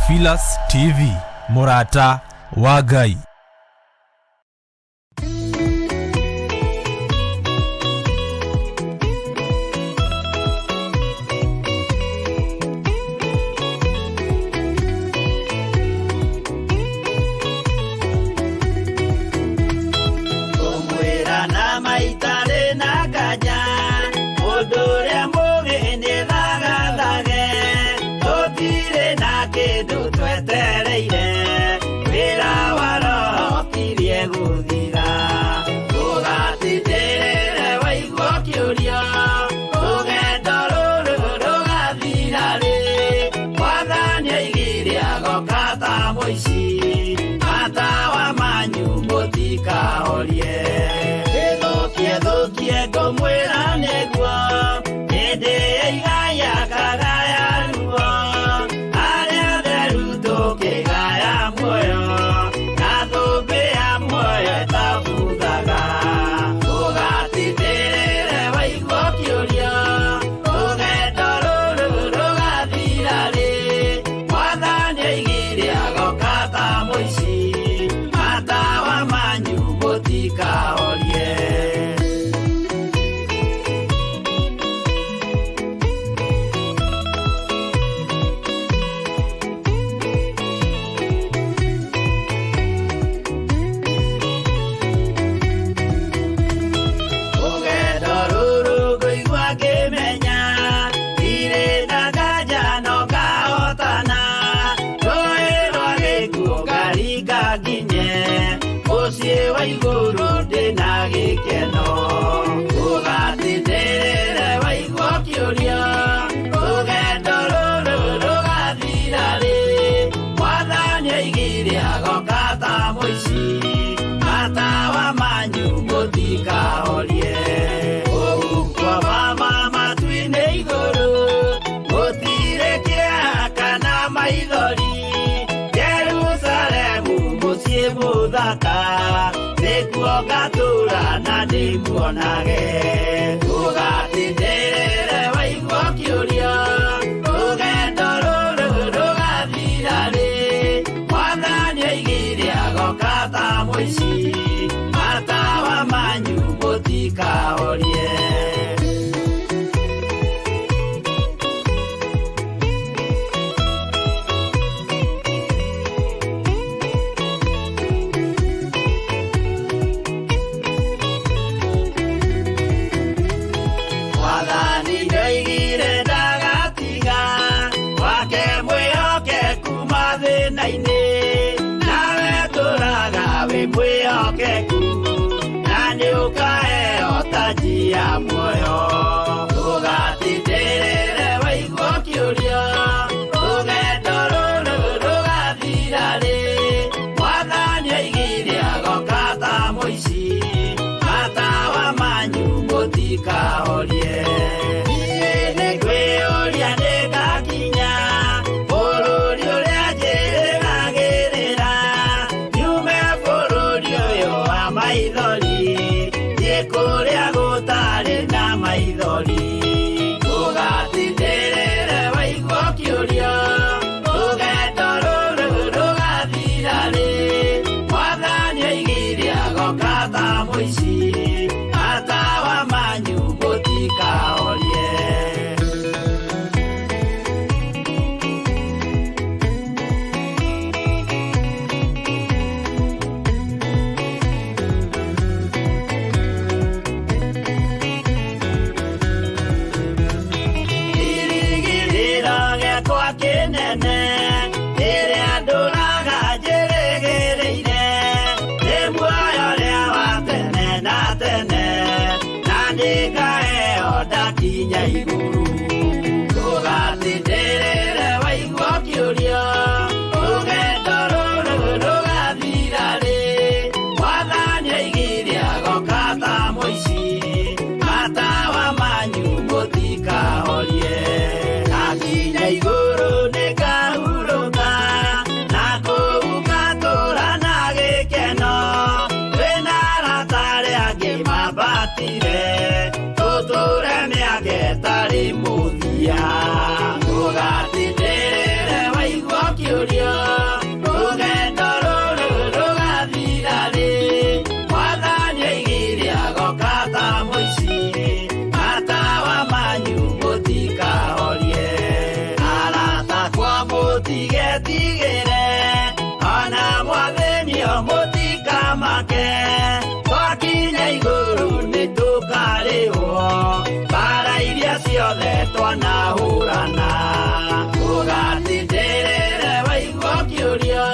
Theophilus TV, mũrata wa Ngai. Kũmwĩra na maitarĩ na nganja, mũndũ ũrĩa mũũgĩ nĩthagathage. Tũtirĩ na kĩndũ twetereire, wĩra wa Roho ũkirie gũthira. Ndũgatindĩrĩre waigua ũkĩũria, rũgendo rũrũ rũgathira rĩ? Mwathani oigire agoka ta mũici, matawa manyu mũtikahorie. Ĩthũkie thũkie ngũmwĩra nĩguo, hĩndĩ ĩigaya kagaya ruo, arĩa atheru tũkĩgaya muoyo, na thũmbĩ ya muoyo ĩtabuthaga. Ndũgatindĩrĩre waigua ũkĩũria, rũgendo rũrũ rũgathira rĩ? Mwathani oigire agoka ta mũici, matawa manyu mũtikahorie. Rũgendo rũrũ ngũigua ngĩmenya, ndirĩ na nganja no ngahotana. Rũĩ rwa gĩkuũ ngaringa nginye, mũciĩ wa igũrũ ndĩna gĩkeno. Ndũgatindĩrĩre waigua ũkĩũria, rũgendo rũrũ rũgathira rĩ? Mwathani oigire agoka ta mũici, matawa manyu mũtikahorie. Kũu kwa mama matu-inĩ igũrũ, gũtirĩ kĩeha kana maithori. Jerusalemu mũciĩ mũthaka, nĩkuo ngatũũra na ndĩmuonage. Ndũgatindĩrĩre waigua ũkĩũria, rũgendo rũrũ rũgathira rĩ? Mwathani oigire agoka ta mũici, matawa manyu mũtikahorie. Mwathani ndoigire ndagatiga, wake mwĩhokeku mathĩna-inĩ, nawe tũraga wĩ mwĩhokeku, na nĩũkaheo taji ya muoyo. Ndũgatindĩrĩre waigua ũkĩũria, rũgendo rũrũ rũgathira rĩ? Mwathani oigire agoka ta mũici, matawa manyu mũtikahorie. Niĩ nĩngwĩyũria nĩngakinya bũrũri ũrĩa njĩrĩgagĩrĩra, nyume bũrũri ũyũ wa maithori, thiĩ kũrĩa gũtarĩ na maithori. Ndũgatindĩrĩre waigua ũkĩũria, rũgendo rũrũ rũgathira rĩ? Mwathani oigire agoka ta mũici, matawa manyu mũtikahorie. Kĩrĩgĩrĩro gĩakwa kĩnene, kĩrĩa ndũraga njĩrĩgĩrĩire, nĩ muoyo ũrĩa wa tene na tene, na nĩngaheo ndakinya igũrũ. Ndũgatindĩrĩre waigua ũkĩũria, rũgendo rũrũ rũgathira rĩ? Mwathani oigire agoka ta mũici, matawa manyu mũtikahorie. Ndakinya igũrũ nĩngahurũka, na kũu ngatũũra na gĩkeno. Twĩna arata arĩa angĩ mambatire, tũtũũre mĩaka ĩtarĩ mũthia. Mũtiketigĩre ona mwathĩnio mũtikamake twakinya igũrũ nĩtũkarĩhwo mbara iria ciothe twanahũrana ũgatindĩrĩre waigua ũkĩũria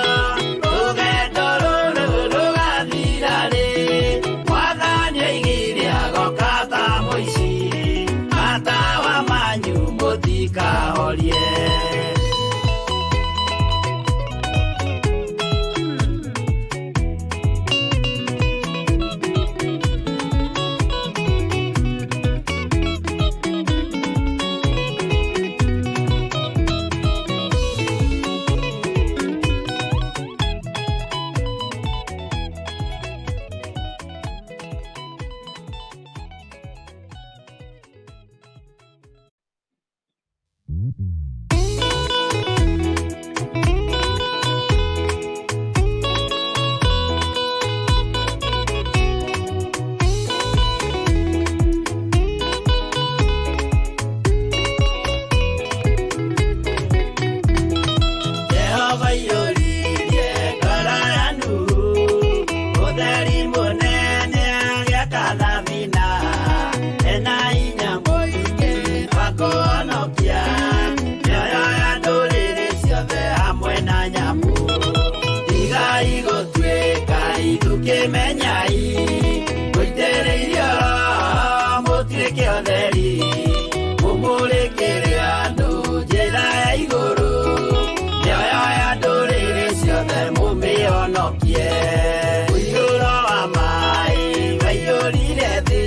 rũgendo rũrũ rũgathira rĩ mwathani oigire agoka ta mũici matawa manyu mũtikahorie. Jehova iyũririe ngoro ya Nuhu ũtheri mũnene agĩaka thabina ena hinya mũingĩ wa kũhonokia mĩoyo ya ndũrĩrĩ ciothe hamwe na nyamũ. Tigai gũtuĩka ithukĩmenyai mũitĩrĩirio Roho mũtuĩke ũtheri mũmũrĩkĩre andũ njĩra ya igũrũ mĩoyo ya ndũrĩrĩ ciothe mũmĩhonokie. Mũiyũro wa maĩ waiyũrire thĩ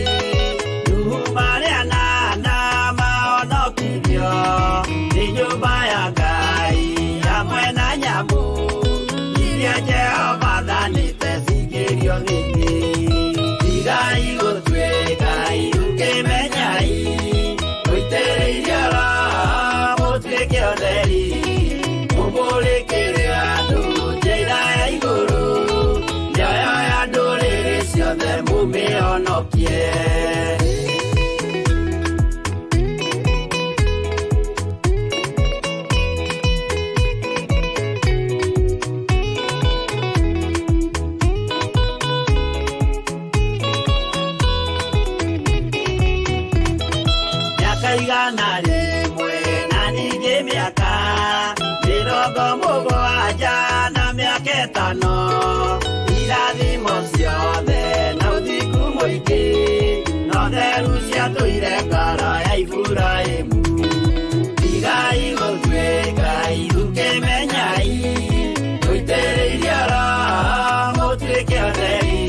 Nuhu marĩ anana mahonokirio nĩ nyũmba ya Ngai hamwe na nyamũ iria Jehova athanĩte cingĩrio thĩinĩ. Tigai gũtuĩka ithukĩmenyai mũitĩrĩirio Roho mũtuĩke ũtheri mũmũrĩkĩre andũ njĩra ya igũrũ mĩoyo ya ndũrĩrĩ ciothe mũmĩhonokie. Mĩaka 100 na ningĩ mĩaka 70 na mĩaka 5 irathimo ciothe na ũthingu mũingĩ no theru ciatũire ngoro ya Iburahĩmu. Tigai gũtuĩka ithukĩmenyai mũitĩrĩirio Roho mũtuĩke ũtheri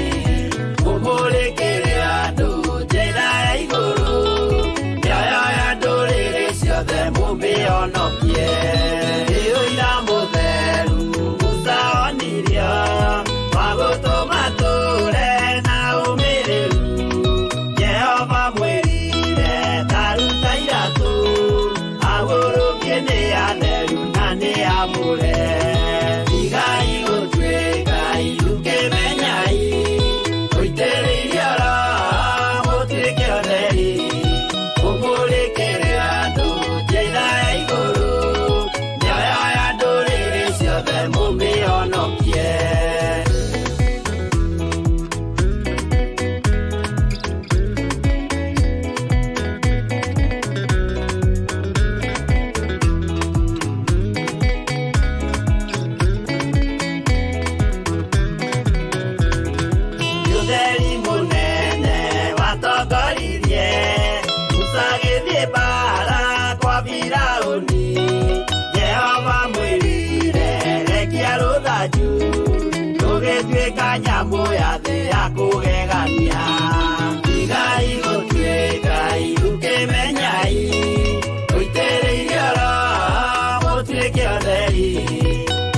mũmũrĩkĩre andũ njĩra ya igũrũ mĩoyo ya ndũrĩrĩ ciothe mũmĩhonokie. Nĩ ũira mũtheru Musa onirio wa gũtũma tũre na ũmĩrĩru Jehova mwĩrire ta ruta iratũ agũrũkie nĩ atheru na nĩ amũre. Tigai gũtuĩka ithukĩmenyai mũitĩrĩirio Roho mũtuĩke ũtheri mũmũrĩkĩre andũ njĩra ya igũrũ mĩoyo ya ndũrĩrĩ ciothe mũmĩhonokie. Ũtheri mũnene watongoririe Musa agĩthiĩ mbara kwa Firaũni Jehova mwĩrire rekia rũthanju rũgĩtuĩka nyamũ ya thĩ ya kũgegania. Tigai gũtuĩka ithukĩmenyai mũitĩrĩirio Roho mũtuĩke ũtheri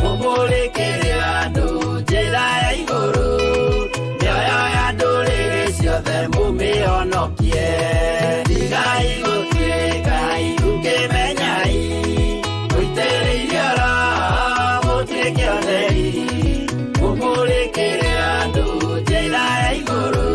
mũmũrĩkĩre andũ njĩra ya igũrũ mĩoyo ya ndũrĩrĩ ciothe mũmĩhonokie. Tigai gũtuĩka ithukĩmenyai mũitĩrĩirio Roho mũtuĩke ũtheri mũmũrĩkĩre andũ njĩra ya igũrũ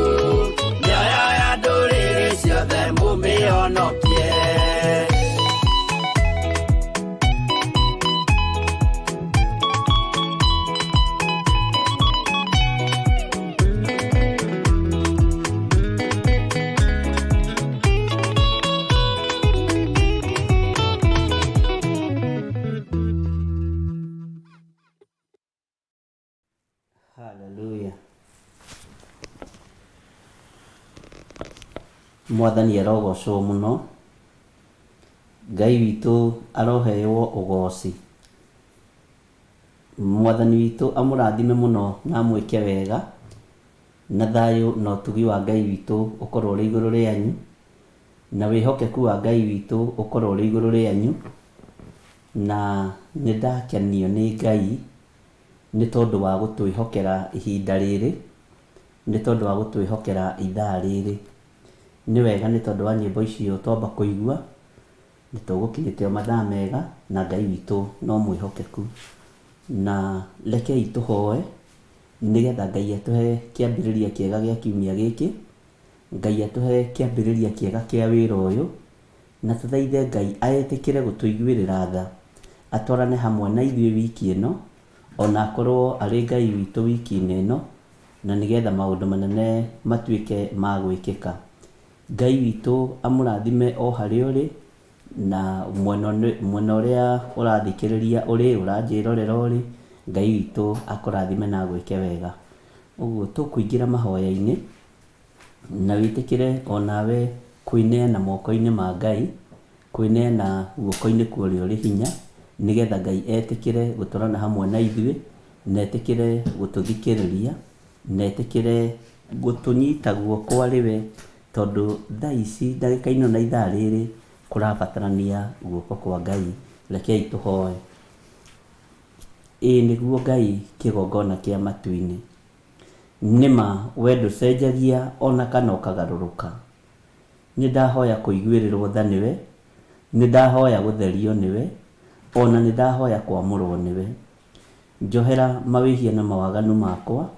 Mwathani arogocwo mũno. Ngai witũ aroheo ũgoci. Mwathani witũ amũrathime mũno na amwĩke wega, na thayũ na ũtugi wa Ngai witũ ũkorwo ũrĩ igũrũ rĩanyu, na wĩhokeku wa Ngai witũ ũkorwo ũrĩ igũrũ rĩanyu. Na nĩ ndakenio nĩ Ngai nĩ tondũ wa gũtwĩhokera ihinda rĩrĩ, nĩ tondũ wa gũtwĩhokera ithaa rĩrĩ. Nĩ wega nĩ tondũ wa nyĩmbo icio twamba kũigua, nĩ tũgũkinyĩte o mathaa mega na Ngai witũ no mwĩhokeku. Na rekei tũhoe nĩgetha Ngai atũhe kĩambĩrĩria kĩega gĩa kiumia gĩkĩ, Ngai atũhe kĩambĩrĩria kĩega kĩa wĩra ũyũ, na tũthaithe Ngai etĩkĩre gũtũiguĩrĩra tha, atwarane hamwe na ithuĩ wiki ĩno, ona akorwo arĩ Ngai witũ wiki-inĩ ĩno, na nĩgetha maũndũ manene matuĩke ma gwĩkĩka. Ngai witũ amũrathime o harĩa ũrĩ, na mwena ũrĩa ũrathikĩrĩria ũrĩ, ũranjĩrorera ũrĩ, Ngai witũ akũrathime na agwĩke wega. Ũguo tũkũingĩra mahoya-inĩ, na wĩtĩkĩre onawe kwĩneana moko-inĩ ma Ngai, kwĩneana guoko-inĩ kwa ũrĩa ũrĩ hinya, nĩgetha Ngai etĩkĩre gũtwarana hamwe na ithuĩ, na etĩkĩre gũtũthikĩrĩria, na etĩkĩre gũtũnyita guoko arĩ we, tondũ thaa ici ndagĩka ĩno na ithaa rĩrĩ kũrabatarania guoko kwa Ngai. Rekei tũhoe. Ĩĩ nĩguo Ngai kĩgongona kĩa matu-inĩ. Nĩma we ndũcenjagia ona kana ũkagarũrũka. Nĩndahoya kũiguĩrĩrwo tha nĩwe, nĩndahoya gũtherio nĩwe, ona nĩndahoya kwamũrwo nĩwe. Njohera mawĩhia na mawaganu makwa,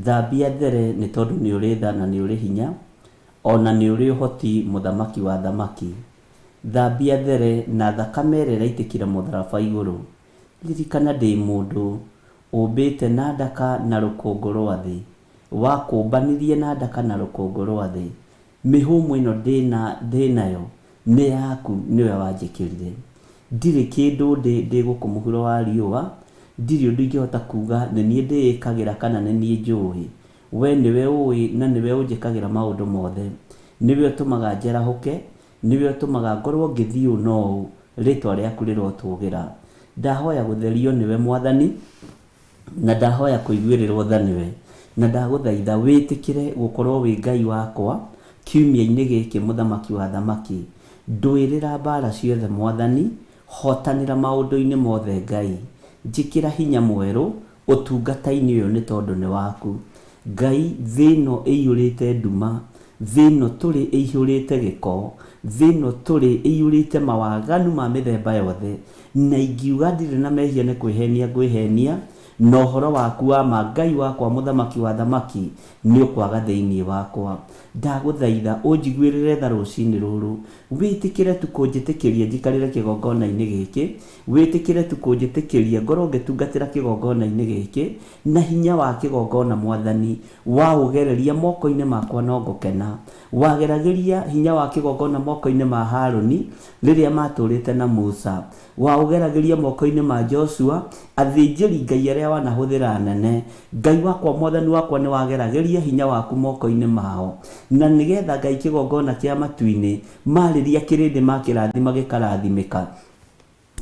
thambia there nĩ tondũ nĩũrĩ tha na nĩũrĩ hinya, ona nĩũrĩ ũhoti mũthamaki wa athamaki. Thambia there na thakame ĩrĩa ĩraitĩkire mũtharaba igũrũ. Ririkana ndĩ mũndũ ũmbĩte na ndaka na rũkũngũ rwa thĩ, wakũmbanirie na ndaka na rũkũngũ rwa thĩ. Mĩhũmũ ĩno ndĩ nayo nĩ yaku, nĩwe wanjĩkĩrire. Ndirĩ kĩndũ ndĩ ndĩ gũkũ mũhuro wa riũa, ndirĩ ũndũ ingĩhota kuuga nĩ niĩ ndĩĩkagĩra kana nĩ niĩ njũĩ. Wee nĩwe ũĩ na nĩwe ũnjĩkagĩra maũndũ mothe. Nĩwe ũtũmaga njarahũke, nĩwe ũtũmaga ngorwo ngĩthiĩ ũũ na ũũ, rĩĩtwa rĩaku rĩrotũũgĩra. Ndahoya gũtherio nĩwe Mwathani, na ndahoya kũiguĩrĩrwo tha nĩwe, na ndagũthaitha wĩtĩkĩre gũkorwo wĩ Ngai wakwa kiumia-inĩ gĩkĩ mũthamaki wa athamaki. Ndũĩrĩra mbara ciothe Mwathani, hotanĩra maũndũ-inĩ mothe Ngai. Njĩkĩra hinya mwerũ ũtungata-inĩ ũyũ nĩ tondũ nĩ waku. Ngai, thĩ ĩno ĩiyũrĩte nduma, thĩ ĩno tũrĩ ĩihũrĩte gĩko, thĩ ĩno tũrĩ ĩiyũrĩte mawaganu ma mĩthemba yothe, na ingiuga ndirĩ na mehia nĩ kwĩhenia ngwĩhenia, na ũhoro waku wa ma Ngai wakwa mũthamaki wa athamaki nĩ ũkwaga thĩinĩ wakwa. Ndagũthaitha ũnjiguĩrĩre tha rũcinĩ rũrũ, wĩtĩkĩre tu kũnjĩtĩkĩria njikarĩre kĩgongona-inĩ gĩkĩ, wĩtĩkĩre tu kũnjĩtĩkĩria ngorwo ngĩtungatĩra kĩgongona-inĩ gĩkĩ, na hinya wa kĩgongona Mwathani, waũgereria moko-inĩ makwa no ngũkena. Wageragĩria hinya wa kĩgongona moko-inĩ ma Harũni rĩrĩa maatũũrĩte na Musa. Waũgeragĩria moko-inĩ ma Joshua, athĩnjĩri Ngai arĩa wanahũthĩra anene. Ngai wakwa Mwathani wakwa nĩwageragĩria hinya waku moko-inĩ mao. Na nĩgetha Ngai kĩgongona kĩa matu-inĩ, maarĩria kĩrĩndĩ makĩrathima gĩkarathimĩka.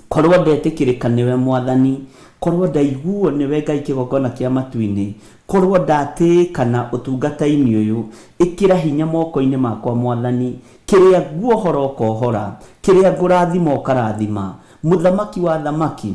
Korwo ndetĩkĩrĩka nĩwe Mwathani, korwo ndaiguo nĩwe Ngai kĩgongona kĩa matu-inĩ, korwo ndatĩĩkana ũtungata-inĩ ũyũ, ĩkĩra hinya moko-inĩ makwa Mwathani, kĩrĩa nguohora ũkohora, kĩrĩa ngũrathima ũkarathima. Mũthamaki wa athamaki,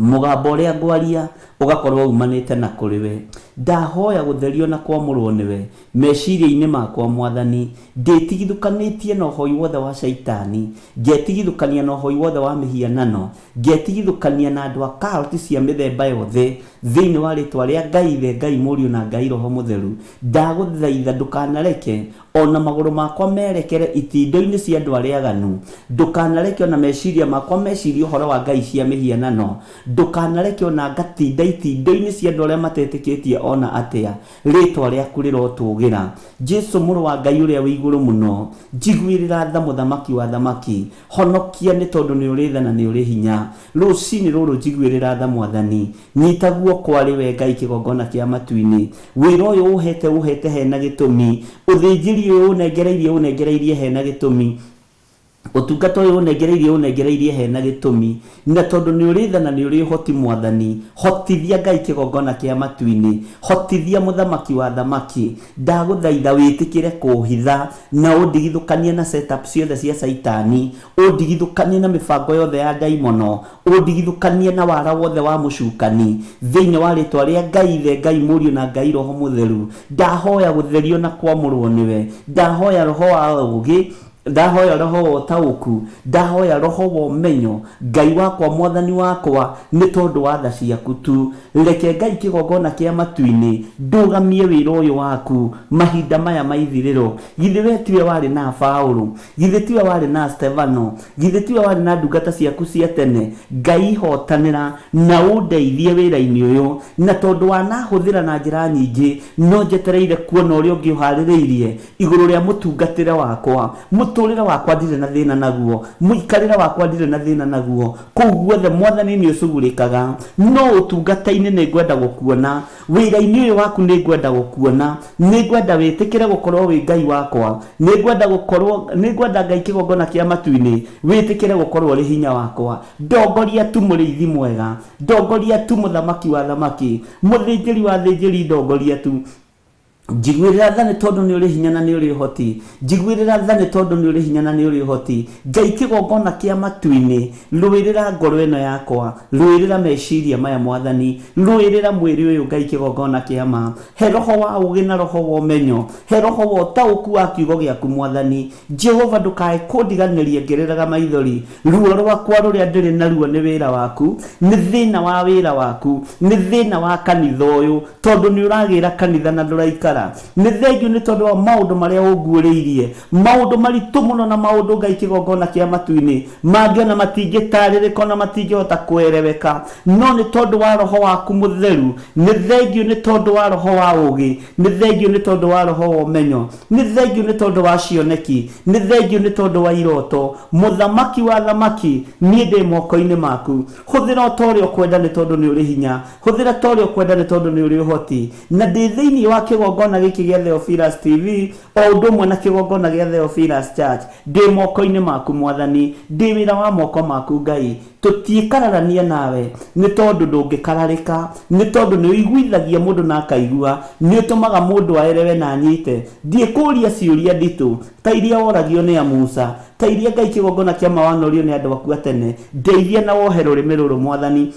Mũgambo ũrĩa ngwaria ũgakorwo umanĩte na kũrĩ we. Ndahoya gũtherio na kwamũrwo nĩwe meciria-inĩ makwa Mwathani. Ndĩtigithũkanĩtie na ũhoi wothe wa shaitani, ngetigithũkania na ũhoi wothe wa mĩhianano, ngetigithũkania na andũ a cult cia mĩthemba yothe thĩinĩ wa rĩtwa rĩa Ngai Ithe, Ngai Mũriũ na Ngai Roho Mũtheru. Ndagũthaitha ndũkanareke o na magũrũ makwa merekere itindo-inĩ cia andũ arĩa aganu. Ndũkanareke o na meciria makwa mecirie ũhoro wa ngai cia mĩhianano. Ndũkanareke o na ngatinda itindo-inĩ cia andũ arĩa matetĩkĩtie ona atĩa, rĩtwa rĩaku rĩrotũgĩra. Jesu mũrũ wa Ngai ũrĩa wĩ igũrũ mũno, njiguĩrĩra tha mũthamaki wa thamaki, honokia nĩ tondũ nĩ ũrĩ tha na nĩ ũrĩ hinya. Rũcinĩ rũrũ njiguĩrĩra tha Mwathani, nyita guoko arĩ we Ngai kĩgongona kĩa matu-inĩ. Wĩra ũyũ ũhete ũhete hena gĩtũmi, ũthĩnjĩri ũyũ ũnengereirie ũnengereirie hena gĩtũmi, ũtungata ũyũ ũnengereirie ũnengereirie hena gĩtũmi, na tondũ nĩ ũrĩ tha na nĩ ũrĩ ũhoti Mwathani, hotithia Ngai kĩgongona kĩa matu-inĩ, hotithia mũthamaki wa thamaki, ndagũthaitha wĩtĩkĩre kũhitha na ũndigithũkanie na setup ciothe cia caitani, ũndigithũkanie na mĩbango yothe ya ndaimono, ũndigithũkanie na wara wothe wa mũcukani, thĩinĩ wa rĩtwa rĩa Ngai Ithe, Ngai Mũriũ na Ngai Roho Mũtheru. Ndahoya gũtherio na kwamũrwo nĩwe, ndahoya roho wa ũũgĩ, ndahoya roho wa ũtaũku, ndahoya roho wa ũmenyo, Ngai wakwa Mwathani wakwa, nĩ tondũ wa tha ciaku tu. Reke Ngai kĩgongona kĩa matu-inĩ ndũgamie wĩra ũyũ waku mahinda maya ma ithirĩro. Githĩ we tiwe warĩ na Paũlũ? Githĩ tiwe warĩ na Stefano? Githĩ tiwe warĩ na ndungata ciaku cia tene? Ngai hotanĩra na ũndeithie wĩra-inĩ ũyũ, na tondũ wanahũthĩra na njĩra nyingĩ, no njetereire kuona ũrĩa ũngĩ ũharĩrĩirie igũrũ rĩa mũtungatĩre wakwa. Mũtũrĩre wakwa ndirĩ na thĩna naguo, mũikarĩre wakwa ndirĩ na thĩna naguo, kũu guothe Mwathani nĩ ũcugurĩkaga, no ũtungata-inĩ nĩ ngwenda gũkuona, wĩra-inĩ ũyũ waku nĩ ngwenda gũkuona, nĩ ngwenda wĩtĩkĩre gũkorwo wĩ Ngai wakwa, nĩ ngwenda gũkorwo, nĩ ngwenda Ngai kĩgongona kĩa matu-inĩ, wĩtĩkĩre gũkorwo ũrĩ hinya wakwa. Ndongoria tu mũrĩithi mwega, ndongoria tu mũthamaki wa thamaki, mũthĩnjĩri wa athĩnjĩri, ndongoria tu. Njiguĩrĩra tha nĩ tondũ nĩ ũrĩ hinya na nĩ ũrĩ ũhoti, njiguĩrĩra tha nĩ tondũ nĩ ũrĩ hinya na nĩ ũrĩ ũhoti. Ngai kĩgongona kĩa matu-inĩ, rũĩrĩra ngoro ĩno yakwa, rũĩrĩra meciria maya Mwathani, rũĩrĩra mwĩrĩ ũyũ Ngai kĩgongona kĩa ma. He roho wa ũũgĩ na roho wa ũmenyo, he roho wa ũtaũku wa kiugo gĩaku Mwathani. Jehova ndũkae kũndiganĩria ngĩrĩraga maithori, ruo rwakwa rũrĩa ndĩrĩ naruo nĩ wĩra waku, nĩ thĩna wa wĩra waku, nĩ thĩna wa kanitha ũyũ, tondũ nĩ ũragĩra kanitha na ndũraikara. Nĩ thengiũ nĩ tondũ wa maũndũ marĩa ũnguũrĩirie, maũndũ maritũ mũno na maũndũ Ngai kĩgongona kĩa matu-inĩ, mangĩ ona matingĩtarĩrĩka ona matingĩhota kũereweka, no nĩ tondũ wa roho waku mũtheru. Nĩ thengiũ nĩ tondũ wa roho wa ũũgĩ, nĩ thengiũ nĩ tondũ wa roho wa ũmenyo, nĩ thengiũ nĩ tondũ wa cioneki, nĩ thengiũ nĩ tondũ wa iroto. Mũthamaki wa thamaki, niĩ ndĩ moko-inĩ maku. Hũthĩra o ta ũrĩa ũkwenda nĩ tondũ nĩ ũrĩ hinya, hũthĩra ta ũrĩa ũkwenda nĩ tondũ nĩ ũrĩ ũhoti. Na ndĩ thĩinĩ wa kĩgongona gĩkĩ gĩa Theophilus TV, o ũndũ ũmwe na kĩgongona gĩa Theophilus Church, ndĩ moko-inĩ maku Mwathani, ndĩ wĩra wa moko maku Ngai. Tũtiĩkararania nawe nĩ tondũ ndũngĩkararĩka, nĩ tondũ nĩ ũiguithagia mũndũ na akaigua, nĩ ũtũmaga mũndũ aerewe na anyite. Ndiĩkũria ciũria nditũ ta iria woragio nĩ Amusa, ta iria Ngai kĩgongona kĩa ma wanorio nĩ andũ aku a tene. Ndeithia na wohe rũrĩmĩ rũrũ Mwathani.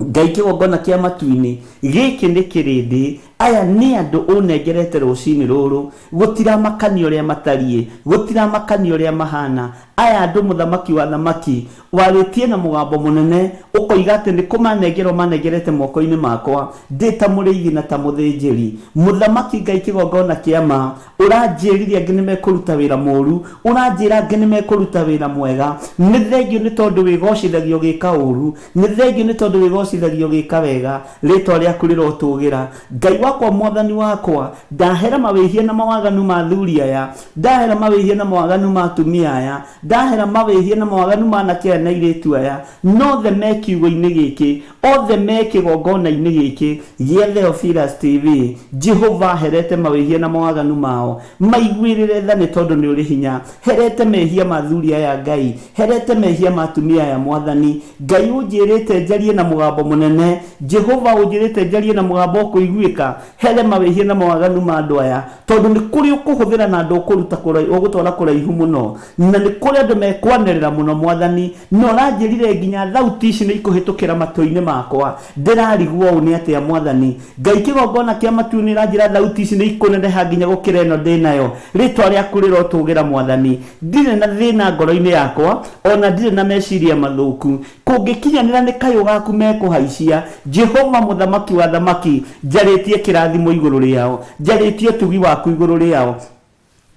Ngai kĩgongona kĩa matu-inĩ, gĩkĩ nĩ kĩrĩndĩ, aya nĩ andũ ũnengerete rũcinĩ rũrũ, gũtiramakania ũrĩa matariĩ, gũtiramakania ũrĩa mahana, aya andũ mũthamaki wa thamaki, warĩtie na mũgambo mũnene, ũkoiga atĩ nĩ kũmanengera ũmanengerete moko-inĩ makwa, ndĩ ta mũrĩithi na ta mũthĩnjĩri. Mũthamaki Ngai kĩgongona kĩa ma, ũranjĩrire angĩ nĩ mekũruta wĩra mũru, ũranjĩra angĩ nĩ mekũruta wĩra mwega. Nĩ thengiũ nĩ tondũ wĩgocithagia ũgĩka ũru, nĩ thengiũ nĩ tondũ wĩgocithagia ũgĩka wega, rĩtwa rĩaku rĩrotũgĩra. Ngai wakwa Mwathani wakwa, ndahera mawĩhia na mawaganu ma athuri aya, ndahera mawĩhia na mawaganu ma atumia aya, ndahera mawĩhia na mawaganu ma anake aya na airĩtu aya, nothe me kiugo-inĩ gĩkĩ, othe me kĩgongona-inĩ gĩkĩ gĩa Theophilus TV. Jehova herete mawĩhia na mawaganu mao, maiguĩrĩre tha nĩ tondũ nĩ ũrĩ hinya. Herete mehia ma athuri aya Ngai, herete mehia ma atumia aya Mwathani. Ngai ũnjĩrĩte njarie na mũgambo mũnene, Jehova ũnjĩrĩte njarie na mũgambo ũkũiguĩka, here mawĩhia na mawaganu ma andũ aya, tondũ nĩ kũrĩ ũkũhũthĩra na andũ ũkũruta ũgũtwara kũraihu mũno, na nĩ kũrĩ andũ mekwanĩrĩra mũno Mwathani, na ũranjĩrire nginya thauti ici nĩ ikũhĩtũkĩra matũ-inĩ makwa. Ndĩrarigwo ũũ nĩ atĩa Mwathani. Ngai kĩgongona kĩa matu-inĩ ũranjĩra thauti ici nĩ ikũneneha nginya gũkĩra ĩno ndĩnayo. Rĩtwa rĩaku rĩrotũgĩra Mwathani. Ndirĩ na thĩna ngoro-inĩ yakwa, ona ndirĩ na meciria mathũku. Kũngĩkinyanĩra nĩ kayũ gaku mekũhaicia, Jehova mũthamaki wa thamaki, njarĩtie kĩrathimo igũrũ rĩao, njarĩtie ũtugi waku igũrũ rĩao.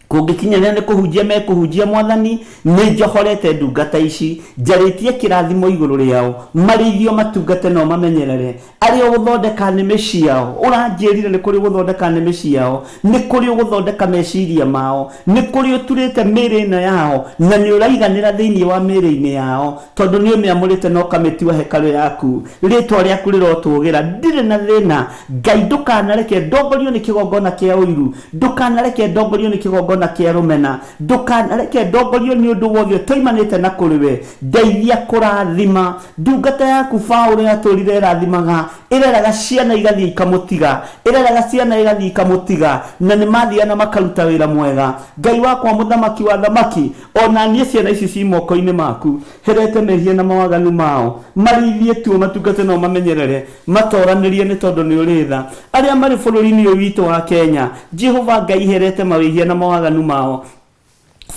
Kũngĩkinya rĩrĩa nĩ kũhunjia mekũhunjia, Mwathani, nĩ njohorete ndungata ici, njarĩtie kĩrathimo igũrũ rĩao, marĩithio matungate na ũmamenyerere. Arĩa ũgũthondeka nĩmĩ ciao, ũranjĩrire nĩ kũrĩ ũgũthondeka nĩmĩ ciao, nĩ kũrĩ ũgũthondeka meciria mao, nĩ kũrĩ ũturĩte mĩĩrĩ ĩno yao, na nĩ ũraiganĩra thĩinĩ wa mĩĩrĩ-inĩ yao, tondũ nĩ ũmĩamũrĩte na ũkamĩtua hekarũ yaku. Rĩĩtwa rĩaku rĩrotũũgĩra. Ndirĩ na thĩna. Ngai, ndũkanareke ndongorio nĩ kĩgongona kĩa ũiru, ndũkanareke ndongorio nĩ kĩgongona kĩa rũmena, ndũkanareke ndongorio nĩ ũndũ wothe ũtoimanĩte na kũrĩ we. Ndeithia kũrathima ndungata yaku. Paũlũ yatũũrire ĩrathimaga, ĩreraga ciana igathiĩ ikamũtiga, ĩreraga ciana igathiĩ ikamũtiga, na nĩ mathiaga na makaruta wĩra mwega. Ngai wakwa, Mũthamaki wa athamaki, o na niĩ ciana ici ci moko-inĩ maku, herete mehia na mawaganu mao, marĩithie tu, matungate na ũmamenyerere, matoranĩrie nĩ tondũ nĩ ũrĩ tha. Arĩa marĩ bũrũri-inĩ ũyũ witũ wa Kenya, Jehova Ngai, herete mawĩhia na mawaganu mao.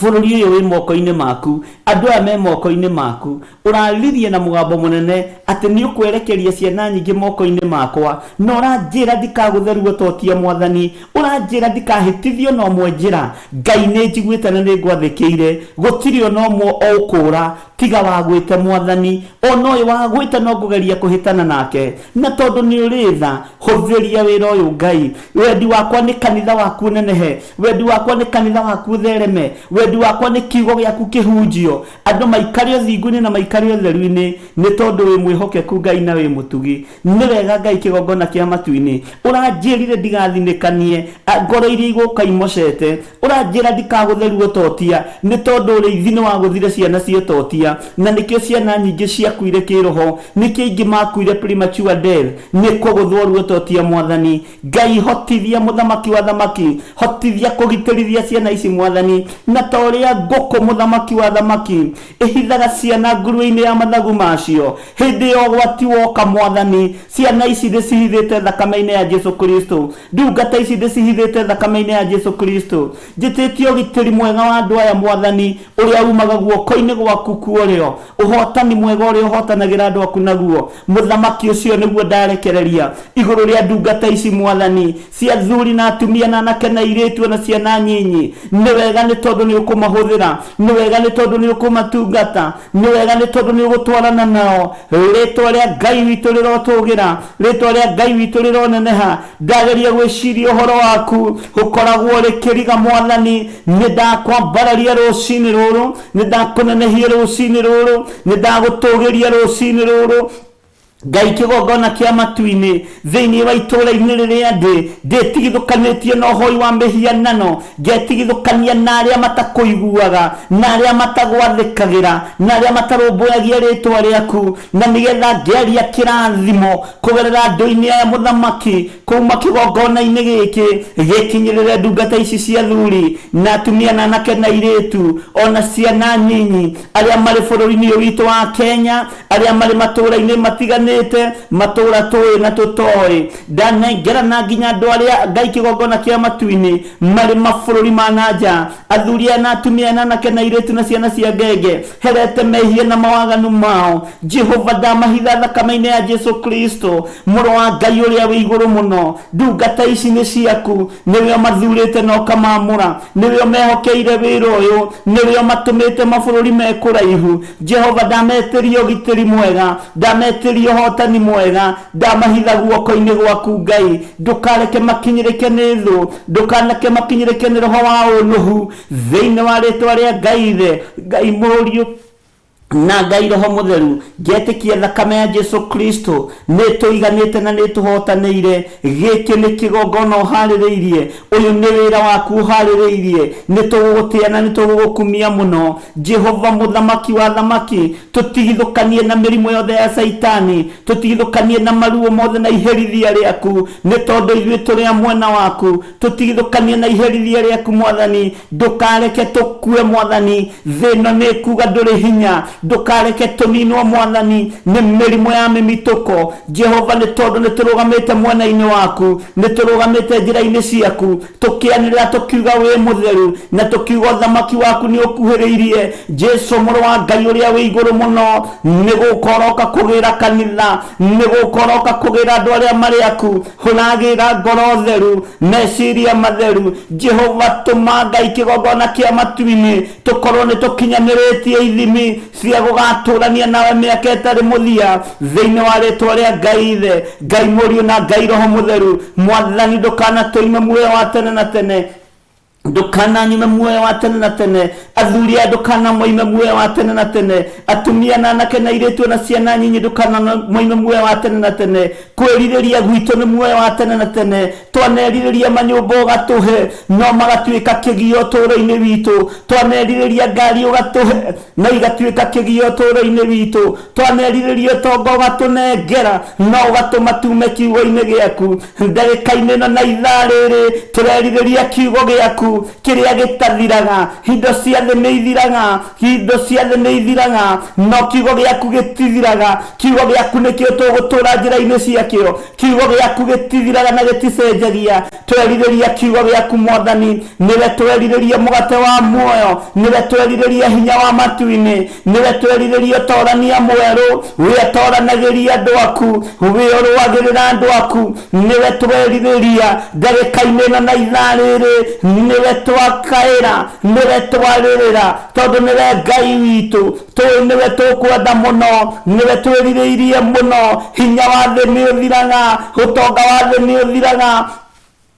Bũrũri ũyũ wĩ moko-inĩ maku, andũ aya me moko-inĩ maku. Ũraririe na mũgambo mũnene atĩ nĩ ũkwerekeria ciana nyingĩ moko-inĩ makwa, na ũranjĩra ndikagũtheruo totia Mwathani, ũranjĩra ndikahĩtithio na ũmwe njĩra. Ngai, nĩ njiguĩte na nĩ ngwathĩkĩire, gũtirĩ ona ũmwe ũkũũra tiga wagwĩte Mwathani, ona ũyũ wagwĩte no ngũgeria kũhĩtana nake. Na tondũ nĩ ũrĩ tha, hũthĩria wĩra ũyũ Ngai. Wendi wakwa nĩ kanitha waku ũnenehe, wendi wakwa nĩ kanitha waku ũthereme, wendi wakwa nĩ kiugo gĩaku kĩhunjio, andũ maikare ũthingu-inĩ na maikare ũtheru-inĩ, nĩ tondũ wĩ mwĩhokeku Ngai na wĩ mũtugi. Nĩ wega Ngai, kĩgongona kĩa matu-inĩ, ũranjĩrire ndigathinĩkanie ngoro iria igũka imocete, ũranjĩra ndikagũtheruo totia, nĩ tondũ ũrĩithi nĩ wagũthire ciana cia totia, na nĩkĩo ciana nyingĩ ciakuire kĩroho, nĩkĩo ingĩ makuire premature death, nĩ kũgũthwo ruo totia Mwathani. Ngai, hotithia Mũthamaki wa athamaki, hotithia kũgitĩrithia ciana ici Mwathani, na ta ũrĩa ngũkũ Mũthamaki wa athamaki ĩhithaga ciana nguruĩ-inĩ ya mathagu macio hĩndĩ ya ũgwati woka Mwathani, ciana ici ndĩcihithĩte thakame-inĩ ya Jesu Kristo, ndungata ici ndĩcihithĩte thakame-inĩ ya Jesu Kristo. Njĩtĩtie ũgitĩri mwega wa andũ aya Mwathani, ũrĩa umaga guoko-inĩ gwaku kuorĩo, ũhotani mwega ũrĩa ũhotanagĩra andũ aku naguo. Mũthamaki, ũcio nĩguo ndarekereria igũrũ rĩa ndungata ici Mwathani, cia athuri na atumia na anake na airĩtu ona ciana nyinyi. Nĩ wega nĩ tondũ nĩ ũkũmahũthĩra, nĩ wega nĩ tondũ nĩ ũkũmatungata, nĩ wega nĩ tondũ nĩ ũgũtwarana nao. Rĩtwa rĩa Ngai witũ rĩrotũgĩra, rĩtwa rĩa Ngai witũ rĩroneneha. Ndageria gwĩciria ũhoro waku, ũkoragwo ũrĩ kĩriga Mwathani. Nĩ ndakwambararia rũcinĩ rũrũ, nĩ ndakũnenehia rũcinĩ rũrũ, nĩ ndagũtũgĩria rũcinĩ rũrũ. Ngai, kĩgongona kĩa matu-inĩ, thĩinĩ wa itũũra-inĩ rĩrĩa ndĩ, ndĩtigithũkanĩtie na ũhoi wa mĩhianano, ngetigithũkania na arĩa matakũiguaga, na arĩa matagwathĩkagĩra, na arĩa matarũmbũyagia rĩtwa rĩaku, na nĩgetha ngĩaria kĩrathimo kũgerera andũ-inĩ aya Mũthamaki, kuma kĩgongona-inĩ gĩkĩ gĩkinyĩrĩre ndungata ici cia athuri na atumia na anake na airĩtu ona ciana nyinyi, arĩa marĩ bũrũri-inĩ ũyũ witũ wa Kenya, arĩa marĩ matũũra-inĩ matiganĩte, matũũra tũĩ na tũtoĩ. Ndanengerana nginya andũ arĩa Ngai kĩgongona kĩa matu-inĩ marĩ mabũrũri ma na nja, athuri aya na atumia na anake na airĩtu na ciana cia ngenge, herete mehia na mawaganu mao. Jehova, ndamahitha thakame-inĩ ya Jesu Kristo, mũrũ wa Ngai ũrĩa wĩ igũrũ mũno. Ndungata ici nĩ ciaku, nĩwe ũmathurĩte na ũkamamũra, nĩwe ũmehokeire wĩra ũyũ, nĩwe ũmatũmĩte mabũrũri me kũraihu. Jehova, ndametĩria ũgitĩri mwega, ndametĩria ũhotani mwega, ndamahitha guoko-inĩ gwaku Ngai. Ndũkareke makinyĩrĩke nĩ thũ, ndũkanareke makinyĩrĩke nĩ roho wa ũnũhu, thĩinĩ wa rĩtwa rĩa Ngai Ithe, Ngai Mũriũ na Ngai Roho Mũtheru. Ngetĩkia thakame ya Jesu Kristo nĩ tũiganĩte na nĩ tũhotanĩire. Gĩkĩ nĩ kĩgongona ũharĩrĩirie, ũyũ nĩ wĩra waku ũharĩrĩirie, nĩ tũgũgũtĩa na nĩ tũgũgũkumia mũno. Jehova Mũthamaki wa athamaki, tũtigithũkanie na mĩrimũ yothe ya Caitani, tũtigithũkanie na maruo mothe na iherithia rĩaku, nĩ tondũ ithuĩ tũrĩ a mwena waku. Tũtigithũkanie na iherithia rĩaku Mwathani, ndũkareke tũkue Mwathani. Thĩ ĩno nĩ ĩkuga ndũrĩ hinya. Ndũkareke tũninwo Mwathani nĩ mĩrimũ ya mĩmitũko. Jehova, nĩ tondũ nĩ tũrũgamĩte mwena-inĩ waku, nĩ tũrũgamĩte njĩra-inĩ ciaku, tũkĩanĩrĩra tũkiuga wĩ mũtheru, na tũkiuga ũthamaki waku nĩ ũkuhĩrĩirie. Jesu mũrũ wa Ngai ũrĩa wĩ igũrũ mũno, nĩ gũka ũroka kũgĩra kanitha, nĩ gũka ũroka kũgĩra andũ arĩa marĩ aku. Ũragĩra ngoro theru, meciria matheru. Jehova, tũma Ngai kĩgongona kĩa matu-inĩ, tũkorwo nĩ tũkinyanĩrĩtie ithimi cia gũgatũrania nawe mĩaka ĩtarĩ mũthia, thĩinĩ wa rĩtwa rĩa Ngai Ithe, Ngai Mũriũ na Ngai Roho Mũtheru. Mwathani, ndũkanatũime muoyo wa tene na tene, ndũkananyume muoyo wa tene na tene. Athuri aya ndũkanamoime muoyo wa tene na tene, atumia na anake na airĩtu na ciana nyinyi ndũkanamoime muoyo wa tene na tene. Kwĩrirĩria gwitũ nĩ muoyo wa tene na tene. Twanerirĩria manyũmba ũgatũhe, no magatuĩka kĩgio ũtũũro-inĩ witũ. Twanerirĩria ngari ũgatũhe, no igatuĩka kĩgio ũtũũro-inĩ witũ. Twanerirĩria ũtonga ũgatũnengera, no ũgatũma tume kiugo-inĩ gĩaku. Ndagĩka-inĩ ĩno na ithaa rĩrĩ tũrerirĩria kiugo gĩaku kĩrĩa gĩtathiraga. Indo cia thĩ nĩ ithiraga, indo cia thĩ nĩ ithiraga, no kiugo gĩaku gĩtithiraga. Kiugo gĩaku nĩkĩo tũgũtũra njĩra-inĩ ciakĩo. Kiugo gĩaku gĩtithiraga na gĩticenjagia. Twerirĩria kiugo gĩaku Mwathani, nĩwe twerirĩria mũgate wa muoyo, nĩwe twerirĩria hinya wa matu-inĩ, nĩwe twerirĩria ũtorania mwerũ, we ũtoranagĩria andũ aku, we ũrũagĩrĩra andũ aku, nĩwe twerirĩria ndagĩka-inĩ ĩno na ithaa rĩrĩ, nĩwe twakaĩra, nĩwe twarĩrĩra, tondũ nĩwe Ngai witũ. Tũĩ nĩwe tũkwenda mũno, nĩwe twĩrirĩirie mũno. Hinya wa thĩ nĩ ũthiraga, ũtonga wa thĩ nĩ ũthiraga,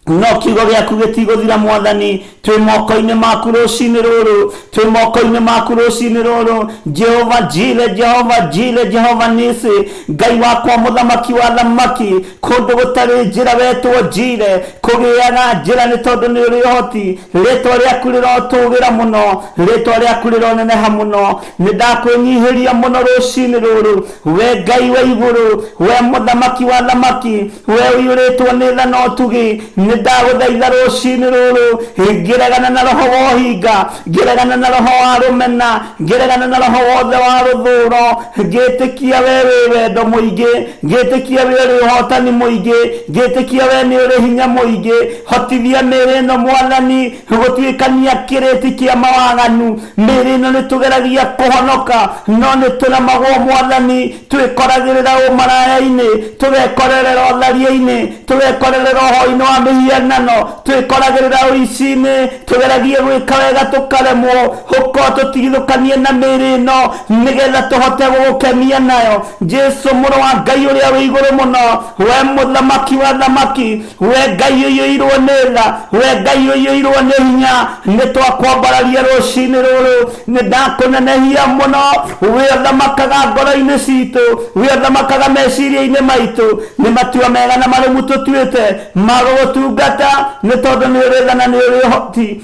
no kiugo gĩaku gĩtigũthira. Mwathani, twĩ moko-inĩ maku rũcinĩ rũrũ, twĩ moko-inĩ maku rũcinĩ rũrũ. Jehova Jire, Jehova Jire, Jehova Nisi, Ngai wakwa, mũthamaki wa thamaki, kũndũ gũtarĩ njĩra wetwo Jire, kũgĩaga njĩra nĩ tondũ nĩ ũrĩ ũhoti. Rĩtwa rĩaku rĩrotũgĩra mũno, rĩtwa rĩaku rĩroneneha mũno. Nĩ ndakwĩnyihĩria mũno rũcinĩ rũrũ, we Ngai wa igũrũ, we mũthamaki wa thamaki, we ũiyũrĩtwo nĩ tha na ũtugi. Nĩ ndagũthaitha rũcinĩ rũrũ, ngĩregana na roho wa ũhinga, ngĩregana na roho wa rũmena, ngĩregana na roho wothe wa rũthũro, ngĩtĩkia we wĩ wendo mũingĩ, ngĩtĩkia we ũrĩ ũhotani mũingĩ, ngĩtĩkia we nĩ ũrĩ hinya mũingĩ. Hotithia mĩĩrĩ ĩno Mwathani gũtuĩkania kĩrĩti kĩa mawaganu. Mĩĩrĩ ĩno nĩ tũgeragia kũhonoka, no nĩ tũremagwo Mwathani. Twĩkoragĩrĩra ũmaraya-inĩ, tũgekorerera ũtharia-inĩ, tũgekorerera ũhoi-inĩ wa mĩhianano, twĩkoragĩrĩra ũici-inĩ, tũgeragie gwĩka wega tũkaremwo. Ũkorwo tũtigithũkanie na mĩĩrĩ ĩno nĩgetha tũhote gũgũkenia nayo. Jesu mũrũ wa Ngai ũrĩa wĩ igũrũ mũno, we mũthamaki wa thamaki, we Ngai ũiyũirwo nĩ tha, we Ngai ũiyũirwo nĩ hinya, nĩ twakwambararia rũcinĩ rũrũ. Nĩ ndakũnenehia mũno, we ũthamakaga ngoro-inĩ citũ, we ũthamakaga meciria-inĩ maitũ. Nĩ matua mega na marũmu tũtuĩte ma gũgũtungata, nĩ tondũ nĩ ũrĩ tha na nĩ ũrĩ ũhoti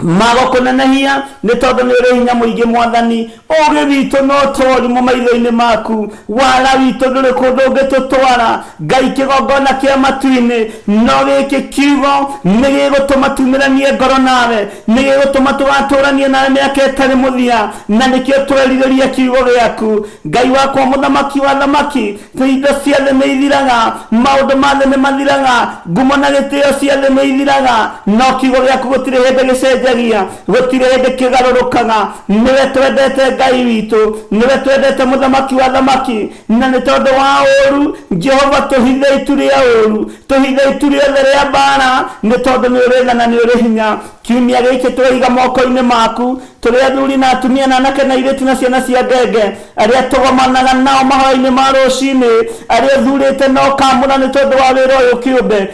magũkũnenehia, nĩ tondũ nĩ ũrĩ hinya mũingĩ. Mwathani, ũũgĩ witũ no torimũ maitho-inĩ maku, wara witũ ndũrĩ kũndũ ũngĩtũtwara. Ngai kĩgongona kĩa matu-inĩ, no gĩkĩ kiugo nĩ gĩgũtũma tumĩranie ngoro nawe, nĩ gĩgũtũma tũgatũranie nawe mĩaka ĩtarĩ mũthia, na nĩkĩo twerirĩria kiugo gĩaku. Ngai wakwa, mũthamaki wa thamaki, indo cia thĩ nĩ ithiraga, maũndũ ma thĩ nĩ mathiraga, ngumo na gĩtĩo cia thĩ nĩ ithiraga, no kiugo gĩaku gũtirĩ hĩndĩ gĩcenjagia, gũtirĩ hĩndĩ kĩgarũrũkaga. Nĩwe twendete Ngai witũ, nĩwe twendete mũthamaki wa thamaki, na nĩ tondũ wa ũũru. Jehova, tũhithe itu rĩa ũũru, tũhithe itu rĩothe rĩa mbara, nĩ tondũ nĩ ũrĩ tha na nĩ ũrĩ hinya. Kiumia gĩkĩ tũraiga moko-inĩ maku, tũrĩ athuri na atumia na anake na airĩtu na ciana cia ngenge, arĩa tũgomanaga nao mahoya-inĩ ma rũcinĩ, arĩa ũthurĩte na ũkamũra nĩ tondũ wa wĩra ũyũ kĩũmbe,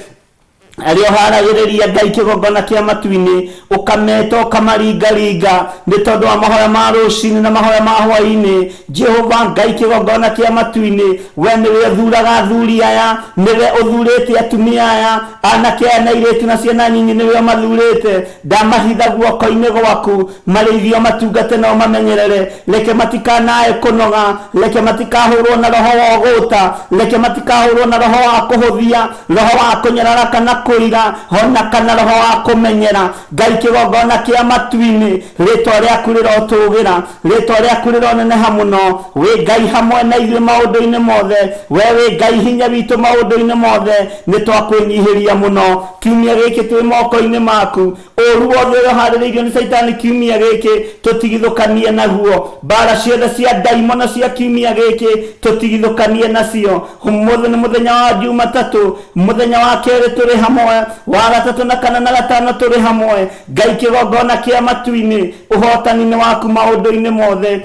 arĩa ũharagĩrĩria Ngai kĩgongona kĩa matu-inĩ, ũkameta ũkamaringaringa nĩ tondũ wa mahoya ma rũcinĩ na mahoya ma hwaĩ-inĩ. Jehova Ngai kĩgongona kĩa matu-inĩ, we nĩwe ũthuraga athuri aya, nĩwe ũthurĩte atumia aya, anake aya na airĩtu na ciana nyinyi, nĩwe ũmathurĩte. Ndamahitha guoko-inĩ gwaku, marĩithio matungate na ũmamenyerere. Reke matikanae kũnoga, reke matikahũrwo na roho wa ũgũta, reke matikahũrwo na roho wa kũhũthia, roho wa kũnyarara kana kũira ona kana roho wa kũmenyera. Ngai kĩgongona kĩa matu-inĩ, rĩtwa rĩaku rĩrotũgĩra, rĩtwa rĩaku rĩroneneha mũno. Wĩ Ngai hamwe na ithuĩ maũndũ-inĩ mothe, we wĩ Ngai hinya witũ maũndũ-inĩ mothe. Nĩ twakwĩnyihĩria mũno kiumia gĩkĩ twĩ moko-inĩ maku. Ũru wothe ũrĩa ũharĩrĩirio nĩ Caitani kiumia gĩkĩ tũtigithũkanie naguo. Mbara ciothe cia ndaimono cia kiumia gĩkĩ tũtigithũkanie nacio. Ũmũthĩ nĩ mũthenya wa Jumatatũ, mũthenya wa kerĩ tũrĩ hamwe, wa gatatũ na kana na gatano tũrĩ hamwe. Ngai kĩgongona kĩa matu-inĩ, ũhotani nĩ waku maũndũ-inĩ mothe.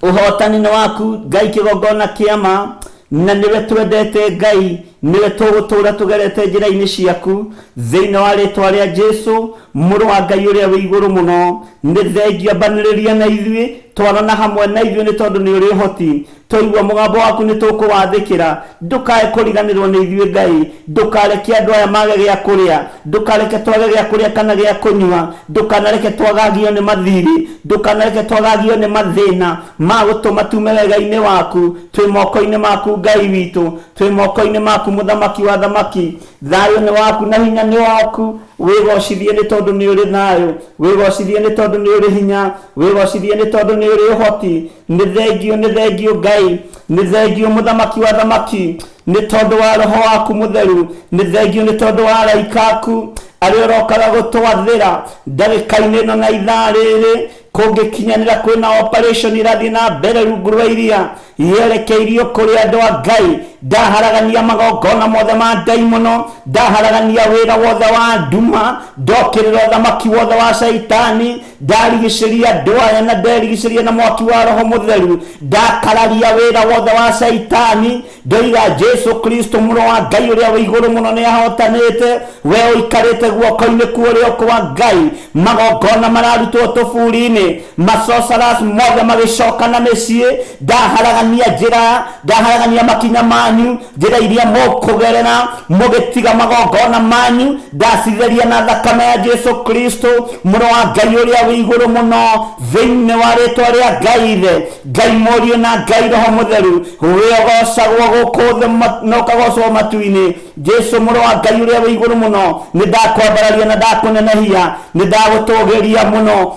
Ũhotani nĩ waku Ngai kĩgongona kĩa ma, na nĩwe twendete Ngai, nĩwe tũgũtũũra tũgerete njĩra-inĩ ciaku. Thĩinĩ wa rĩtwa rĩa Jesu, mũrũ wa Ngai ũrĩa wĩ igũrũ mũno, nĩ thengiũ ambanĩrĩria na ithuĩ, twarana hamwe na ithuĩ nĩ tondũ nĩ ũrĩ ũhoti. Twaigua mũgambo waku nĩ tũkũwathĩkĩra. Ndũkae kũriganĩrwo nĩ ithuĩ Ngai, ndũkareke andũ aya mage gĩa kũrĩa, ndũkareke twage gĩa kũrĩa kana gĩa kũnyua, ndũkanareke twagagio nĩ mathirĩ, ndũkanareke twagagio nĩ mathĩna ma gũtũma tume wega-inĩ waku. Twĩ moko-inĩ maku Ngai witũ, twĩ moko-inĩ maku Mũthamaki wa thamaki. Thayũ nĩ waku na hinya nĩ waku. Wĩgocithie nĩ tondũ nĩ ũrĩ thayũ, wĩgocithie nĩ tondũ nĩ ũrĩ hinya, wĩgocithie nĩ tondũ nĩ ũrĩ ũhoti. Nĩ thengiũ, nĩ thengiũ Ngai, nĩ thengiũ Mũthamaki wa thamaki, nĩ tondũ wa roho waku mũtheru. Nĩ thengiũ nĩ tondũ wa araika aku arĩa ũrokaga gũtwathĩra ndagĩka-inĩ ĩno na ithaa rĩrĩ. Kũngĩkinyanĩra kwĩna operation irathiĩ na mbere rungu rwa iria yerekeirio kũrĩ andũ a Ngai, ndaharagania magongona mothe ma ndaimono, ndaharagania wĩra wothe wa nduma, ndokĩrĩra ũthamaki wothe wa Caitani, ndarigicĩria andũ aya na nderigicĩria na mwaki wa roho mũtheru, ndakararia wĩra wothe wa Caitani. Ndoiga Jesu Kristo mũrũ wa Ngai ũrĩa wĩ igũrũ mũno nĩ ahotanĩte, we ũikarĩte guoko-inĩ kwa ũrĩo kwa Ngai. Magongona mararutwo tũburi-inĩ, masosaras mothe magĩcoka na mĩciĩ. Ndaharagania njĩra, ndaharagania makinya manyu, njĩra iria mũkũgerera mũgĩtiga magongona manyu, ndacitheria na thakame ya Jesu Kristo mũrũ wa Ngai ũrĩa wĩ igũrũ mũno. Thĩinĩ wa rĩtwa rĩa Ngai Ithe, Ngai Mũriũ na Ngai Roho Mũtheru, wĩogocagwo gũkũ thĩ na ũkagocwo matu-inĩ. Jesu mũrũ wa Ngai ũrĩa wĩ igũrũ mũno, nĩ ndakwambararia na ndakũnenehia, nĩ ndagũtũgĩria mũno.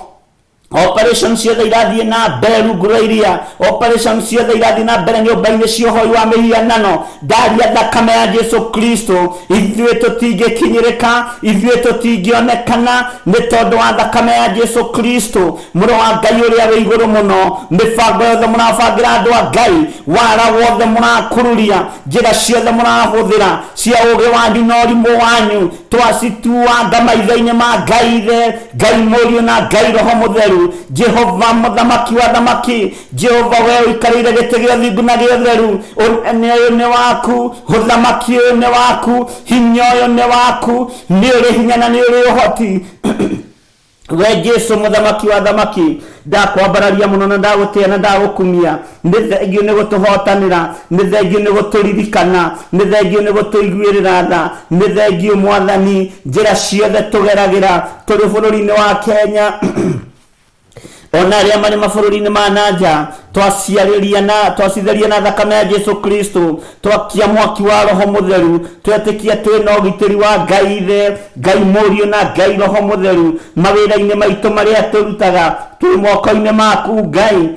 Operation ciothe irathiĩ na mbere rungu rwa iria, operation ciothe irathiĩ na mbere nyũmba-inĩ cia ũhoi wa mĩhianano. Ndaria thakame ya Jesu Kristo, ithuĩ tũtingĩkinyĩrĩka, ithuĩ tũtingĩonekana nĩ tondũ wa thakame ya Jesu Kristo mũrũ wa Ngai ũrĩa wĩ igũrũ mũno. Mĩbango yothe mũrabangĩra andũ a Ngai, wara wothe mũrakururia, njĩra ciothe mũrahũthĩra cia ũũgĩ wanyu na ũrimũ wanyu, twacituanga maitho-inĩ ma Ngai Ithe, Ngai Mũriũ na Ngai Roho Mũtheru. Jehova Mũthamaki wa thamaki, Jehova we ũikarĩire gĩtĩ gĩa ũthingu na gĩa ũtheru, ũnene ũyũ nĩ waku, ũthamaki ũyũ nĩ waku, hinya ũyũ nĩ waku, nĩ ũrĩ hinya na nĩ ũrĩ ũhoti. We Jesu Mũthamaki wa thamaki, ndakwambararia mũno na ndagũtĩa na ndagũkumia. Nĩ thengiũ nĩ gũtũhotanĩra, nĩ thengiũ nĩ gũtũririkana, nĩ thengiũ nĩ gũtũiguĩrĩra tha, nĩ thengiũ Mwathani. Njĩra ciothe tũgeragĩra tũrĩ bũrũri-inĩ wa Kenya ona arĩa marĩ mabũrũri-inĩ ma na nja, twaciarĩria na twacitheria na thakame ya Jesu Kristo, twakia mwaki wa Roho Mũtheru, twetĩkia twĩ na ũgitĩri wa Ngai Ithe, Ngai Mũriũ na Ngai Roho Mũtheru. Mawĩra-inĩ maitũ marĩa tũrutaga twĩ moko-inĩ maku Ngai,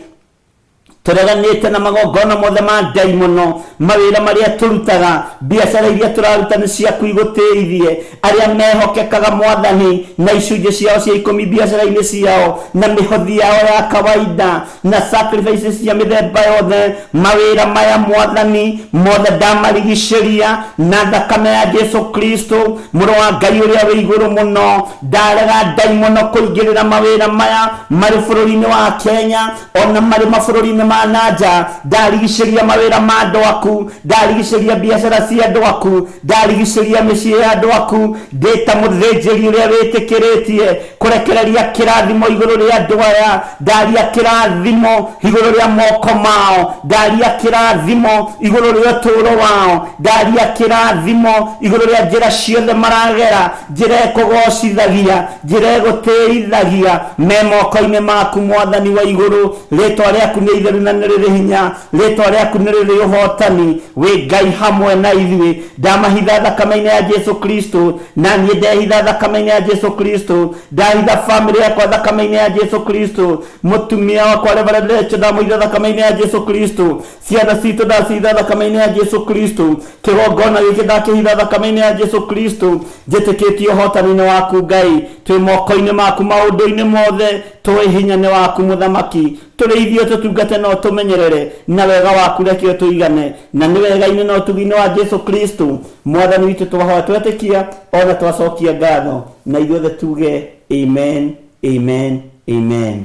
tũreganĩte na magongona mothe ma ndaimono. Mawĩra marĩa tũrutaga, biacara iria tũraruta nĩ ciaku igũtĩithie. Arĩa mehokekaga Mwathani na icunjĩ ciao cia ikũmi biacara-inĩ ciao na mĩhothi yao ya kawaida na sacrifices cia mĩthemba yothe, mawĩra maya Mwathani mothe ndamarigicĩria na thakame ya Jesu Kristo mũrũ wa Ngai ũrĩa wĩ igũrũ mũno. Ndarega ndaimono kũingĩrĩra mawĩra maya marĩ bũrũri-inĩ wa Kenya ona marĩ mabũrũri-inĩ ma na nja. Ndarigicĩria mawĩra ma andũ aku, ndarigicĩria biacara cia andũ aku, ndarigicĩria mĩciĩ ya andũ aku. Ndĩ ta mũthĩnjĩri ũrĩa wĩtĩkĩrĩtie kũrekereria kĩrathimo igũrũ rĩa andũ aya, ndaria kĩrathimo igũrũ rĩa moko mao, ndaria kĩrathimo igũrũ rĩa ũtũũro wao, ndaria kĩrathimo igũrũ rĩa njĩra ciothe maragera, njĩra ĩkũgocithagia, njĩra ĩgũtĩithagia, me moko-inĩ maku Mwathani wa igũrũ. Rĩtwa rĩaku nĩ itheru. na nĩ rĩrĩ hinya, rĩtwa rĩaku nĩ rĩrĩ ũhotani, wĩ Ngai hamwe na ithuĩ. Ndamahitha thakame-inĩ ya Jesu Kristo, na niĩ ndehitha thakame-inĩ ya Jesu Kristo, ndahitha famĩlĩ yakwa thakame-inĩ ya Jesu Kristo, mũtumia wakwa Reverend Rachel ndamũitha thakame-inĩ ya Jesu Kristo, ciana citũ ndacitha thakame-inĩ ya Jesu Kristo, kĩgongona gĩkĩ ndakĩhitha thakame-inĩ ya Jesu Kristo. Njĩtĩkĩtie ũhotani-inĩ waku Ngai, twĩ moko-inĩ maku maũndũ-inĩ mothe, tũĩ hinya nĩ waku mũthamaki, tũrĩithio tũtungate na ũtũmenyerere, na wega waku reke ũtũigane, na nĩ wega-inĩ na ũtugi-inĩ wa Jesu Kristo mwathani witũ twahoya twetĩkia ona twacokia ngatho, na ithuothe tuge amen, amen, amen.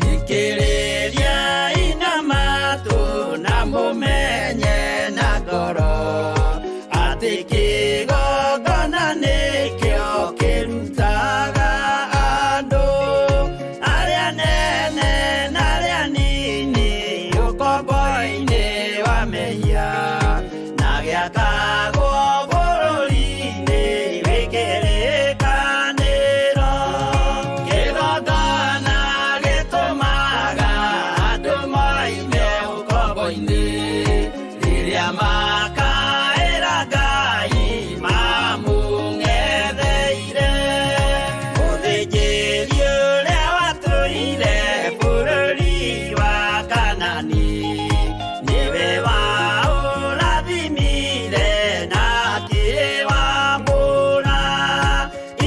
Thikĩrĩria ina matũ na mũmenye na ngoro atĩ kĩgongona nĩkĩo kĩrutaga andũ arĩa nene na arĩa nini ũkombo-inĩ wa mehia na gĩakagwo bũrũri-inĩ wĩ kĩrĩkanĩro. Kĩgongona gĩtũmaga andũ moime ũkombo-inĩ rĩrĩa makaĩra Ngai mamũng'etheire. Mũthĩnjĩri ũrĩa watũire bũrũri wa Kanani nĩwe waũrathimire na akĩwamũra.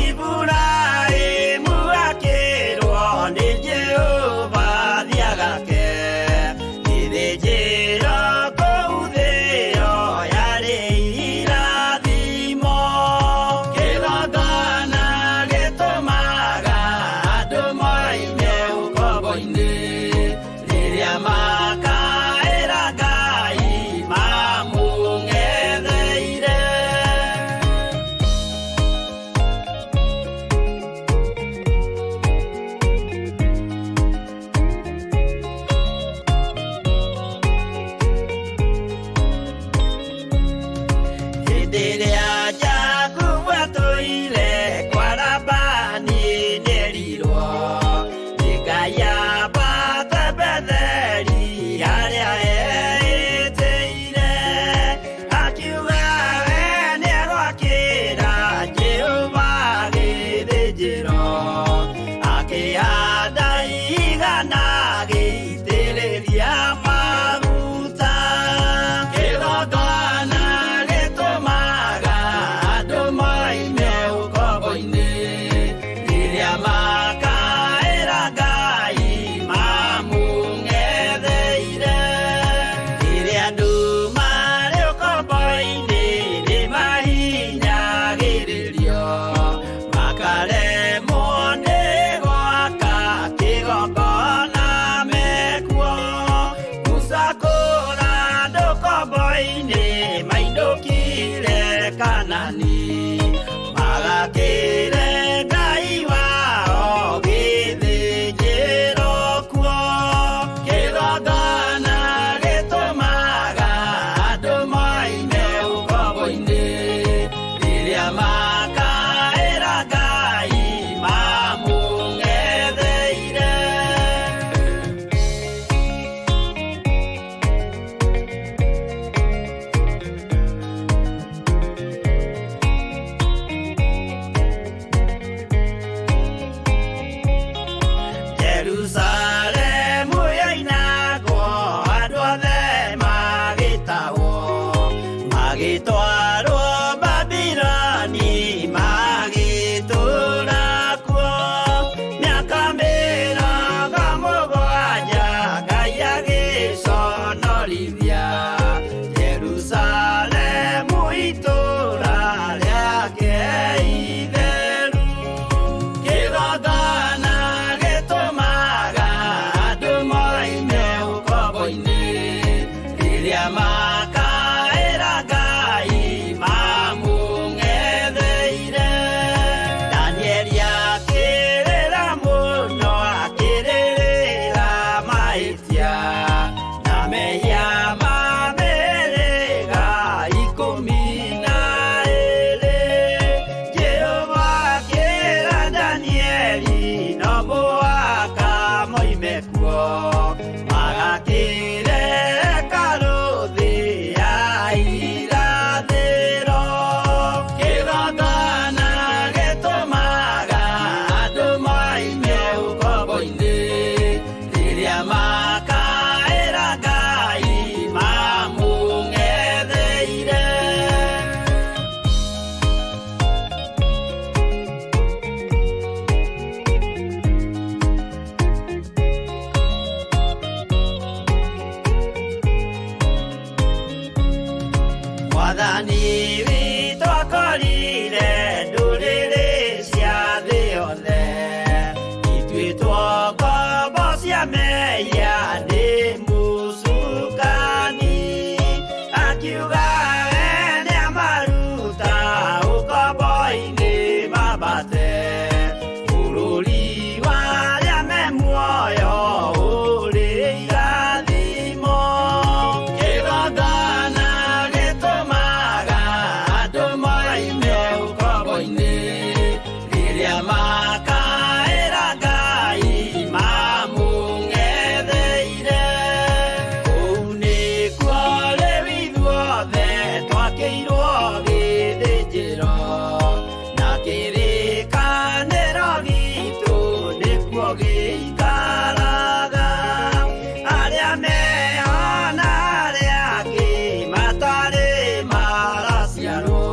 Iburahĩmu akĩrwo nĩ Jehova thiĩ agake gĩthĩnjĩro kũu thĩo Makaĩra Ngai mamũng'etheire. Danieli akĩrĩra mũno, akĩrĩrĩra mahĩtia na mehia ma mĩhĩrĩga 12. Jehova akĩra Danieli no mũhaka moime kuo, magakĩre hekarũ thĩ ya irathĩro. Kĩgongona gĩtũmaga andũ moime ũkombo-inĩ, rĩrĩa makaĩra Ngai mamũng'etheire. Mwathani witũ akorire ndũrĩrĩ cia thĩ yothe ituĩtwo ngombo cia mehia nĩ mũcukani, akiuga we nĩamaruta ũkombo-inĩ mambate bũrũri wa arĩa me muoyo ũrĩ irathimo. Kĩgongona gĩtũmaga andũ moime ũkombo-inĩ, rĩrĩa makaĩra Ngai mamũng'etheire. Kũu nĩkuo rĩu ithuothe twakĩirwo gĩthĩnjĩro, na kĩrĩkanĩro gitũ nĩkuo gĩikaraga. Arĩa meho na arĩa angĩ matarĩ maraciarwo,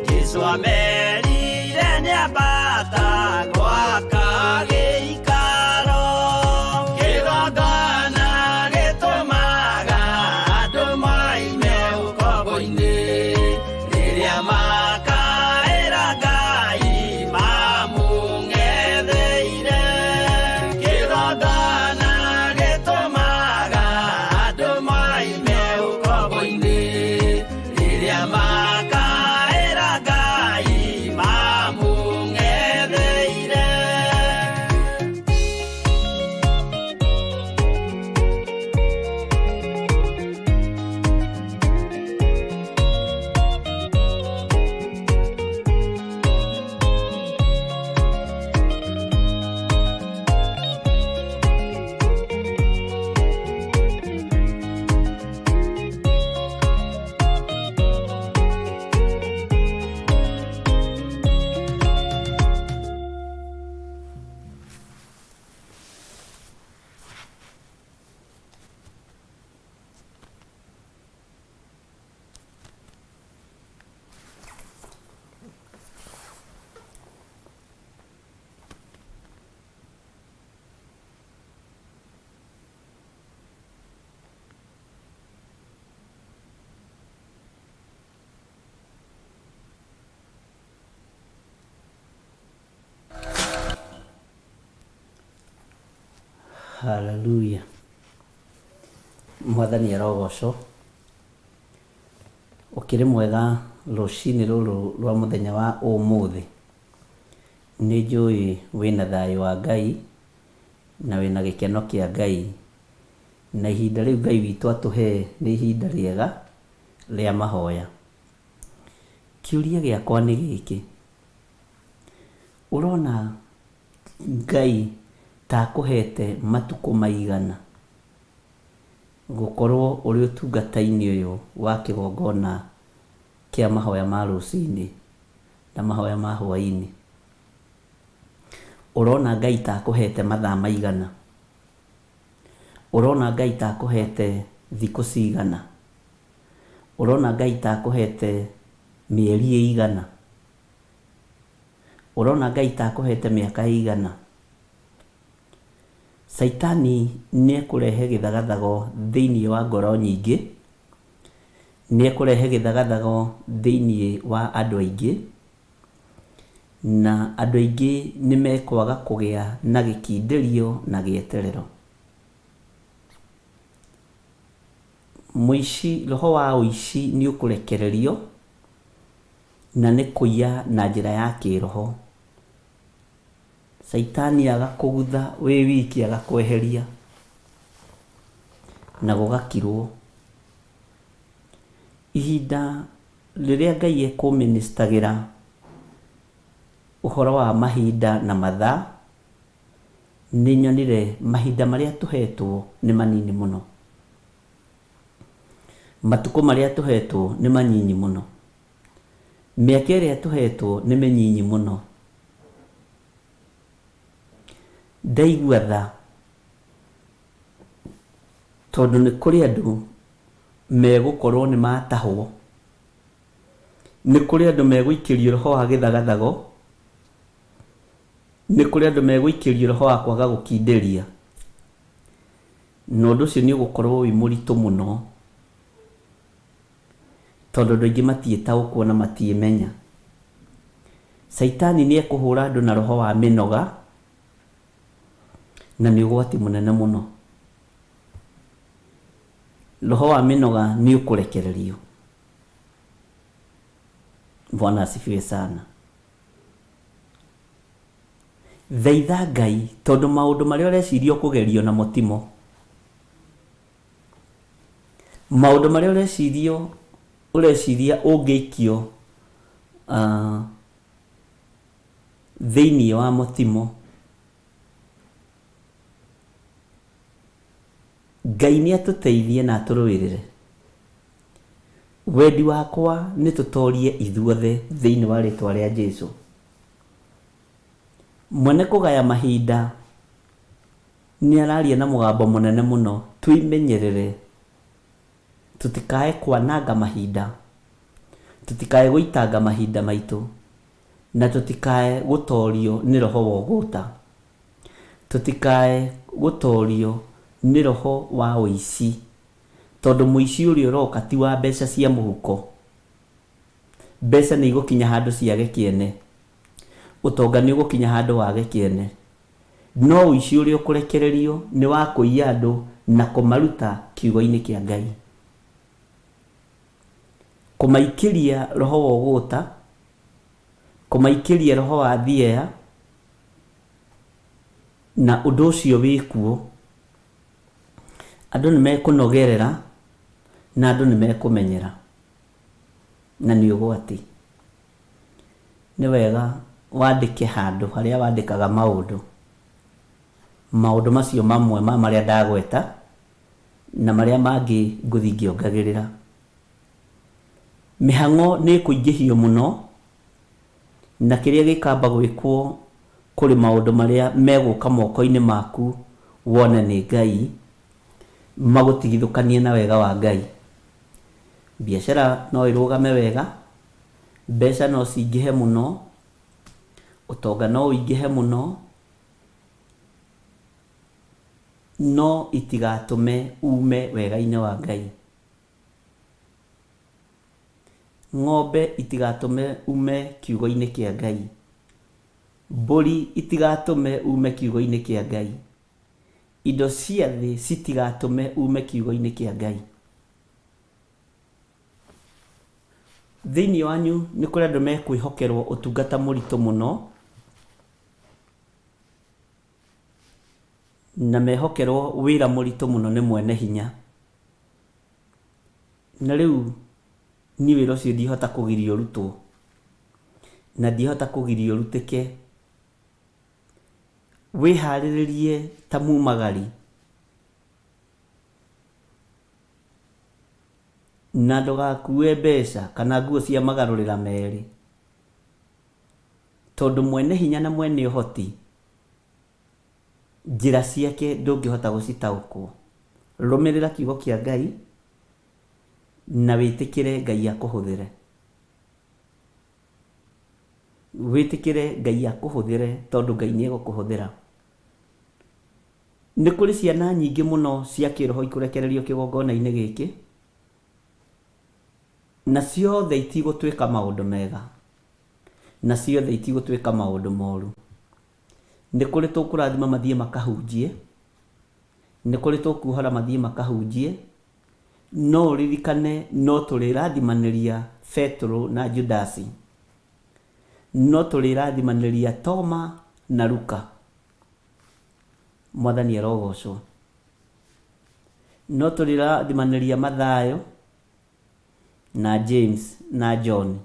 Jesũ amerire nĩambata gwaka gĩikaro. Kĩgongona gĩtũmaga andũ moime ũkombo-inĩ, rĩrĩa makaĩra Ngai mamũng'etheire. Kĩgongona gĩtũmaga andũ moime ũkombo-inĩ, rĩrĩa makaĩra Ngai mamũng'etheire. Haleluya. Mwathani arogocwo. Ũkĩrĩ mwega rũcinĩ rũrũ rwa mũthenya wa ũmũthĩ. Nĩ njũĩ wĩna thayũ wa Ngai na wĩna gĩkeno kĩa Ngai, na ihinda rĩu Ngai witũ atũhe nĩ ihinda rĩega rĩa mahoya. Kĩũria gĩakwa nĩ gĩkĩ, ũrona Ngai ta akũhete matukũ maigana gũkorwo ũrĩ ũtungata-inĩ ũyũ wa kĩgongona kĩa mahoya ma rũcinĩ na mahoya ma hwaĩ-inĩ? Ũrona Ngai ta akũhete mathaa maigana? Ũrona Ngai ta akũhete thikũ cigana? Ũrona Ngai ta akũhete mĩeri ĩigana? Ũrona Ngai ta akũhete mĩaka ĩigana? Caitani nĩekũrehe gĩthagathago thĩinĩ wa ngoro nyingĩ, nĩekũrehe gĩthagathago thĩinĩ wa andũ aingĩ, na andũ aingĩ nĩmekwaga kũgĩa na gĩkindĩrio na gĩeterero. Mũici, roho wa ũici nĩ ũkũrekererio na nĩ kũiya na njĩra ya kĩroho. Caitani agakũgutha wĩ wiki agakweheria na gũgakirwo. Ihinda rĩrĩa Ngai ekũmĩnĩstagĩra ũhoro wa mahinda na mathaa, nĩ nyonire mahinda marĩa tũhetwo nĩ manini mũno. Matukũ marĩa tũhetwo nĩ manyinyi mũno. Mĩaka ĩrĩa tũhetwo nĩ mĩnyinyi mũno. Ndaigua tha tondũ nĩ kũrĩ andũ megũkorwo nĩ matahwo. Nĩ kũrĩ andũ megũikĩrio roho wa gĩthagathago. Nĩ kũrĩ andũ megũikĩrio roho wa kwaga gũkindĩria. Na ũndũ ũcio nĩ ũgũkorwo wĩ mũritũ mũno tondũ andũ aingĩ matiĩtaũkwo na matiĩmenya. Caitani nĩ ekũhũra andũ na roho wa mĩnoga na nĩ ũgwati mũnene mũno. Roho wa mĩnoga nĩ ũkũrekererio. Bwana asifiwe sana. Thaitha Ngai tondũ maũndũ marĩa ũreciria ũkũgerio namo timo. Maũndũ marĩa ũrecirio ũreciria ũngĩikio uh, thĩinĩ wamo timo. Ngai nĩ atũteithie na atũrũĩrĩre. Wendi wakwa nĩ tũtorie ithuothe thĩinĩ wa rĩtwa rĩa Jesu. Mwene kũgaya mahinda nĩ araria na mũgambo mũnene mũno, twĩmenyerere tũtikae kwananga mahinda, tũtikae gũitanga mahinda maitũ, na tũtikae gũtorio nĩ roho wa ũgũta, tũtikae gũtorio nĩ roho wa ũici, tondũ mũici ũrĩa ũroka ti wa mbeca cia mũhuko. Mbeca nĩ igũkinya handũ ciage kĩene, ũtonga nĩ ũgũkinya handũ wage kĩene, no ũici ũrĩa ũkũrekererio nĩ wa kũiya andũ na kũmaruta kiugo-inĩ kĩa Ngai. Kũmaikĩria roho wa ũgũta, kũmaikĩria roho wa thieya, na ũndũ ũcio wĩkuo. Andũ nĩ mekũnogerera na andũ nĩ mekũmenyera, na nĩ ũgwati. Nĩ wega wandĩke handũ harĩa wandĩkaga maũndũ, maũndũ macio mamwe ma marĩa ndagweta, na marĩa mangĩ ngũthiĩ ngĩongagĩrĩra. Mĩhang'o nĩ ĩkũingĩhio mũno, na kĩrĩa gĩkamba gwĩkwo kũrĩ maũndũ marĩa megũka moko-inĩ maku wone nĩ Ngai, magũtigithũkanie na wega wa Ngai. Biacara no ĩrũgame wega, mbeca no cingĩhe mũno, ũtonga no ũingĩhe mũno, no itigatũme ume wega-inĩ wa Ngai. Ng'ombe itigatũme ume kiugo-inĩ kĩa Ngai. Mbũri itigatũme ume kiugo-inĩ kĩa Ngai. Indo cia thĩ citigatũme ume kiugo-inĩ kĩa Ngai. Thĩinĩ wanyu nĩ kũrĩ andũ mekwĩhokerwo ũtungata mũritũ mũno, na mehokerwo wĩra mũritũ mũno nĩ mwene hinya. Na rĩu niĩ wĩra ũcio ndingĩhota kũgiria ũrutwo, na ndingĩhota kũgiria ũrutĩke. Wĩharĩrĩrie ta mumagari, na ndũgakue mbeca kana nguo cia magarũrĩra merĩ, tondũ mwene hinya na mwene ũhoti, njĩra ciake ndũngĩhota gũcitaũkwo. Rũmĩrĩra kiugo kĩa Ngai na wĩtĩkĩre Ngai akũhũthĩre. Wĩtĩkĩre Ngai akũhũthĩre tondũ Ngai nĩ egũkũhũthĩra. Nĩ kũrĩ ciana nyingĩ mũno cia kĩroho ikũrekererio kĩgongona-inĩ gĩkĩ, na ciothe itigũtuĩka maũndũ mega, na ciothe itigũtuĩka maũndũ moru. Nĩ kũrĩ tũkũrathima mathiĩ makahunjie, nĩ kũrĩ tũkuohora mathiĩ makahunjie, No ũririkane no tũrĩrathimanĩria Betũrũ na Judasi. No tũrĩrathimanĩria Toma na Luka. Mwathani arogocwo. No tũrĩrathimanĩria Mathayo na James na John.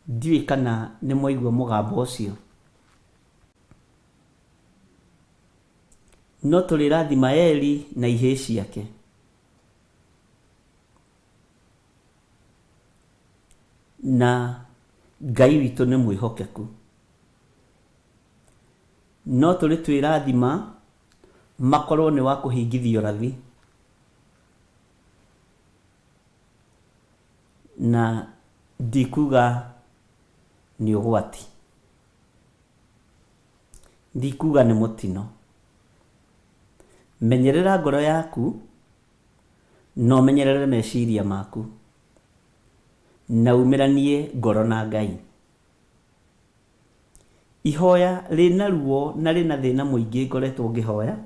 Ndiũĩ kana nĩ mwaigua mũgambo ũcio. No tũrĩrathima Eli na ihĩĩ ciake. Na Ngai witũ nĩ mwĩhokeku. No tũrĩ twĩrathima makorwo nĩ wa kũhingithia ũrathi. Na ndikuga nĩ ũgwati. Ndikuga nĩ mũtino. Menyerera ngoro yaku na ũmenyerere meciria maku na umĩranie ngoro na Ngai. Ihoya rĩna ruo na rĩna thĩna mũingĩ ngoretwo ngĩhoya,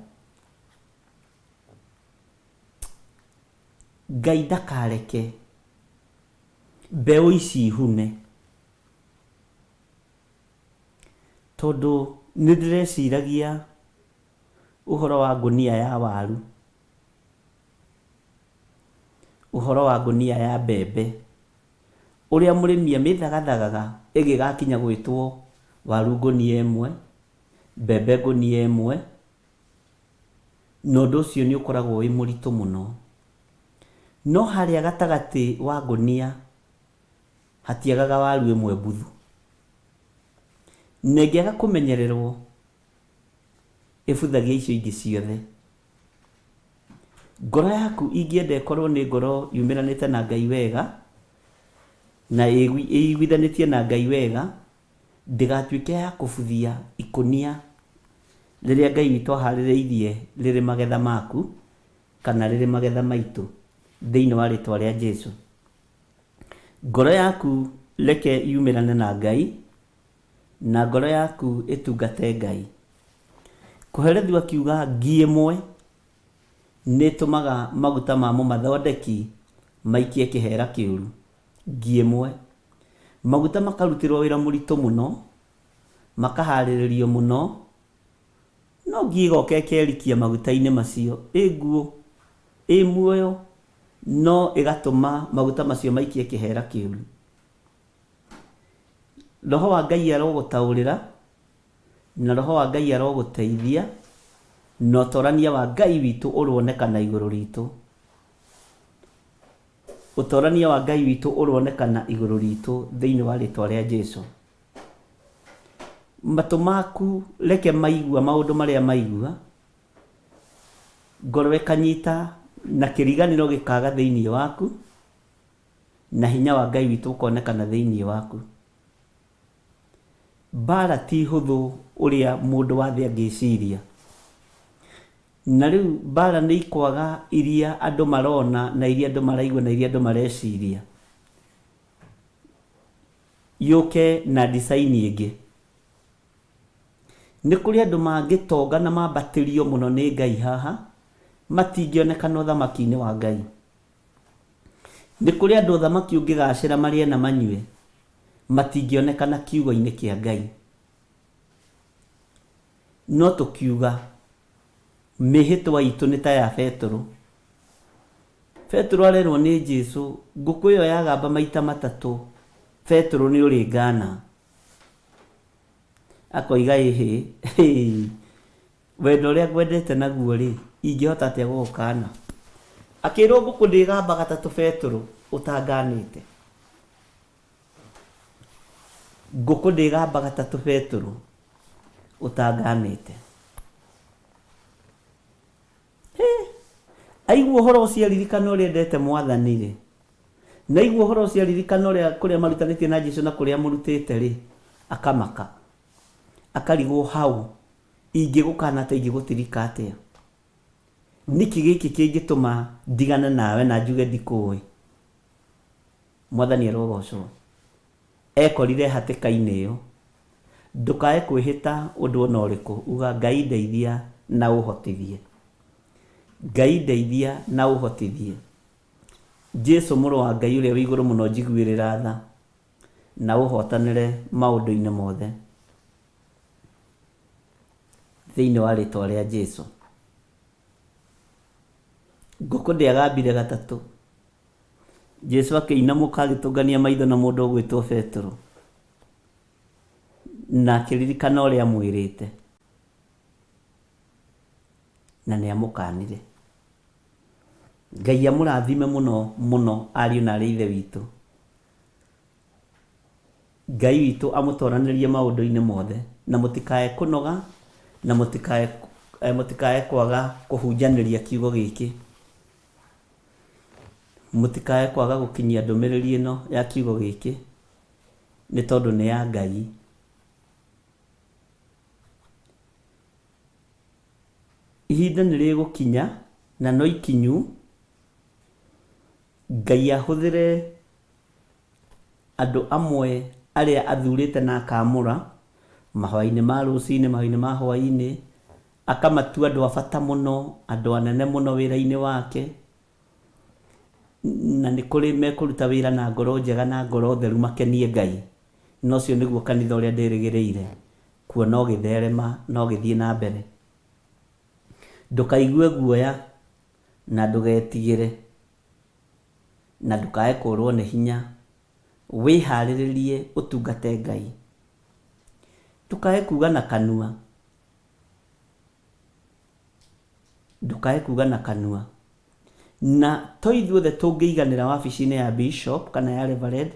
Ngai ndakareke mbeũ ici ihune. Tondũ nĩ ndĩreciragia ũhoro wa ngũnia ya waru, ũhoro wa ngũnia ya mbembe, ũrĩa mũrĩmi amĩthagathagaga ĩgĩgakinya gwĩtwo waru ngũnia ĩmwe, mbembe ngũnia ĩmwe, na ũndũ ũcio nĩ ũkoragwo wĩ mũritũ mũno. No harĩa gatagatĩ wa ngũnia hatiagaga waru ĩmwe mbuthu. Na ĩngĩaga kũmenyererwo, ĩbuthagia icio ingĩ ciothe. Ngoro yaku ingĩenda ĩkorwo nĩ ngoro yumĩranĩte na Ngai wega, na ĩiguithanĩtie na Ngai wega, ndĩgatuĩke ya kũbuthia ikũnia rĩrĩa Ngai witũ aharĩrĩirie rĩrĩ magetha maku, kana rĩrĩ magetha maitũ, thĩinĩ wa rĩtwa rĩa Jesu. Ngoro yaku reke yumĩrane na Ngai, na ngoro yaku ĩtungate Ngai. Kohelethu akiuga ngi ĩmwe nĩ ĩtũmaga maguta ma mũmathondeki maikie kĩhera kĩũru. Ngi ĩmwe. Maguta makarutĩrwo wĩra mũritũ mũno, makaharĩrĩrio mũno, No ngi ĩgoka ĩkerikia maguta-inĩ macio, ĩ nguũ, ĩ muoyo, no ĩgatũma maguta macio maikie kĩhera kĩũru. Roho wa Ngai arogũtaũrĩra, na Roho wa Ngai arogũteithia, na ũtorania wa Ngai witũ ũroonekana igũrũ ritũ. Ũtorania wa Ngai witũ ũroonekana igũrũ ritũ thĩinĩ wa rĩtwa rĩa Jesu. Matũ maku reke maigua maũndũ marĩa maigua, ngoro ĩkanyita na kĩriganĩro gĩkaga thĩinĩ waku, na hinya wa Ngai witũ ũkonekana thĩinĩ waku. Mbara ti hũthũ ũrĩa mũndũ wa thĩ angĩciria. Na rĩu mbara nĩ ikwaga iria andũ marona na iria andũ maraigua na iria andũ mareciria. Yũke na design ĩngĩ. Nĩ kũrĩ andũ mangĩtonga na mambatĩrio mũno nĩ Ngai haha, matingĩonekana ũthamaki-inĩ wa Ngai. Nĩ kũrĩ andũ ũthamaki ũngĩgacĩra marĩe na manyue, matingĩonekana kiugo-inĩ kĩa Ngai. No tũkiuga mĩhĩtwa itũ nĩ ta ya Betũrũ. Betũrũ arerwo nĩ Jesu, ngũkũ ĩyo yagamba maita matatũ, Betũrũ nĩ ũrĩngana. Akoiga ĩhĩ, wendo ũrĩa ngwendete naguo rĩ, ingĩhota atĩa gũgũkana? Akĩrwo ngũkũ ndĩgamba gatatũ Betũrũ ũtanganĩte. Ngũkũ ndĩgamba gatatũ Betũrũ ũtanganĩte. Hĩ! Aigua ũhoro ũcio aririkana ũrĩa endete Mwathani-rĩ, na aigua ũhoro ũcio aririkana ũrĩa kũrĩa marutanĩtie na Jesu na kũrĩa amũrutĩte-rĩ, akamaka. Akarigwo hau, ingĩgũkana atĩa, ingĩgũtirika atĩa? Nĩkĩ gĩkĩ kĩngĩtũma ndigane nawe na njuge ndikũĩ? Mwathani arogocwo. Ekorire hatĩka-inĩ ĩyo. Ndũkae kwĩhĩta ũndũ o na ũrĩkũ, uga Ngai ndeithia na ũhotithie. Ngai ndeithia na ũhotithie. Jesu mũrũ wa Ngai ũrĩa wĩ igũrũ mũno njiguĩrĩra tha na ũhotanĩre maũndũ-inĩ mothe. Thĩinĩ wa rĩtwa rĩa Jesu. Ngũkũ ndĩagambire gatatũ. Jesu akĩinamũka agĩtũngania maitho na mũndũ ũgwĩtwo Petero na akĩririkana ũrĩa amwĩrĩte na nĩ amũkanire. Ngai amũrathime mũno mũno ariũ na arĩ ithe witũ. Ngai witũ amũtoranĩrie maũndũ-inĩ mothe na mũtikae kũnoga na mũtikae mũtikae kwaga kũhunjanĩria kiugo gĩkĩ. Mũtikae kwaga gũkinyia ndũmĩrĩri ĩno ya kiugo gĩkĩ nĩ tondũ nĩ ya Ngai. Ihinda nĩ rĩgũkinya na no ikinyu Ngai ahũthĩre andũ amwe arĩa athurĩte na akaamũra mahoya-inĩ ma rũcinĩ, mahoya-inĩ ma hwaĩ-inĩ, akamatua andũ a bata mũno, andũ anene mũno wĩra-inĩ wake, na nĩ kũrĩ mekũruta wĩra na ngoro njega na ngoro theru makenie Ngai. Na ũcio nĩguo kanitha ũrĩa ndĩrĩgĩrĩire kuona ũgĩtherema na ũgĩthiĩ na mbere. Ndũkaigue guoya na ndũgetigĩre na ndũkae kũrwo nĩ hinya, wĩharĩrĩrie ũtungate Ngai. Ndũkae kuga na kanua, ndũkae kuga na kanua. Na to ithuothe tũngĩiganĩra wabici-inĩ ya bishop kana ya reverend.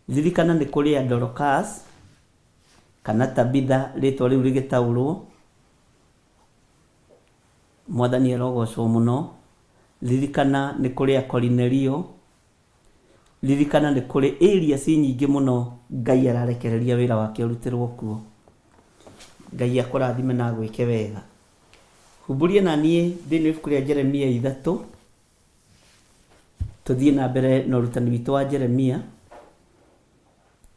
Ririkana nĩ kũrĩ a Dorcas kana Tabitha rĩtwa rĩu rĩgĩtaũrwo. Mwathani arogocwo mũno. Ririkana nĩ kũrĩ a Korinelio. Ririkana nĩ kũrĩ areas nyingĩ mũno Ngai ararekereria wĩra wake ũrutĩrwo kuo. Ngai akũrathime na agwĩke wega. Humbũria na niĩ thĩinĩ wa ibuku rĩa Jeremia 3. Tũthiĩ na mbere na ũrutani witũ wa Jeremia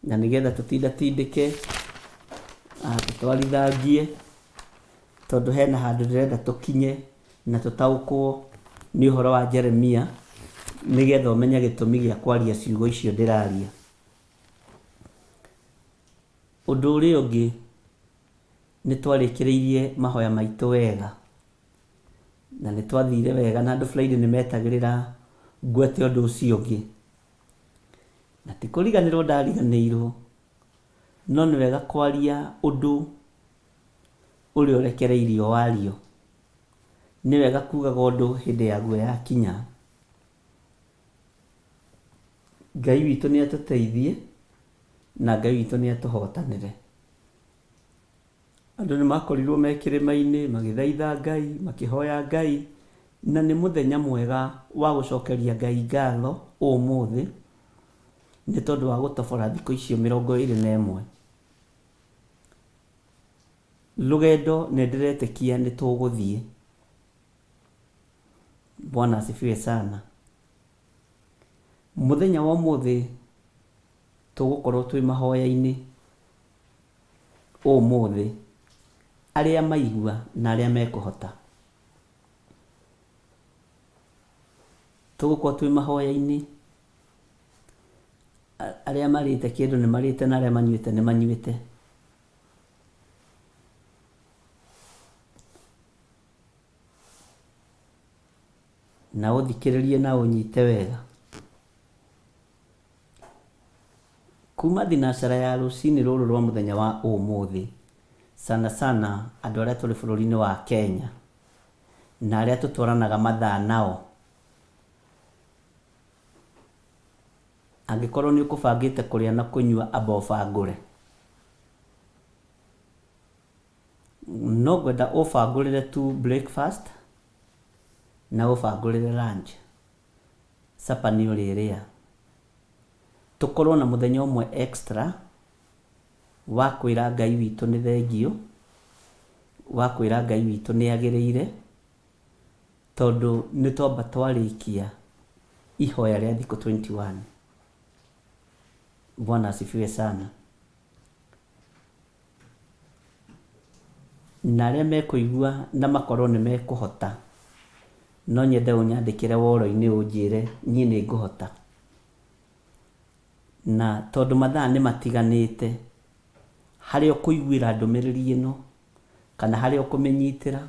na nĩgetha tũtindatindĩke tũtwarithangie tondũ hena handũ ndĩrenda tũkinye na tũtaũkwo nĩ ũhoro wa Jeremia nĩgetha ũmenye gĩtũmi gĩa kwaria ciugo icio ndĩraria. Ũndũ ũrĩa ũngĩ nĩ twarĩkĩrĩirie mahoya maitũ wega na nĩ twathire wega na andũ Friday nĩ metagĩrĩra ngwete ũndũ ũcio ũngĩ. Na ti kũriganĩrwo ndariganĩirwo, no nĩ wega kwaria ũndũ ũrĩa ũrekereirio wario. Nĩ wega kugaga ũndũ hĩndĩ yaguo yakinya. Ngai witũ nĩ atũteithie na Ngai witũ nĩ atũhotanĩre. Andũ nĩ makorirwo me kĩrĩma-inĩ magĩthaitha Ngai, makĩhoya Ngai, na nĩ mũthenya mwega wa gũcokeria Ngai ngatho ũmũthĩ nĩ tondũ wa gũtobora thikũ icio 21. Rũgendo nĩ ndĩretĩkia nĩ tũgũthiĩ. Bwana asifiwe sana. Mũthenya wa ũmũthĩ tũgũkorwo twĩ mahoya-inĩ ũmũthĩ, arĩa maigua na arĩa mekũhota. Tũgũkorwo twĩ mahoya-inĩ, arĩa marĩte kĩndũ nĩ marĩte na arĩa manyuĩte nĩ manyuĩte. Na ũthikĩrĩrie na ũnyite wega. Kuma thinacara ya rũcinĩ rũrũ rwa mũthenya wa ũmũthĩ, sana sana andũ arĩa tũrĩ bũrũri-inĩ wa Kenya na arĩa tũtwaranaga mathaa nao, angĩkorwo nĩ ũkũbangĩte kũrĩa na kũnyua amba ũbangũre. No ngwenda ũbangũrĩre tu breakfast na ũbangũrĩre lunch. Supper nĩ ũrĩrĩa. Tũkorwo na mũthenya ũmwe extra wa kwĩra Ngai witũ nĩ thengiũ, wa kwĩra Ngai witũ nĩ agĩrĩire, tondũ nĩ twamba twarĩkia ihoya rĩa thikũ 21. Bwana asifiwe sana. Na arĩa mekũigua na makorwo nĩ mekũhota. No nyende ũnyandĩkĩre woro-inĩ ũnjĩre niĩ nĩ ngũhota. Na tondũ mathaa nĩ matiganĩte, harĩa ũkũiguĩra ndũmĩrĩri ĩno, kana harĩa ũkũmĩnyitĩra,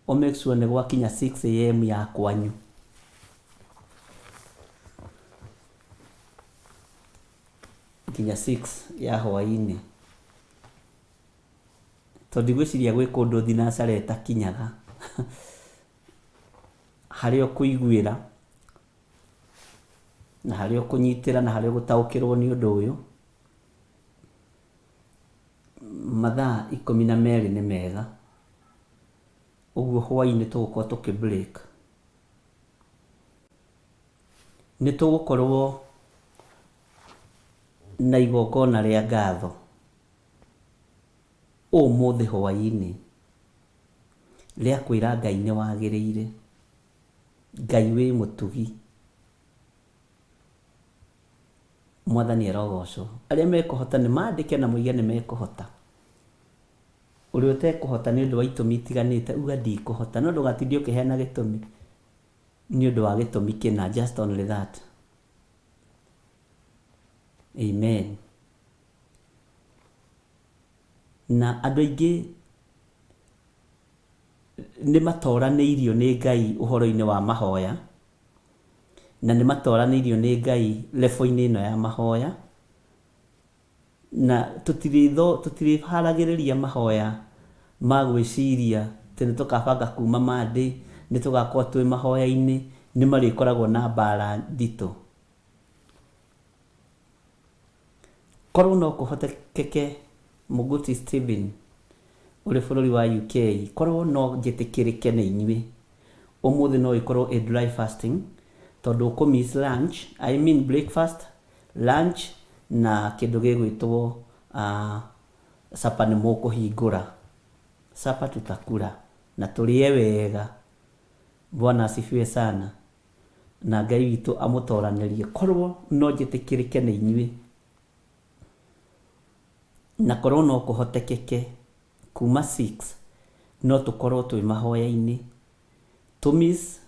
ũ make sure nĩ gwakinya 6 a.m. ya kwanyu. Nginya 6 ya hwaĩ-inĩ. Tondũ ndigwĩciria gwĩ kũndũ thinacara ĩtakinyaga. Harĩa ũkũiguĩra, na harĩa ũkũnyitĩra, na harĩa ũgũtaũkĩrwo nĩ ũndũ ũyũ, mathaa 12 nĩ mega. Ũguo hwaĩ-inĩ tũgũkorwo tũkĩ break. Nĩ tũgũkorwo na igongona rĩa ngatho ũmũthĩ hwaĩ-inĩ rĩa kwĩra Ngai nĩ wagĩrĩire, Ngai wĩ mũtugi. Mwathani arogocwo. Arĩa mekũhota nĩ mandĩke na moige nĩ mekũhota. Ũrĩa ũtekũhota nĩ ũndũ wa itũmi itiganĩte uga ndikũhota, no ndũgatinde ũkĩheana gĩtũmi nĩ ũndũ wa gĩtũmi kĩna, just only that. Amen. Na andũ aingĩ nĩ matoranĩirio nĩ Ngai ũhoro-inĩ wa mahoya, na nĩ matoranĩirio nĩ Ngai level-inĩ ĩno ya mahoya, na tũtirĩharagĩrĩria mahoya ma gwĩciria atĩ nĩ tũkabanga kuma Monday, nĩ tũgakorwo twĩ mahoya-inĩ, nĩ marĩkoragwo na mbara nditũ. Korwo no kũhotekeke Mũgũti Stephen ũrĩ bũrũri wa UK, korwo no njĩtĩkĩrĩke nĩ inyuĩ, ũmũthĩ no ĩkorwo ĩ dry fasting, tondũ ũkũ miss lunch, I mean breakfast, lunch na kĩndũ gĩgwĩtwo supper nĩ mũkũhingũra. Supper tutakula na tũrĩe wega. Bwana asifiwe sana. Na Ngai witũ amũtoranĩrie. Korwo no njĩtĩkĩrĩke nĩ inyuĩ, na korwo no kũhotekeke kuma 6 no tũkorwo twĩ mahoya-inĩ, tũ miss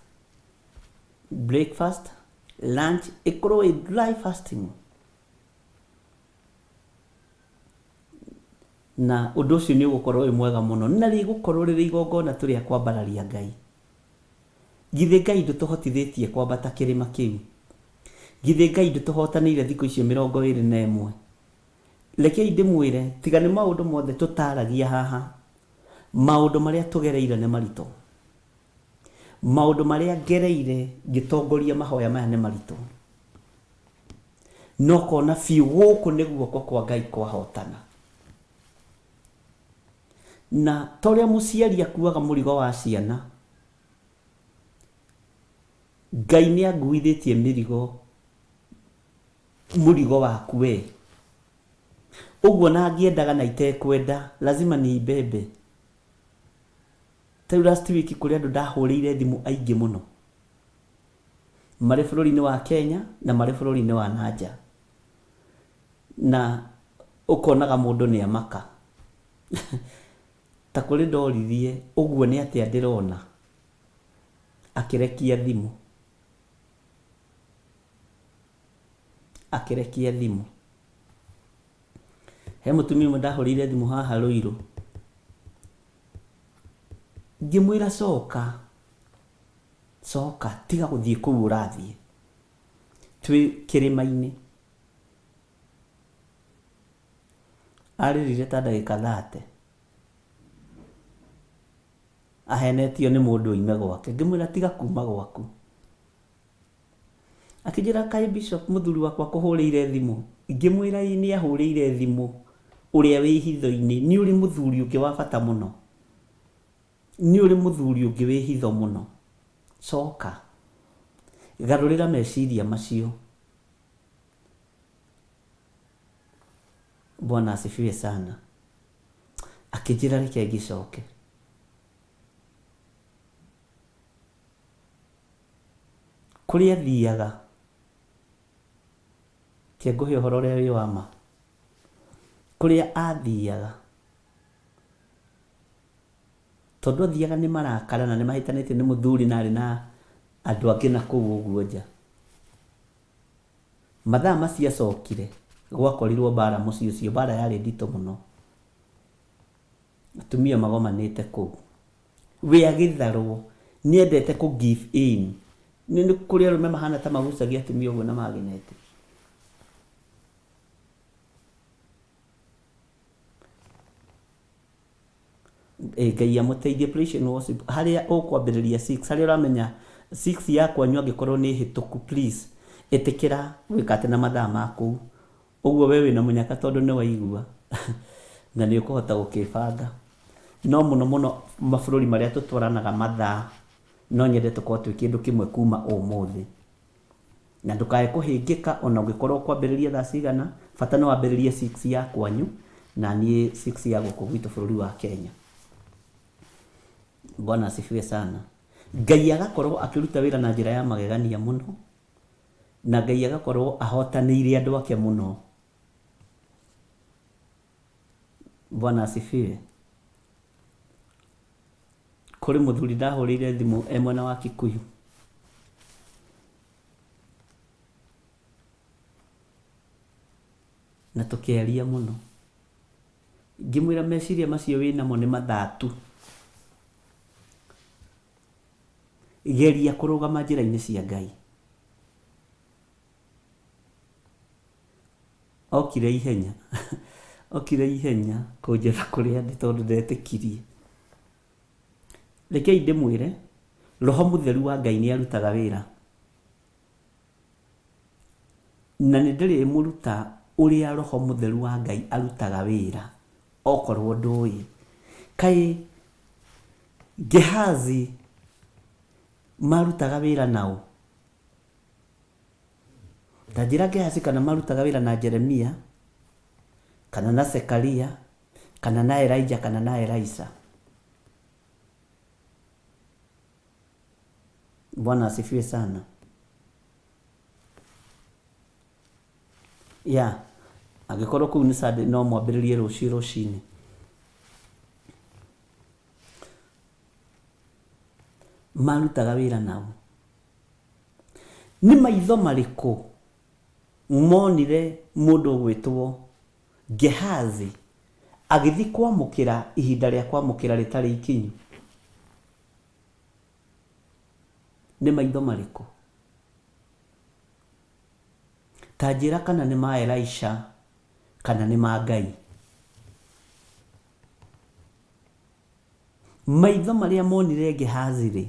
breakfast, lunch, ĩkorwo ĩ dry fasting. Na ũndũ ũcio nĩ ũgũkorwo wĩ mwega mũno, na rĩgũkorwo rĩrĩ igongona tu rĩa kwambararia Ngai. Githĩ Ngai ndũtũhotithĩtie kwambata kĩrĩma kĩu? Githĩ Ngai ndũtũhotanĩire thikũ icio 21? Rekei ndĩmwĩre, tiga nĩ maũndũ mothe tũtaragia haha, maũndũ marĩa tũgereire nĩ maritũ. Maũndũ marĩa ngereire ngĩtongoria mahoya maya nĩ maritũ. No kona biũ gũkũ nĩ guoko kwa Ngai kwahotana. Na ta ũrĩa mũciari akuaga mũrigo wa ciana, Ngai nĩ anguithĩtie mĩrigo, mũrigo waku we. Ũguo na ngĩendaga na itekwenda, lazima niibebe. Ta rĩu last week kũrĩ andũ ndahũrĩire thimũ aingĩ mũno, marĩ bũrũri-inĩ wa Kenya na marĩ bũrũri-inĩ wa na nja. Na ũkonaga mũndũ nĩ amaka. Ta kũrĩ ndoririe ũguo nĩ atĩa ndĩrona, akĩrekia thimũ. Akĩrekia thimũ. He mũtumia ũmwe ndahũrĩire thimũ haha Ruiru, ngĩmwĩra coka, coka tiga gũthiĩ kũu ũrathiĩ, twĩ kĩrĩma-inĩ. Arĩrire ta ndagĩka thate ahenetio nĩ mũndũ oime gwake. Ngĩmwĩra tiga kuma gwaku. Akĩnjĩra kaĩ bishop mũthuri wakwa akũhũrĩire thimũ. Ngĩmwĩra ĩĩ nĩ ahũrĩire thimũ ũrĩa wĩ hitho-inĩ. Nĩ ũrĩ mũthuri ũngĩ wa bata mũno. Nĩ ũrĩ mũthuri ũngĩ wĩ hitho mũno. Coka. Garũrĩra meciria macio. Bwana asifiwe sana. Akĩnjĩra reke ngĩcoke. Kũrĩa athiaga, reke ngũhe ũhoro ũrĩa wĩ wa ma, kũrĩa athiaga, Tondũ athiaga nĩ marakara na nĩ mahĩtanĩtie nĩ mũthuri na arĩ na andũ angĩ na kũu ũguo nja. Mathaa macio acokire, gwakorirwo mbara mũciĩ ũcio, mbara yarĩ nditũ mũno. Atumia magomanĩte kũu. We agĩtharwo, nĩ endete kũ give in. Nĩ kũrĩ arũme mahana ta magucagia atumia ũguo na magineti. Ĩ Ngai amũteithie praise and worship harĩa ũkwambĩrĩria 6 harĩa ũramenya 6 ya kwanyu angĩkorwo nĩ hĩtũku please ĩtĩkĩra gwĩka atĩ na mathaa ma kũu ũguo we wĩna mũnyaka tondũ nĩ waigua na nĩ ũkũhota gũkĩbanga no mũno mũno mabũrũri marĩa tũtwaranaga mathaa no nyende tũkorwo twĩ kĩndũ kĩmwe kuma ũmũthĩ Na ndũkae kũhĩngĩka ona ũngĩkorwo ũkwambĩrĩria thaa cigana, bata nĩ wambĩrĩrie six ya kwanyu na niĩ six ya gũkũ gwitũ bũrũri wa Kenya. Bwana asifiwe sana. Ngai agakorwo akĩruta wĩra na njĩra ya magegania mũno, na Ngai agakorwo ahotanĩire andũ ake mũno. Bwana asifiwe. Kũrĩ mũthuri ndahũrĩire thimũ e mwena wa Kikuyu. Na tũkĩaria mũno. Ngĩmwĩra meciria macio wĩnamo nĩ mathatu. Geria kũrũgama njĩra-inĩ cia Ngai. Okire ihenya, okire ihenya kũnjetha kũrĩa ndĩ tondũ ndetĩkirie. Rekei ndĩmwĩre, Roho Mũtheru wa Ngai nĩ arutaga wĩra. Na nĩ ndĩrĩmũruta ũrĩa Roho Mũtheru wa Ngai arutaga wĩra, okorwo ndũĩ. Kaĩ Gehazi marutaga wĩra naũ? Ta njĩra Gehazi kana marutaga wĩra na Jeremia, kana na Zekaria, kana na Elijah, kana na Elisha. Bwana asifiwe sana. Ya, angĩkorwo kũu nĩ Sunday no mwambĩrĩrie rũciũ rũcinĩ. Marutaga wĩra nao. Nĩ maitho marĩkũ monire mũndũ ũgwĩtwo Gehazi agĩthiĩ kwamũkĩra ihinda rĩa kwamũkĩra rĩtarĩ ikinyu? Nĩ maitho marĩkũ? Ta njĩra kana nĩ ma Elisha kana nĩ ma Ngai. Maitho marĩa monire Gehazi-rĩ,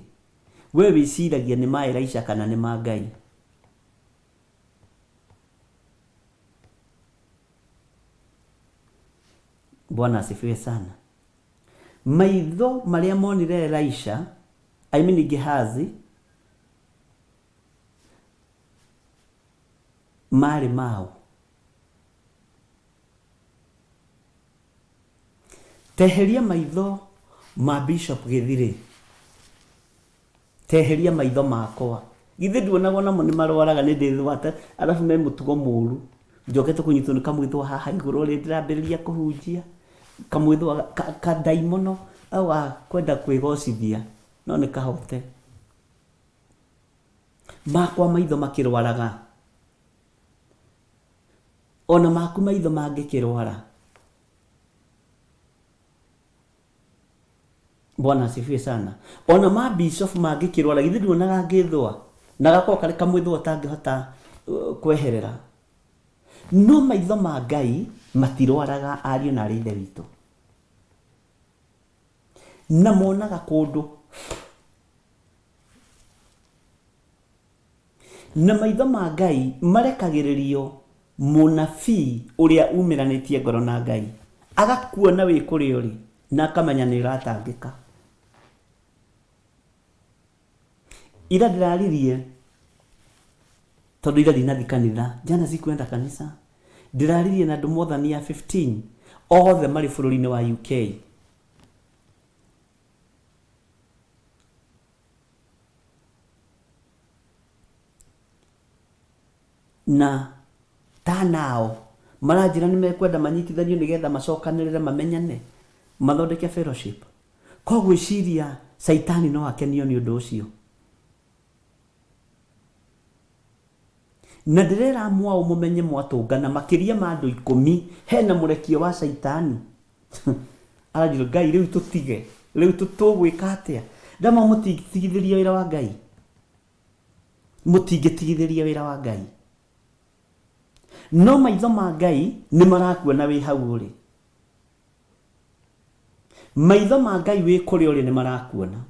we wĩciragia nĩ ma Elisha kana nĩ ma Ngai? Bwana asifiwe sana. Maitho marĩa monire Elisha, I mean Gehazi, marĩ maũ? Teheria maitho ma Bishop Gĩthirĩ. Teheria maitho makwa. Githĩ nduonaga onamo nĩ marwaraga nĩ ndĩthwata arabu me mũtugo mũru. Njokete kũnyitwo nĩ kamwĩthwa haha igũrũ rĩ ndĩrambĩrĩria kũhunjia. Kamwĩthwa ka ndaimono au ga kwenda kwĩgocithia no nĩ kahote. Makwa maitho makĩrwaraga. Ona maku maitho mangĩkĩrwara. Bwana asifiwe sana. Ona ma bishop mangĩkĩrwara githĩ nduonaga ngĩthũa na gakorwo karĩ kamwĩthũa ũtangĩhota kweherera. No maitho ma Ngai matirwaraga ariũ na arĩ ithe witũ. Na monaga kũndũ Na maitho ma Ngai marekagĩrĩrio mũnabii ũrĩa umĩranĩtie ngoro na Ngai, agakuona wĩ kũrĩa ũrĩ na akamenya nĩ ũratangĩka. Ira ndĩraririe tondũ ira ndinathi kanitha, jana sikuenda kanitha, ndĩraririe na andũ more than ya 15 othe marĩ bũrũri-inĩ wa UK. Na ta nao maranjĩra nĩ mekwenda manyitithanio nĩgetha macokanĩrĩre mamenyane mathondeke fellowship. Ko gwĩciria Caitani no akenio nĩ ũndũ ũcio? Na ndĩrera mwaũ mũmenye mwatũngana makĩria ma andũ ikũmi hena mũrekio wa Caitani. Aranjĩra Ngai rĩu tũtige, rĩu tũgwĩka atĩa? Ndamwĩra mũtingĩtigithĩria wĩra wa Ngai. Mũtingĩtigithĩria wĩra wa Ngai. No maitho ma Ngai nĩ marakuona wĩ hau ũrĩ. Maitho ma Ngai wĩ kũrĩa ũrĩ nĩ marakuona.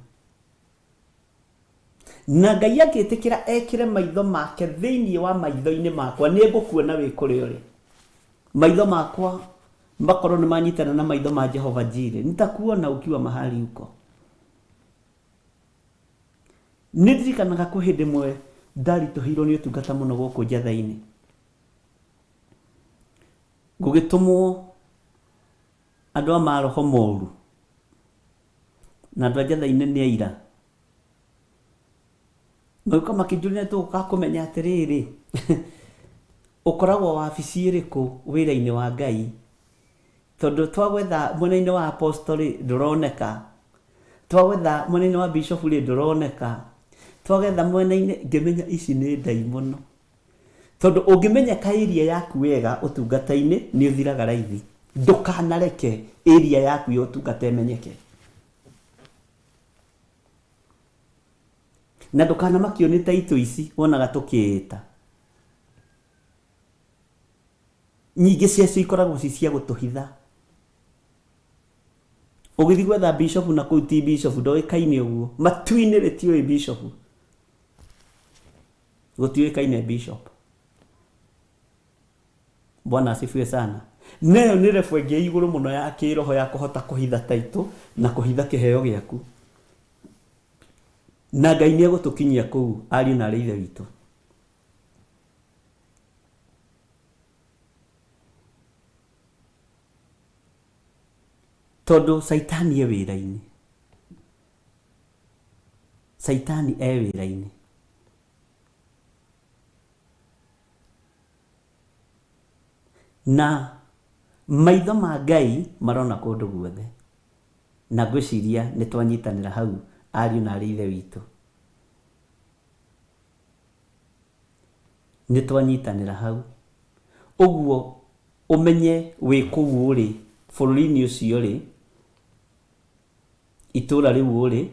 Na Ngai angĩtĩkĩra ekĩre maitho make thĩinĩ wa maitho-inĩ makwa, nĩ ngũkuona wĩ kũrĩa ũrĩ. Maitho makwa makorwo nĩ manyitana na maitho ma Jehova Jireh, nitakuona ukiwa mahali uko. Nĩ ndirikanaga kwĩ hĩndĩ ĩmwe ndaritũhĩirwo nĩ ũtungata mũno gũkũ Njatha-inĩ. Gũgĩtũmwo andũ a maroho moru, na andũ a Njatha-inĩ nĩ aira. Magĩũka makĩnjũria nĩ tũgũka kũmenya atĩrĩrĩ, ũkoragwo wabici ĩrĩkũ wĩra-inĩ wa Ngai? Tondũ twagwetha mwena-inĩ wa apostle rĩ, ndũroneka. Twagwetha mwena-inĩ wa bishop rĩ, ndũroneka. Twagetha mwena-inĩ, ngĩmenya ici nĩ ndaimono. Tondũ ũngĩmenyeka area yaku wega ũtungata-inĩ, nĩ ũthiraga raithi. Ndũkanareke area yaku ya ũtungata ĩmenyeke. Na ndũkanamakio nĩ taitũ ici wonaga tũkĩĩta. Nyingĩ ciacio ikoragwo ci cia gũtũhitha. Ũgĩthiĩ gwetha bishop na kũu ti bishop ndoĩkaine ũguo. Matu-inĩ rĩtiũĩ bishop. Gũtiũĩkaine bishop. Bwana asifiwe sana. Na ĩyo nĩ level ĩngĩ igũrũ mũno ya kĩroho ya kũhota kũhitha taitũ na kũhitha kĩheo gĩaku. Na Ngai nĩ egũtũkinyia kũu ariũ na arĩ ithe witũ. Tondũ Caitani e wĩra-inĩ. Caitani e wĩra-inĩ. Na maitho ma Ngai marona kũndũ guothe. Na ngwĩciria nĩ twanyitanĩra hau ariũ na arĩ ithe witũ. Nĩ twanyitanĩra hau. Ũguo ũmenye wĩ kũu ũrĩ, bũrũri-inĩ ũcio ũrĩ, itũũra rĩu ũrĩ,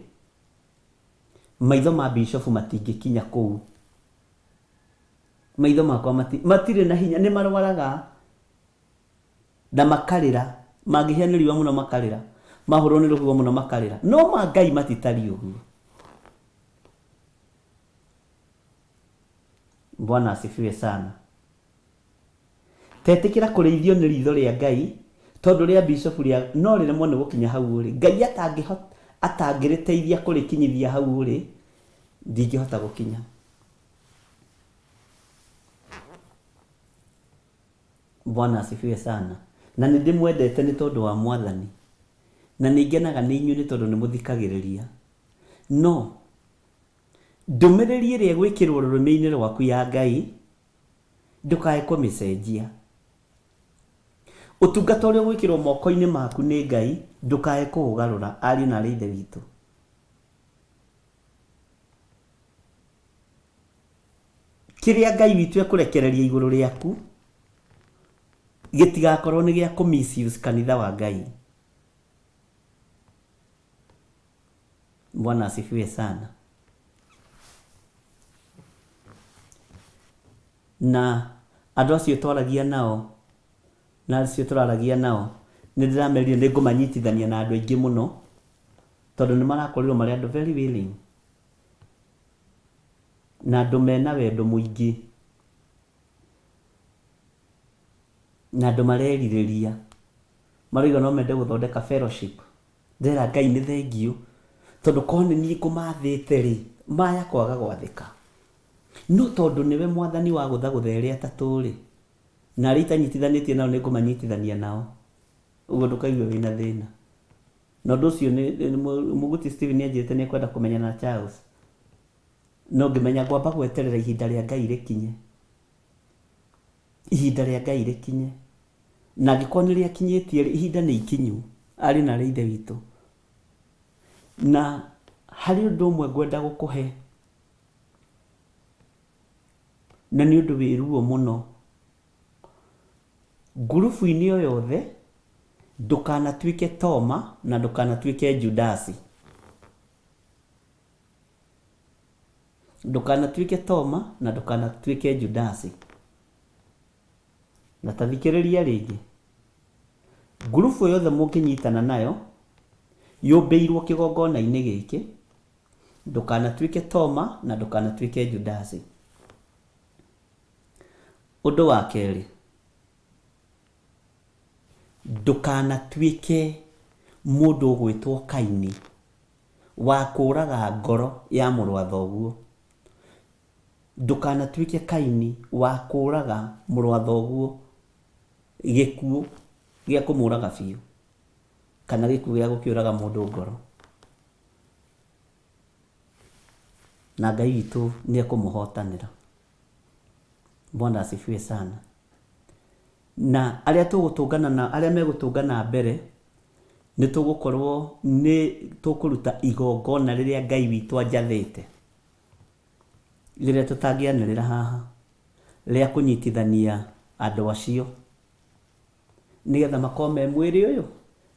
maitho ma bishofu matingĩkinya kũu. Maitho makwa matirĩ na hinya, nĩ marwaraga na makarĩra, mangĩhĩa nĩ riũa mũno makarĩra, mahũrwo nĩ rũhuho mũno makarĩra, no ma Ngai matitariĩ ũguo. Bwana asifiwe sana. Tetĩkĩra kũrĩithio nĩ ritho rĩa Ngai tondũ rĩa bishop rĩa no rĩremwo nĩ gũkinya hau ũrĩ. Ngai atangĩhota atangĩrĩteithia kũrĩkinyithia hau ũrĩ, ndingĩhota gũkinya. Bwana asifiwe sana. Na nĩ ndĩmwendete nĩ tondũ wa Mwathani. Na nĩ ngenaga nĩ inyuĩ nĩ tondũ nĩ mũthikagĩrĩria. No Ndũmĩrĩri ĩrĩa ĩgwĩkĩrwo rũrĩmĩ-inĩ rwaku ya Ngai, ndũkae kũmĩcenjia. Ũtungata ũrĩa ũgwĩkĩrwo moko-inĩ maku nĩ Ngai, ndũkae kũũgarũra, ariũ na aarĩ a Ithe witũ. Kĩrĩa Ngai witũ ekũrekereria igũrũ rĩaku, gĩtigakorwo nĩ gĩa kũ misuse kanitha wa Ngai. Bwana asifiwe sana. Na andũ acio twaragia nao na acio tũraragia nao nĩ ndĩramerire nĩ ngũmanyitithania na andũ aingĩ mũno tondũ nĩ marakorirwo marĩ andũ very willing na andũ mena wendo mũingĩ na andũ marerirĩria marauga no mende gũthondeka fellowship. Ndĩrera Ngai nĩ thengiũ tondũ korwo nĩ niĩ ngũmathĩte rĩ, maya kwaga gwathĩka. No tondũ nĩwe mwathani wa gũthagũtha erĩ atatũ rĩ, na arĩa itanyitithanĩtie nao nĩ ngũmanyitithania nao. Ũguo ndũkaigue wĩna thĩna. Na ũndũ ũcio nĩ Mũguti Stephen nĩ anjĩrĩte nĩ ekwenda kũmenyana na Charles. No ngĩmenya ngwamba gweterera ihinda rĩa Ngai rĩkinye. Ihinda rĩa Ngai rĩkinye. Na angĩkorwo nĩ rĩakinyĩtie rĩ, ihinda nĩ ikinyu, ariũ na aarĩ a Ithe witũ. Na harĩ ũndũ ũmwe ngwenda gũkũhe, na nĩ ũndũ wĩ ruo mũno. Ngurubu-inĩ o yothe, ndũkanatuĩke Toma na ndũkanatuĩke Judasi. Ndũkanatuĩke Toma na ndũkanatuĩke Judasi. Na ta thikĩrĩria rĩngĩ. Ngurubu yothe mũngĩnyitana nayo, yũmbĩirwo kĩgongona-inĩ gĩkĩ, ndũkanatuĩke Toma na ndũkanatuĩke Judasi. Ũndũ wa kerĩ, ndũkanatuĩke mũndũ ũgwĩtwo Kaini, wa kũraga ngoro ya mũrũ wa thoguo. Ndũkanatuĩke Kaini, wa kũraga mũrũ wa thoguo gĩkuũ gĩa kũmũraga biũ, kana gĩkuũ gĩa gũkĩũraga mũndũ ngoro. Na Ngai witũ nĩ ekũmũhotanĩra. Bwana asifiwe sana. Na arĩa tũgũtũngana na arĩa megũtũngana mbere, nĩ tũgũkorwo nĩ tũkũruta igongona rĩrĩa Ngai witũ anjathĩte, rĩrĩa tũtangĩanĩrĩra haha, rĩa kũnyitithania andũ acio, nĩgetha makorwo me mwĩrĩ ũyũ,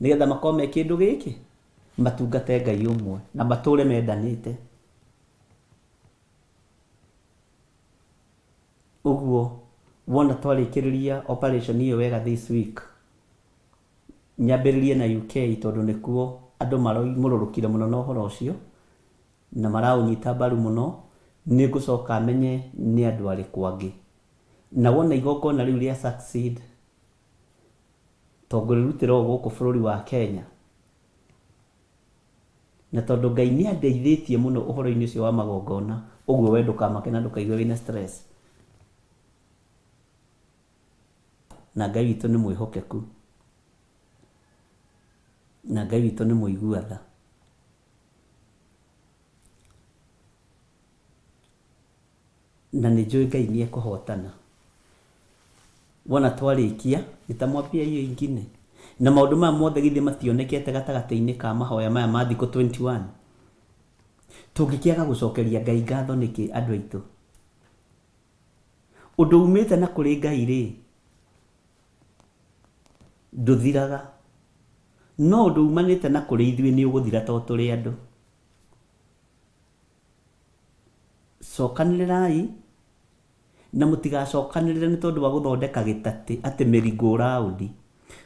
nĩgetha makorwo me kĩndũ gĩkĩ, matungate Ngai ũmwe na matũre mendanĩte. Ũguo wona twarĩkĩrĩria operation ĩyo wega this week, nyambĩrĩrie na UK tondũ nĩkuo andũ maraimũrũrũkire mũno na ũhoro ũcio, na maraũnyita mbaru mũno, nĩ ngũcoka menye nĩ andũ arĩkũ angĩ. Na wona igongona rĩu rĩa succeed, to ngũrĩrutĩra o gũkũ bũrũri wa Kenya, Na tondũ Ngai nĩ andeithĩtie mũno ũhoro-inĩ ũcio wa magongona, ũguo we ndũkamake na ndũkaigue wĩna stress. Na Ngai witũ nĩ mwĩhokeku. Na Ngai witũ nĩ mũigua tha. Na nĩ njũĩ Ngai nĩ ekũhotana. Wona twarĩkia, nitamwambia hiyo ingine. Na maũndũ maya mothe githĩ mationekete gatagatĩ-inĩ ka mahoya maya ma thikũ 21? Tũngĩkĩaga gũcokeria Ngai ngatho nĩkĩ andũ aitũ? Ũndũ umĩte na kũrĩ Ngai rĩ, ndũthiraga. No ũndũ umanĩte na kũrĩ ithuĩ nĩ ũgũthira tondũ tũrĩ andũ. Cokanĩrĩrai na mũtigacokanĩrĩre nĩ tondũ wa gũthondeka gĩtatĩ atĩ merry-go-round,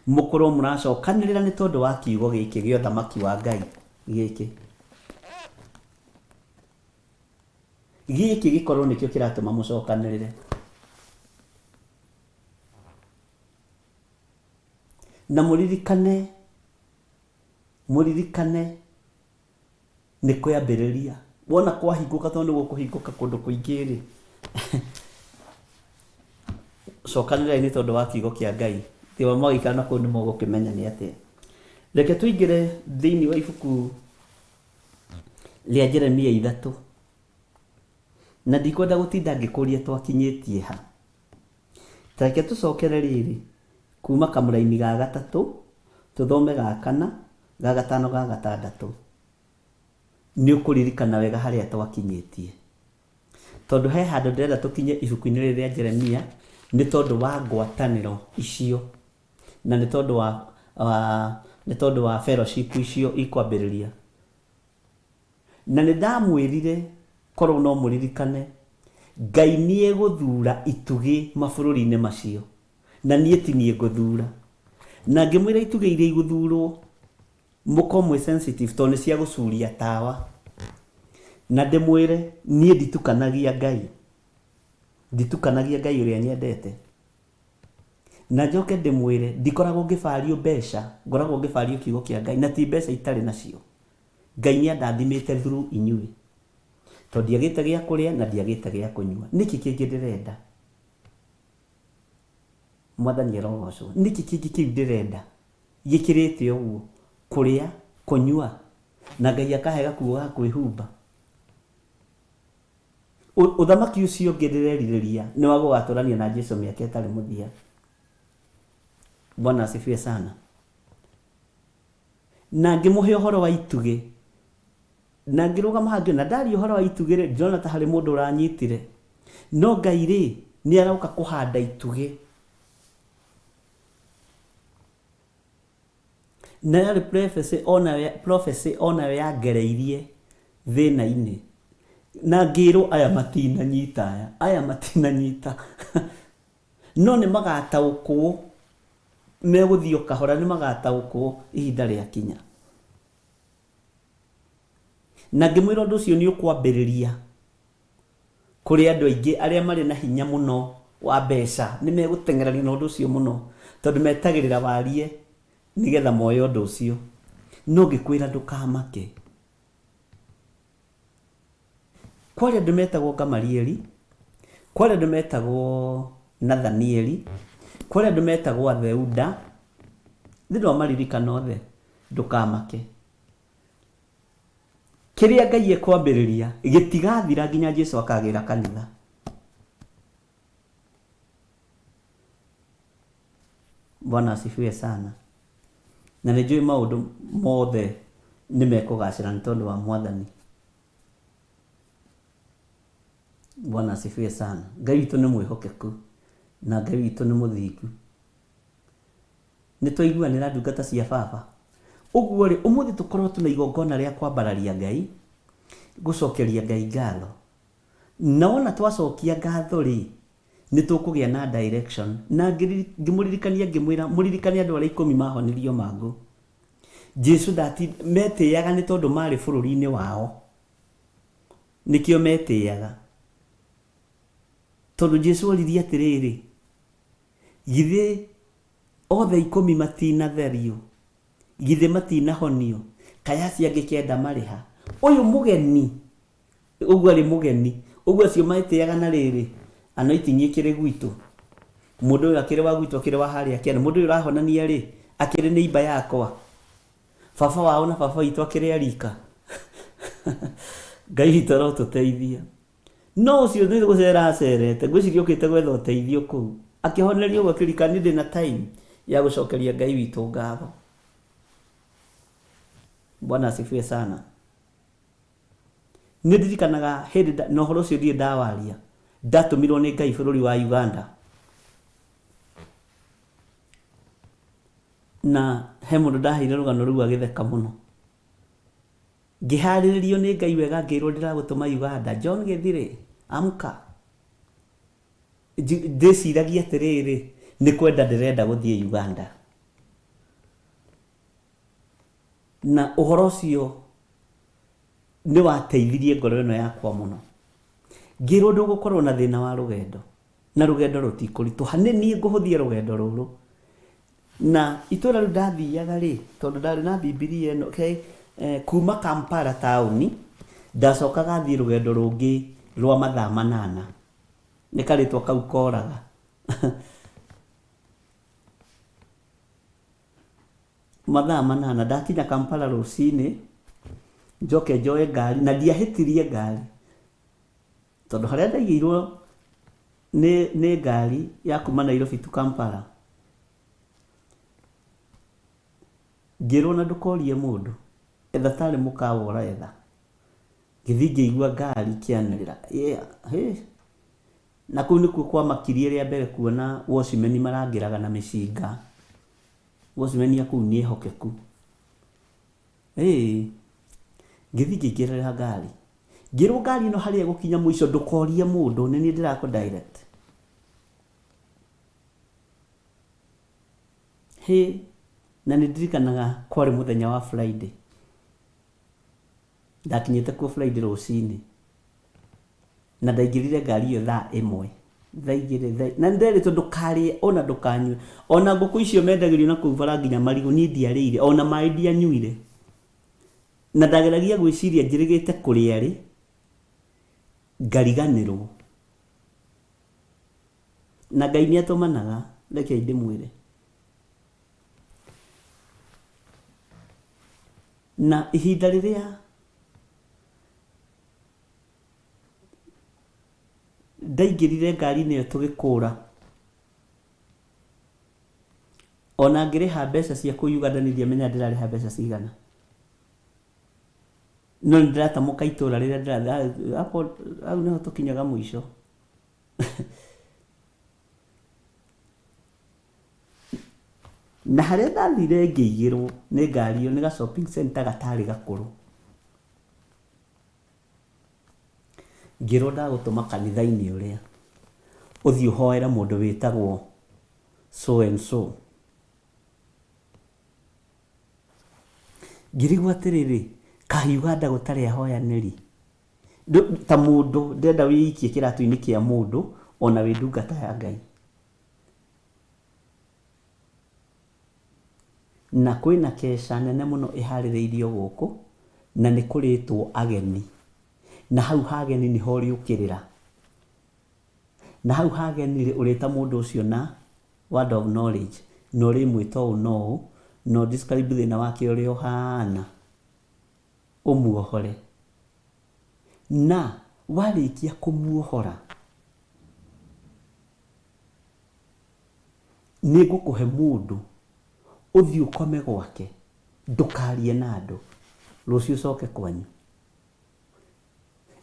mũkorwo mũracokanĩrĩra nĩ tondũ wa kiugo gĩkĩ gĩa ũthamaki wa Ngai gĩkĩ. Gĩkĩ gĩkorwo nĩkĩo kĩratũma mũcokanĩrĩre. Na mũririkane, mũririkane nĩ kwĩambĩrĩria. Wona kwahingũka tondũ nĩ gũkũhingũka kũndũ kũingĩ rĩ, cokanĩrĩrai nĩ tondũ wa kiugo kĩa Ngai. Tiga mwagĩikara na kũu nĩ mũgũkĩmenya nĩ atĩa. Reke tũingĩre thĩinĩ wa ibuku rĩa Jeremia 3. Na ndikwenda gũtinda ngĩkũria twakinyĩtie ha. Ta reke tũcokere rĩrĩ kuma kamũraini ga gatatũ, tũthome ga kana, ga gatano, ga gatandatũ. Nĩ ũkũririkana wega harĩa twakinyĩtie. Tondũ he handũ ndĩrenda tũkinye ibuku-inĩ rĩrĩ rĩa Jeremia nĩ tondũ wa ngwatanĩro icio na nĩ tondũ wa, wa, nĩ tondũ wa fellowship icio ikwambĩrĩria. Na nĩ ndamwĩrire, korwo no mũririkane, Ngai nĩ egũthura itugĩ mabũrũri-inĩ macio, na niĩ ti niĩ ngũthura. Na ngĩmwĩra itugĩ iria igũthurwo, mũkorwo mwĩ sensitive tondũ nĩ cia gũcuria tawa. Na ndĩmwĩre, niĩ nditukanagia Ngai. Nditukanagia Ngai ũrĩa nyendete. Na njoke ndĩmwĩre, ndikoragwo ngĩbario mbeca, ngoragwo ngĩbario kiugo kĩa Ngai, na ti mbeca itarĩ nacio. Ngai nĩ andathimĩte through inyuĩ. Tondũ ndiagĩte gĩa kũrĩa na ndiagĩte gĩa kũnyua. Nĩkĩ kĩngĩ ndĩrenda? Mwathani arogocwo. Nĩkĩ kĩngĩ kĩu ndĩrenda gĩkĩrĩte ũguo? Kũrĩa, kũnyua, na Ngai akahe gakuo ga kwĩhumba. Ũthamaki ũcio ũngĩ ndĩrerirĩria nĩ wa gũgatũrania na Jesu mĩaka ĩtarĩ mũthia. Bwana asifiwe sana. Na ngĩmũhe ũhoro wa itugĩ. Na ngĩrũgama haha ngĩona ndaria ũhoro wa itugĩ rĩ, ndĩrona ta harĩ mũndũ ũranyitire. No Ngai rĩ, nĩ aroka kũhanda itugĩ. Na yarĩ prophecy onayo prophecy onayo yangereirie thĩna-inĩ. Na ngĩrwo aya matinanyita aya, aya matinanyita. No nĩ magataũkwo, megũthiĩ o kahora nĩ magataũkwo ihinda rĩakinya. Na ngĩmwĩra ũndũ ũcio nĩ ũkwambĩrĩria kũrĩ andũ aingĩ arĩa marĩ na hinya mũno wa mbeca, nĩ megũteng'erania na ũndũ ũcio mũno, tondũ metagĩrĩra warie nĩgetha moe ũndũ ũcio. No ngĩkwĩra ndũkamake. Kwarĩ andũ metagwo Gamalieli, kwarĩ andũ metagwo Nathanieli, kwarĩ andũ metagwo Atheuda, thĩ ndwamaririkana othe, ndũkamake. Kĩrĩa Ngai ekwambĩrĩria gĩtigathira nginya Jesu akagĩra kanitha. Bwana asifiwe sana. Na nĩ njũĩ maũndũ mothe nĩ mekũgacĩra nĩ tondũ wa Mwathani. Bwana asifiwe sana. Ngai witũ nĩ mwĩhokeku na Ngai witũ nĩ mũthingu. Nĩ twaiguanĩra ndungata cia baba. Ũguo rĩ, ũmũthĩ tũkorwo tũna igongona rĩa kwambararia Ngai, gũcokeria Ngai ngatho. Na wona twacokia ngatho rĩ, nĩ tũkũgĩa na direction. Na ngĩmũririkania ngĩmwĩra mũririkane andũ arĩa ikũmi mahonirio mangũ. Jesu ndati metĩaga nĩ tondũ marĩ bũrũri-inĩ wao. Nĩkĩo metĩaga. Tondũ Jesu oririe atĩrĩrĩ, Githĩ othe ikũmi matinatherio? Githĩ matinahonio? Kaĩ acio angĩ kenda marĩ ha? Ũyũ mũgeni, ũguo arĩ mũgeni, ũguo acio metĩaga na rĩrĩ, anointing ĩkĩrĩ gwitũ, mũndũ ũyũ akĩrĩ wa gwitũ, akĩrĩ wa harĩa kĩanda, mũndũ ũyũ ũrahonania rĩ, akĩrĩ neighbour yakwa, baba wao na baba witũ akĩrĩ a rika. Ngai witũ arotũteithia. No ũcio nĩ gũcera acerete, ngwĩciria okĩte gwetha ũteithio kũu. Akĩhonerio ũguo akĩririkana niĩ ndĩna time ya gũcokeria Ngai witũ ngatho. Bwana asifiwe sana. Nĩ ndirikanaga hĩndĩ na ũhoro ũcio ndirĩ ndawaria, ndatũmirwo nĩ Ngai bũrũri wa Uganda. Na he mũndũ ndaheire rũgano rũu agĩtheka mũno. Ngĩharĩrĩrio nĩ Ngai wega ngĩrwo ndĩragũtũma Uganda. John Gĩthirĩ, amka. Ndĩciragia atĩrĩrĩ, nĩ kwenda ndĩrenda gũthiĩ Uganda. Na ũhoro ũcio nĩ wateithirie ngoro ĩno yakwa mũno. Ngĩrwo ndũgũkorwo na thĩna wa rũgendo, na rũgendo rũtikũritũha, nĩ niĩ ngũhũthia rũgendo rũrũ. Na itũra rĩu ndathiaga rĩ, tondũ ndarĩ na Bibilia ĩno, okay, eh, kuma Kampala taũni, ndacokaga thiĩ rũgendo rũngĩ rwa mathaa manana. Nĩ karĩtwa kau koraga. Mathaa manana, ndakinya Kampala rũcinĩ, njoke njoe ngari, na ndiahĩtirie ngari, tondũ harĩa ndaigĩirwo nĩ, nĩ ngari ya kuma Nairobi to Kampala, ngĩrwo na ndũkorie mũndũ, etha tarĩ mũkawa ũretha. Ngĩthiĩ ngĩigua ngari ikĩanĩrĩra, yeah, hĩ. Na kũu nĩkuo kwamakirie rĩa mbere kuona watchman marangĩraga na mĩcinga. Watchman a kũu nĩ ehokeku. Ĩĩ. Ngĩthiĩ ngĩingĩrĩra ngari. Ngĩrwo ngari ĩno harĩa ĩgũkinya mũico ndũkorie mũndũ nĩ niĩ ndĩrakũ direct. Hĩ, na nĩ ndirikanaga kwarĩ mũthenya wa Friday. Ndakinyĩte kuo Friday rũcinĩ. Na ndaingĩrire ngari ĩyo thaa ĩmwe. Thaa igĩrĩ, thaa na nĩnderĩtwo ndũkarĩe ona ndũkanyue. Ona ngũkũ icio mendagĩrio na kũu bara nginya marigũ niĩ ndiarĩire, ona maĩ ndianyuire. Na ndageragia gwĩciria njĩrĩgĩte kũrĩa rĩ, ngariganĩrwo. Na Ngai nĩ atũmanaga, rekei ndĩmwĩre. Na ihinda rĩrĩa ndaingĩrire ngari-inĩ ĩyo tũgĩkũra, ona ngĩrĩha mbeca cia kũu Uganda niĩ ndiamenyaga ndĩrarĩha mbeca cigana. No nĩ ndĩratamũka itũra rĩrĩa ndĩrathiĩ hapo, hau nĩho tũkinyaga mũico. Na harĩa ndathire ngĩigĩrwo nĩ ngari ĩyo nĩ ga shopping center gatarĩ gakũrũ. Ngĩrwo ndagũtũma kanitha-inĩ ũrĩa, ũthiĩ ũhoere mũndũ wĩtagwo so and so. Ngĩrigwo atĩrĩrĩ, kaĩ Uganda gũtarĩ ahoyanĩri? Ta mũndũ, ndĩrenda wĩikie kĩratũ-inĩ kĩa mũndũ ona wĩ ndungata ya Ngai. Na kwĩna keca nene mũno ĩharĩrĩirio gũkũ, na nĩ kũrĩtwo ageni. Na hau ha ageni nĩho ũrĩũkĩrĩra. Na hau ha ageni-rĩ, ũrĩta mũndũ ũcio na word of knowledge, na ũrĩmwĩta ũũ na ũũ, na ũ describe thĩna wake ũrĩa ũhana, ũmuohore. Na warĩkia kũmuohora, Nĩ ngũkũhe mũndũ ũthiĩ ũkome gwake, ndũkarie na andũ, rũciũ ũcoke kwanyu.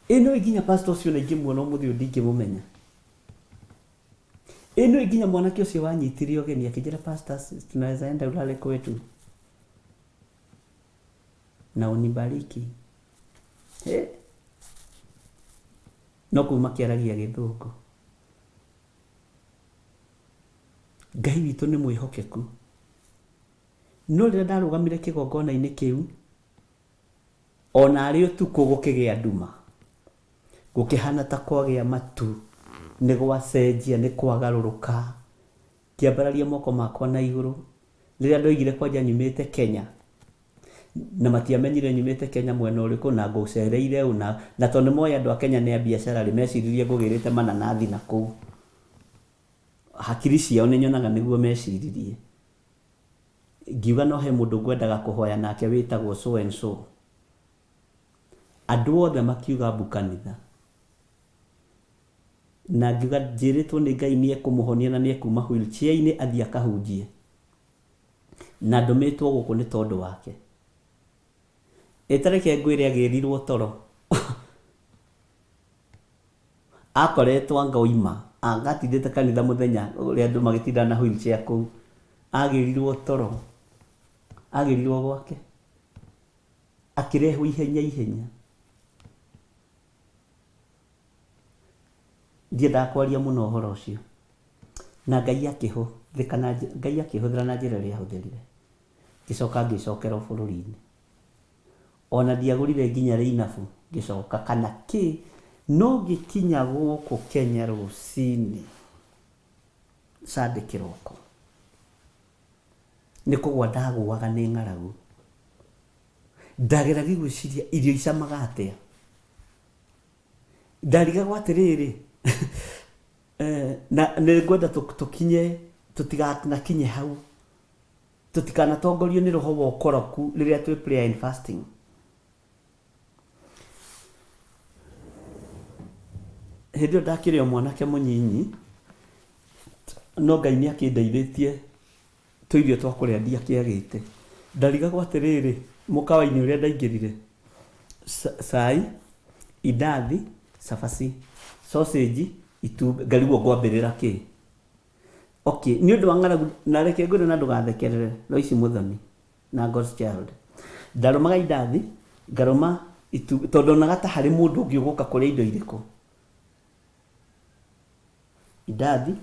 Ĩ nĩũĩ nginya pastor ũcio ona ingĩmuona ũmũthĩ ũyũ ndingĩmũmenya. Ĩ nĩũĩ nginya mwanake ũcio wanyitire ũgeni akĩnjĩra pastor, tunaweza enda ulale kwetu na unibariki. Hĩ! No kũu makĩaragia gĩthũngũ. Ngai witũ nĩ mwĩhokeku. No rĩrĩa ndarũgamire kĩgongona-inĩ kĩu, o na arĩ ũtukũ gũkĩgĩa nduma, gũkĩhana ta kwagĩa matu, nĩ gwacenjia, nĩ kwagarũrũka. Ngĩambararia moko makwa na igũrũ, rĩrĩa ndoigire kwanja nyumĩte Kenya, na matiamenyire nyumĩte Kenya mwena ũrĩkũ na ngũcereire ũ, na, na tondũ nĩ moĩ andũ a Kenya nĩ a biacara rĩ, meciririe ngũgĩrĩte mananathi na kũu. Hakiri ciao nĩ nyonaga nĩguo meciririe. Ngiuga no he mũndũ ngwendaga kũhoya nake wĩtagwo so and so. Andũ othe makiuga mbu kanitha. Na ngiuga njĩrĩtwo nĩ Ngai nĩ ekũmũhonia na nĩ ekuma wheelchair-inĩ athiĩ akahunjie. Na ndũmĩtwo gũkũ nĩ tondũ wake. Ĩ ta reke ngwĩre agĩrirwo toro. Akoretwo anga oima, anga atindĩte kanitha mũthenya ũrĩa andũ magĩtindaga na wheelchair kũu. Agĩrirwo toro. Agĩrirwo gwake. Akĩrehwo ihenya ihenya. Ndiendaga kwaria mũno ũhoro ũcio. Na Ngai akĩhũthĩka na Ngai akĩhũthĩra na njĩra ĩrĩa ahũthĩrire. Ngĩcoka ngĩcokera o bũrũri-inĩ. Ona ndiagũrire nginya rĩinabu ngĩcoka kana kĩ, no ngĩkinya gũkũ Kenya rũcinĩ, Sunday kĩroko, nĩ kũgwa ndagũaga nĩ ng'aragu. Ndageragia gwĩciria irio icamaga atĩa. Ndarigagwo atĩrĩrĩ, na nĩ ngwenda tũkinye, tũtiganakinye hau, tũtikanatongorio nĩ roho wa ũkoroku rĩrĩa twĩ prayer and fasting. Hĩndĩ ĩyo ndakĩrĩ o mwanake mũnyinyi, no Ngai nĩ akĩndeithĩtie tũirio twa kũrĩa ndiakĩagĩte. Ndarigagwo atĩrĩrĩ, mũkawa-inĩ ũrĩa ndaingĩrire, cai, indathi, cabaci, sausage, itumbĩ, ngarigwo ngwambĩrĩra kĩ. Okay, nĩ ũndũ wa ng'aragu, na reke ngwĩre na ndũgathekerere, Loice Muthoni na God's Child. Ndarũmaga indathi, ngarũma itumbĩ, tondũ ndonaga ta harĩ mũndũ ũngĩ ũgũka kũrĩa indo irĩkũ. Indathi,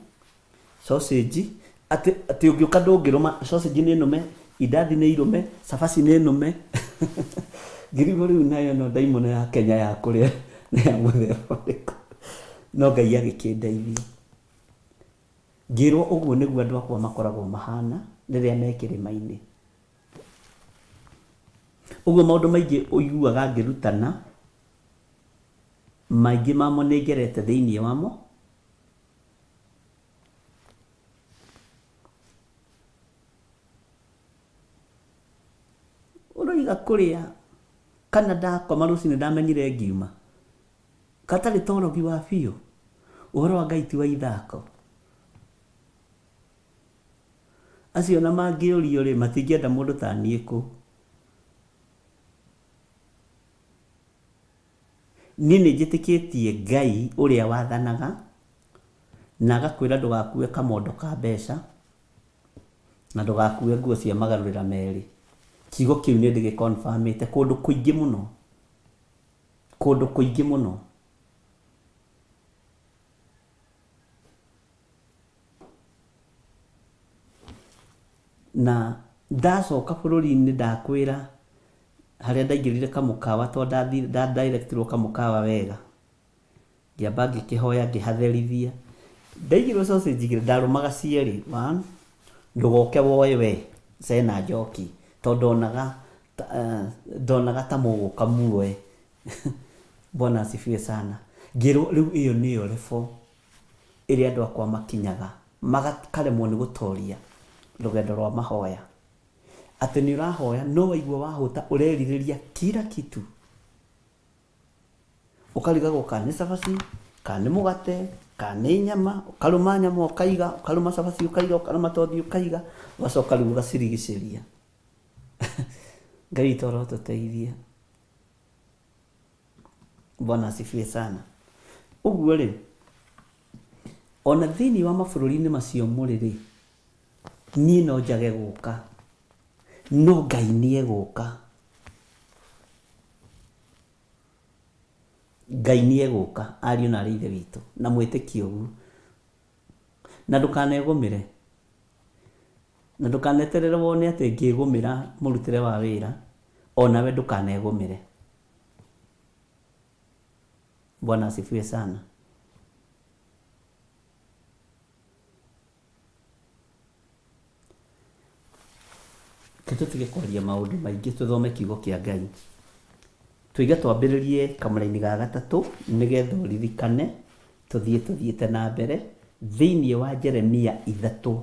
sausage, atĩ atĩ ũngĩũka ndũngĩrũma, sausage nĩ nũme, indathi nĩ irũme, cabaci nĩ nũme. Ngĩrigwo rĩu nayo ĩno ndaimono ya Kenya ya kũrĩa nĩ ya mũthemba ũrĩkũ. No Ngai agĩkĩndeithia. Ngĩrwo ũguo nĩguo andũ akwa makoragwo mahana rĩrĩa me kĩrĩma-inĩ. Ũguo maũndũ maingĩ ũiguaga ngĩrutana, Maingĩ mamo nĩ ngerete thĩinĩ wamo. Ũroiga kũrĩa kana ndakoma rũcinĩ ndamenyire ngiuma. Gatarĩ ta ũrogi wa biũ. Ũhoro wa Ngai ti wa ithako. Acio ona mangĩũrio rĩ, matingĩenda mũndũ ta niĩ kũu. Niĩ nĩ njĩtĩkĩtie Ngai ũrĩa wathanaga na agakwĩra ndũgakue kamondo ka mbeca na ndũgakue nguo cia magarũrĩra merĩ. Kiugo kĩu nĩ ndĩgĩ confirm ĩte kũndũ kũingĩ mũno, kũndũ kũingĩ mũno. Na ndacoka bũrũri-inĩ ndakwĩra harĩa ndaingĩrire kamũkawa tondũ nda directirwo kamũkawa wega, ngĩamba ngĩkĩhoya ngĩhatherithia. Ndaigĩrwo sausage igĩrĩ ndarũmaga cierĩ, one, ndũgoke woe we Sena Njoki tondũ ndonaga ndonaga ta mũgũka muoe. Bwana asifiwe sana. Ngĩrwo rĩu ĩyo nĩyo level ĩrĩa andũ akwa makinyaga makaremwo nĩ gũtoria rũgendo rwa mahoya. Atĩ nĩ ũrahoya no waigua wahũta ũrerirĩria kila kitu. Ũkarigagwo kana nĩ cabaci, kana nĩ mũgate, kana nĩ nyama, ũkarũma nyama ũkaiga, ũkarũma cabaci ũkaiga, ũkarũma tothi ũkaiga, ũgacoka rĩu ũgacirigicĩria. Ngai witũ arotũteithia. Bwana asifiwe sana. Ũguo rĩ, ona thĩinĩ wa mabũrũri-inĩ macio mũrĩ rĩ, niĩ no njage gũka, no Ngai nĩ egũka. Ngai nĩ egũka, ariũ na aarĩ a Ithe witũ, na mwĩtĩkie ũguo. Na ndũkanegũmĩre, na ndũkaneterere wone atĩ ngĩgũmĩra mũrutĩre wa wĩra, o nawe ndũkanegũmĩre. Bwana asifiwe sana. Reke tũtige kwaria maũndũ maingĩ tũthome kiugo kĩa Ngai. Tũiga twambĩrĩrie kamũraini ga gatatũ nĩgetha ũririkane tũthiĩ tũthiĩte na mbere thĩinĩ wa Jeremia ithatũ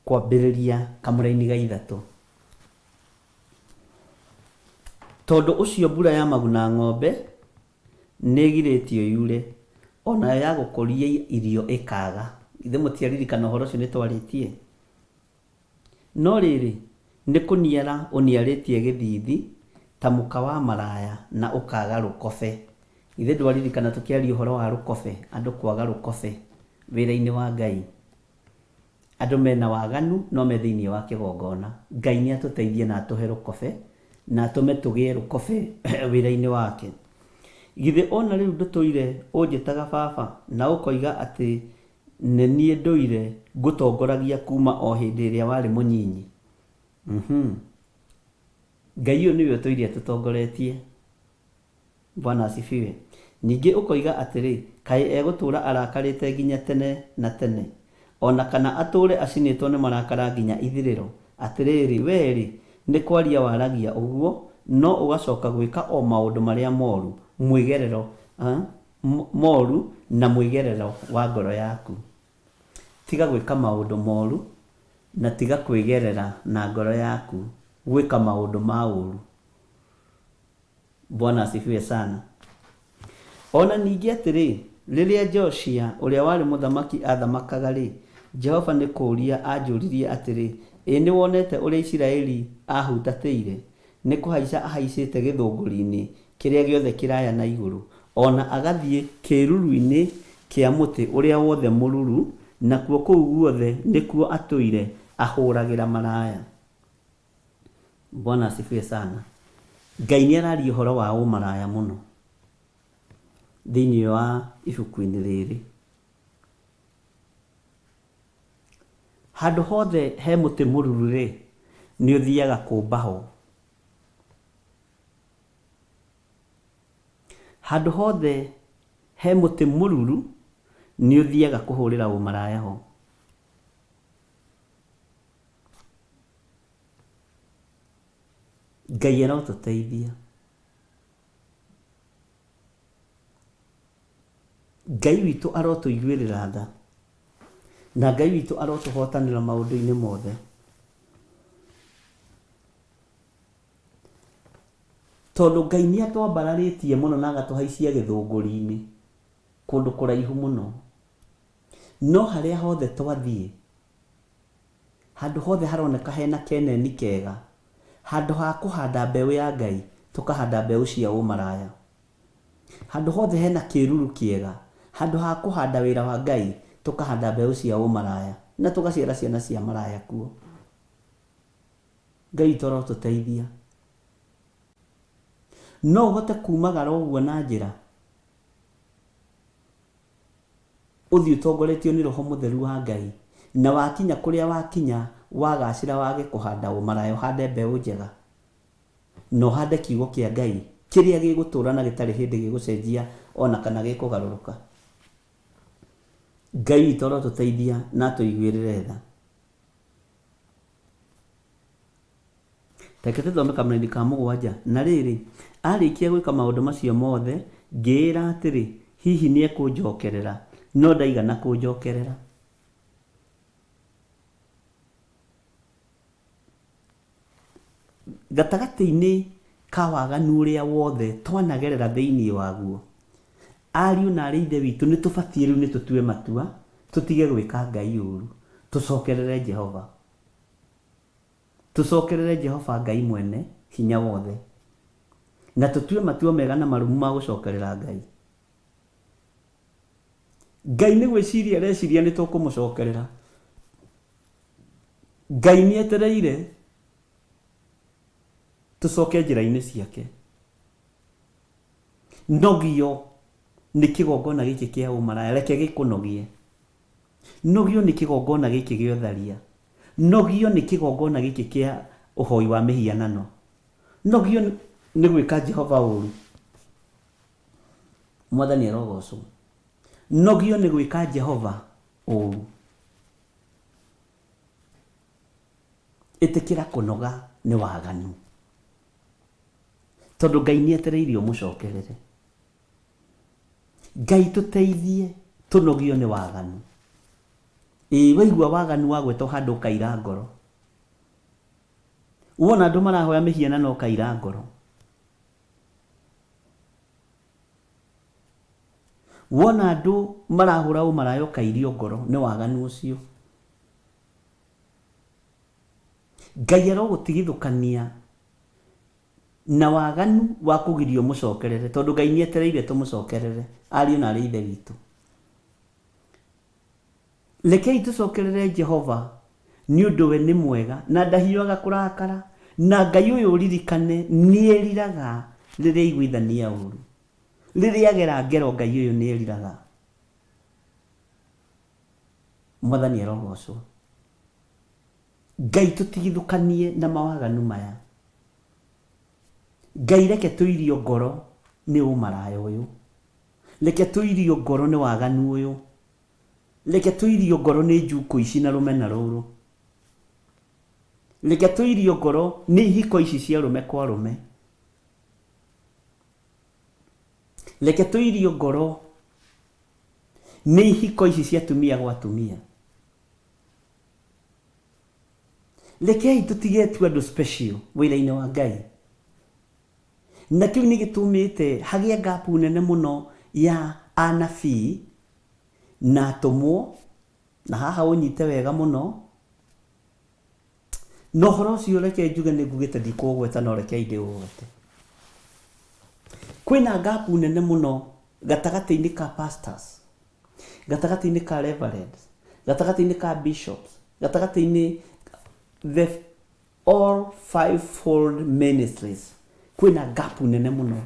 kwambĩrĩria kamũraini ga ithatũ. Tondũ ũcio mbura ya maguna ng'ombe Nĩĩgirĩtio yure, o nayo ya gũkũria irio ĩkaaga. Githĩ mũtiaririkana ũhoro ũcio nĩtwarĩtie? No rĩrĩ, nĩ kũniara ũniarĩtie gĩthiithi ta mũka wa maraya na ũkaaga rũkobe. Githĩ ndwaririkana tũkĩaria ũhoro wa rũkobe, andũ kwaga rũkobe wĩra-inĩ wa Ngai? Andũ mena waganu no me thĩinĩ wa kĩgongona. Ngai nĩ atũteithie na atũhe rũkobe na atũme tũgĩe rũkobe wĩra-inĩ wake. Githĩ o na rĩu ndũtũire ũnjĩtaga baba, na ũkoiga atĩ nĩ niĩ ndũire ngũtongoragia kuuma o hĩndĩ ĩrĩa warĩ mũnyinyi? Uhum. Ngai ũyũ nĩwe ũtũire atũtongoretie. Bwana asifiwe. Ningĩ ũkoiga atĩrĩ, 'Kaĩ egũtũũra arakarĩte nginya tene na tene, o na kana atũũre acinĩtwo nĩ marakara nginya ithirĩro? Atĩrĩrĩ, wee-rĩ, nĩ kwaria waragia ũguo, no ũgacoka gwĩka o maũndũ marĩa moru, mwĩgerero moru na mwĩgerero wa ngoro yaku. Tiga gwĩka maũndũ moru, na tiga kwĩgerera na ngoro yaku gwĩka maũndũ ma ũũru. Bwana asifiwe sana. O na ningĩ atĩrĩ, rĩrĩa Josia ũrĩa warĩ mũthamaki aathamakaga-rĩ, Jehova nĩ kũũria aanjũririe atĩrĩ, Ĩ nĩwonete ũrĩa Isiraeli aahutatĩire? Nĩ kũhaica ahaicĩte gĩthũngũri-inĩ kĩrĩa gĩothe kĩraya na igũrũ, o na agathiĩ kĩĩruru-inĩ kĩa mũtĩ ũrĩa wothe mũruru, nakuo kũu guothe nĩkuo atũire ahũragĩra maraya. Bwana asifiwe sana. Ngai nĩ araria ũhoro wa ũmaraya mũno thĩinĩ wa ibuku-inĩ rĩrĩ. Handũ hothe he mũtĩ mũruru rĩ, nĩ ũthiaga kũmba ho. Handũ hothe he mũtĩ mũruru nĩ ũthiaga kũhũrĩra ũmaraya ho. Ngai arotũteithia. Ngai witũ arotũiguĩrĩra tha. Na Ngai witũ arotũhotanĩra maũndũ-inĩ mothe. Tondũ Ngai nĩ atwambararĩtie mũno na agatũhaicia gĩthũngũri-inĩ kũndũ kũraihu mũno. No harĩa hothe twathiĩ, Handũ hothe haroneka hena keneni kega, handũ ha kũhanda mbeũ ya Ngai, tũkahanda mbeũ cia ũmaraya. Handũ hothe hena kĩruru kĩega, handũ ha kũhanda wĩra wa Ngai, tũkahanda mbeũ cia ũmaraya na tũgaciara ciana cia maraya kuo. Ngai witũ arotũteithia. No ũhote kumagara ũguo na njĩra ũthiĩ ũtongoretio nĩ Roho Mũtheru wa Ngai, na wakinya kũrĩa wakinya wagacĩra wage kũhanda ũmaraya ũhande mbeũ njega. Na ũhande kiugo kĩa Ngai kĩrĩa gĩgũtũũra na gĩtarĩ hĩndĩ gĩgũcenjia o na kana gĩkũgarũrũka. Ngai witũ arotũteithia na atũiguĩrĩre tha. Reke tũthome kamũraini ka mũgwanja. Na rĩrĩ, aarĩkia gwĩka maũndũ macio mothe, ngĩĩra atĩrĩ, Hihi nĩekũnjokerera. No ndaigana kũnjokerera. Gatagatĩ-inĩ ka waganu ũrĩa wothe twanagerera thĩinĩ waguo, ariũ na aarĩ a Ithe witũ nĩ tũbatiĩ rĩu nĩ tũtue matua tũtige gwĩka Ngai ũũru, tũcokerere Jehova. Tũcokerere Jehova Ngai mwene hinya wothe, na tũtue matua mega na marũmu ma gũcokerera Ngai. Ngai nĩ gwĩciria areciria nĩ tũkũmũcokerera. Ngai nĩ etereire tũcoke njĩra-inĩ ciake. Nogio nĩ kĩgongona gĩkĩ kĩa ũmaraya, reke gĩkũnogie. Nogio nĩ kĩgongona gĩkĩ gĩa ũtharia. Nogio nĩ kĩgongona gĩkĩ kĩa ũhoi wa mĩhianano. Nogio nĩ gwĩka Jehova ũru. Mwathani arogocwo. Nogio nĩ gwĩka Jehova ũru. Ĩtĩkĩra kũnoga nĩ waganu. Tondũ Ngai nĩ etereire ũmũcokerere. Ngai tũteithie tũnogio nĩ waganu. Ĩĩ waigua waganu wagwetwo handũ ũkaira ngoro. Wona andũ marahoya mĩhianano ũkaira ngoro. Wona andũ marahũra ũmaraya ũkairio ngoro nĩ waganu ũcio. Ngai arogũtigithũkania na waganu wa kũgiria ũmũcokerere, tondũ Ngai nĩ etereire tũmũcokerere, ariũ na aarĩ a Ithe witũ. Rekei tũcokerere Jehova, nĩ ũndũ we nĩ mwega na ndahiũhaga kũrakara, na Ngai ũyũ ũririkane nĩeriraga rĩrĩa aiguithania ũũru. Rĩrĩa agera ngero Ngai ũyũ nĩeriraga. Mwathani arogocwo. Ngai tũtigithũkanie na mawaganu maya. Ngai reke tũirio ngoro nĩ ũmaraya ũyũ. Reke tũirio ngoro nĩ waganu ũyũ. Reke tũirio ngoro nĩ njukũ ici na rũmena rũrũ. Reke tũirio ngoro nĩ ihiko ici cia rũme kwa rũme. Reke tũirio ngoro nĩ ihiko ici cia atumia gwa atumia. Rekei tũtigetua andũ special wĩra-inĩ wa Ngai. Na kĩu nĩ gĩtũmĩte hagĩe ngapu nene mũno ya anabii na atũmwo, na haha ũnyite wega mũno, na ũhoro ũcio reke njuge nĩ ngugĩte ndikũũgweta no rekei ndĩũgwete. Kwĩna ngapu nene mũno gatagatĩ-inĩ ka pastors, gatagatĩ-inĩ ka reverends, gatagatĩ-inĩ ka bishops, gatagatĩ-inĩ the all fivefold ministries kwĩna gap nene mũno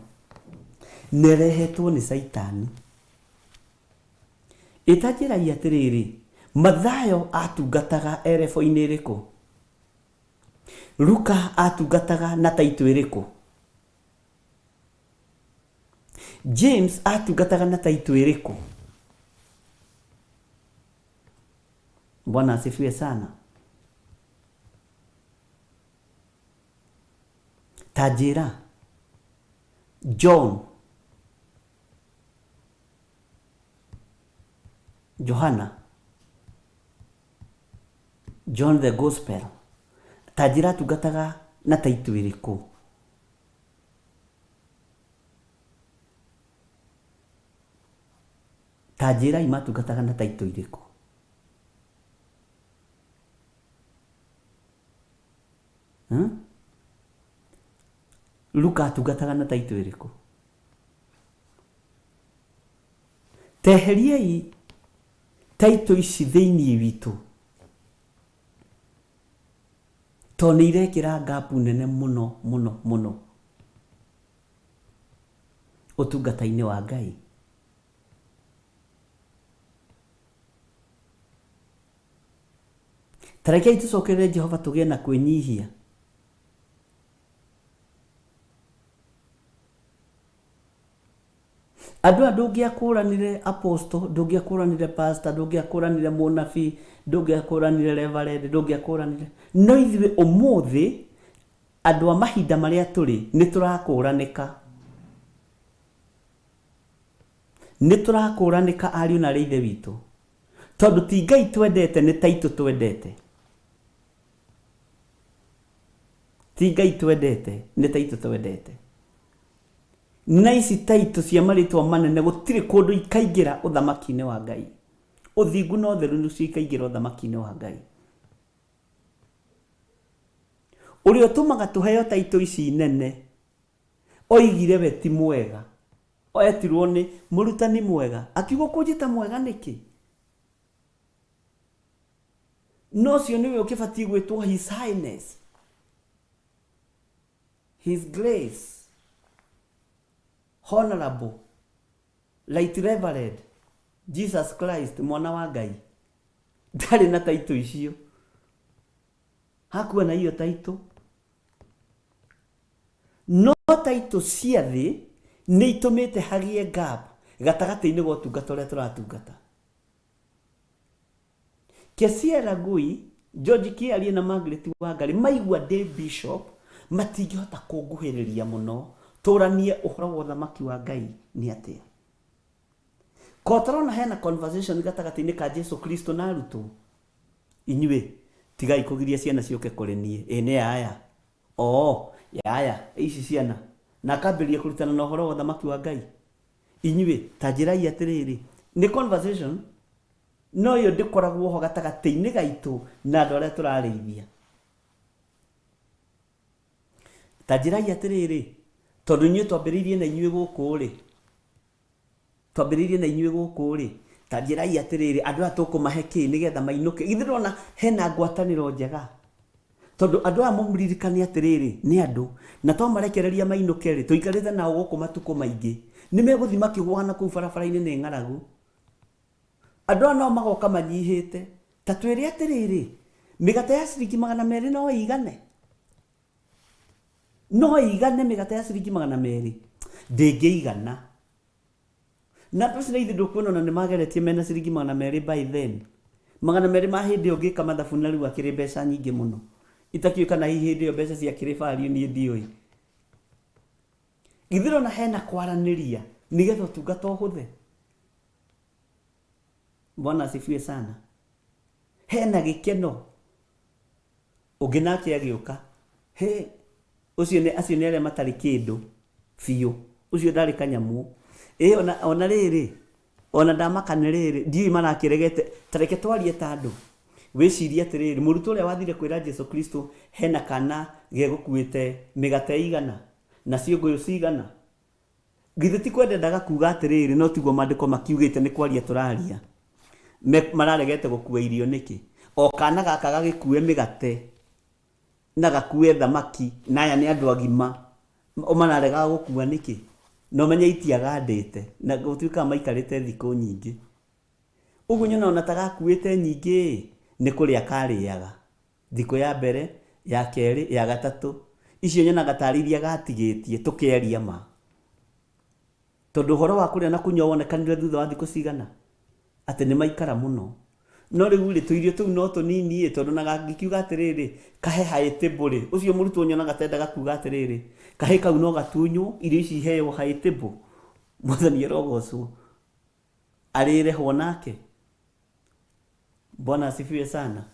na ĩrehetwo nĩ caitani ĩtanjĩrai atĩrĩrĩ Mathayo atungataga erebo-inĩ ĩrĩkũ Luka atungataga na taitũ ĩrĩkũ James atungataga na taitũ ĩrĩkũ Bwana asifiwe sana Ta njĩra, John, Johana, John the Gospel, ta njĩra atungataga na taitũ ĩrĩkũ? Ta njĩrai matungataga na taitũ irĩkũ? Hmm? Luka atungataga na taitũ ĩrĩkũ? Teheriai taitũ ici thĩinĩ witũ, tondũ nĩ irekĩra ngapu nene mũno mũno mũno ũtungata-inĩ wa Ngai. Ta rekei tũcokerere Jehova tũgĩe na kwĩnyihia. Andũ aya ndũngĩakũranire apostle, ndũngĩakũranire pastor, ndũngĩakũranire mũnabii, ndũngĩakũranire reverend, ndũngĩakũranire. No ithuĩ ũmũthĩ andũ a mahinda marĩa tũrĩ nĩ tũrakũranĩka. Nĩ tũrakũranĩka ariũ na arĩ ithe witũ. Tondũ ti Ngai twendete nĩ taitũ twendete. Ti Ngai twendete nĩ taitũ twendete. Na ici taitũ cia marĩtwa manene gũtirĩ kũndũ ikaingĩra ũthamaki-inĩ wa Ngai. Ũthingu na ũtheru nĩcio ikaingĩra ũthamaki-inĩ wa Ngai. Ũrĩa ũtũmaga tũheo taitũ ici nene oigire we ti mwega. Etirwo nĩ mũrutani mwega. Akiuga ũkũnjĩta mwega nĩkĩ? No ũcio nĩwe ũkĩbatiĩ gwĩtwo His Highness. His Grace, Honorable, Right Reverend, Jesus Christ, mwana wa Ngai. Ndarĩ na taitũ icio. Hakuwa na hiyo taitũ. No taitũ cia thĩ nĩ itũmĩte hagĩe gap gatagatĩ-inĩ ga ũtungata ũrĩa tũratungata. Kesia Ragui, George Kĩarie na Margaret Wangari maigua ndĩ bishop matingĩhota kũnguhĩrĩria mũno tũranie ũhoro wa ũthamaki wa Ngai nĩ atĩa. Ko tũrona hena conversation gatagatĩ-inĩ ka Jesu Kristo na arutwo? Inyuĩ tigai kũgiria ciana ciũke kũrĩ niĩ. Ĩ nĩ yaya. Oo, yaya, ici ciana. Na akambĩrĩria kũrutana na ũhoro wa ũthamaki wa Ngai. Inyuĩ ta njĩrai atĩrĩrĩ, nĩ conversation no ĩyo ndĩkoragwo ho gatagatĩ-inĩ gaitũ na andũ arĩa tũrarĩithia. Ta njĩrai atĩrĩrĩ, tondũ inyuĩ twambĩrĩirie na inyuĩ gũkũ-rĩ, twambĩrĩirie na inyuĩ gũkũ-rĩ, ta njĩrai atĩrĩrĩ, andũ aya tũkũmahe kĩ nĩgetha mainũke? Githĩ ndũrona hena ngwatanĩro njega? Tondũ andũ aya mũririkane atĩrĩrĩ, nĩ andũ, na twamarekereria mainũke-rĩ, tũikarĩte nao gũkũ matukũ maingĩ, nĩ megũthiĩ makĩgũaga na kũu barabara-inĩ nĩ ng'aragu. Andũ aya nao magoka manyihĩte. Ta twĩre atĩrĩrĩ, mĩgate ya ciringi 200 no ĩigane? No ĩigane mĩgate ya ciringi 200? Ndĩngĩigana. Na andũ acio na ithuĩ ndũkuona ona nĩ mageretie mena ciringi 200 by then. 200 ma hĩndĩ ĩyo ũngĩka mathabu na rĩu akĩrĩ mbeca nyingĩ mũno. Itakĩũĩ kana hihi hĩndĩ ĩyo mbeca ciakĩrĩ value niĩ ndiũĩ. Githĩ ndũrona hena kwaranĩria nĩgetha ũtungata ũhũthe? Bwana asifiwe sana. Hena gĩkeno. Ũngĩ nake agĩũka, he ũcio nĩ acio nĩ arĩa matarĩ kĩndũ biũ, ũcio ndarĩ kanyamũ. Ĩ ona ona rĩrĩ, ona ndamaka nĩ rĩrĩ, ndiũĩ marakĩregete, ta reke twarie ta andũ. Wĩcirie atĩrĩrĩ, mũrutwo ũrĩa wathire kwĩra Jesu Kristo hena kana gegũkuĩte mĩgate ĩigana na ciũngũyũ cigana? Githĩ ti kwenda endaga kuuga atĩrĩrĩ, no tiguo maandĩko makiugĩte, nĩ kwaria tũraria. Me, mararegete gũkua irio nĩkĩ? O kana gaka gagĩkue mĩgate na gakue thamaki, na aya nĩ andũ agima, o mararegaga gũkua nĩkĩ? Na ũmenye itiagandĩte, na gũtuĩkaga maikarĩte thikũ nyingĩ. Ũguo nyonaga ona ta gakuĩte nyingĩ-ĩ, nĩ kũrĩa karĩaga. Thikũ ya mbere, ya kerĩ, ya gatatũ, icio nyonaga tarĩ iria gatigĩtie tũkĩaria ma. Tondũ ũhoro wa kũrĩa na kũnyua wonekanire thutha wa thikũ cigana? Atĩ nĩ maikara mũno. No rĩu-rĩ, tũirio tũu no tũnini-ĩ, tondũ ona gangĩkiuga atĩrĩrĩ, kahe high table rĩ, ũcio mũrutwo nyonaga ta endaga kuga atĩrĩrĩ, kahĩ kau no gatunywo, irio ici iheo high table. Mwathani arogocwo. Arĩrehwo nake. Bwana asifiwe sana.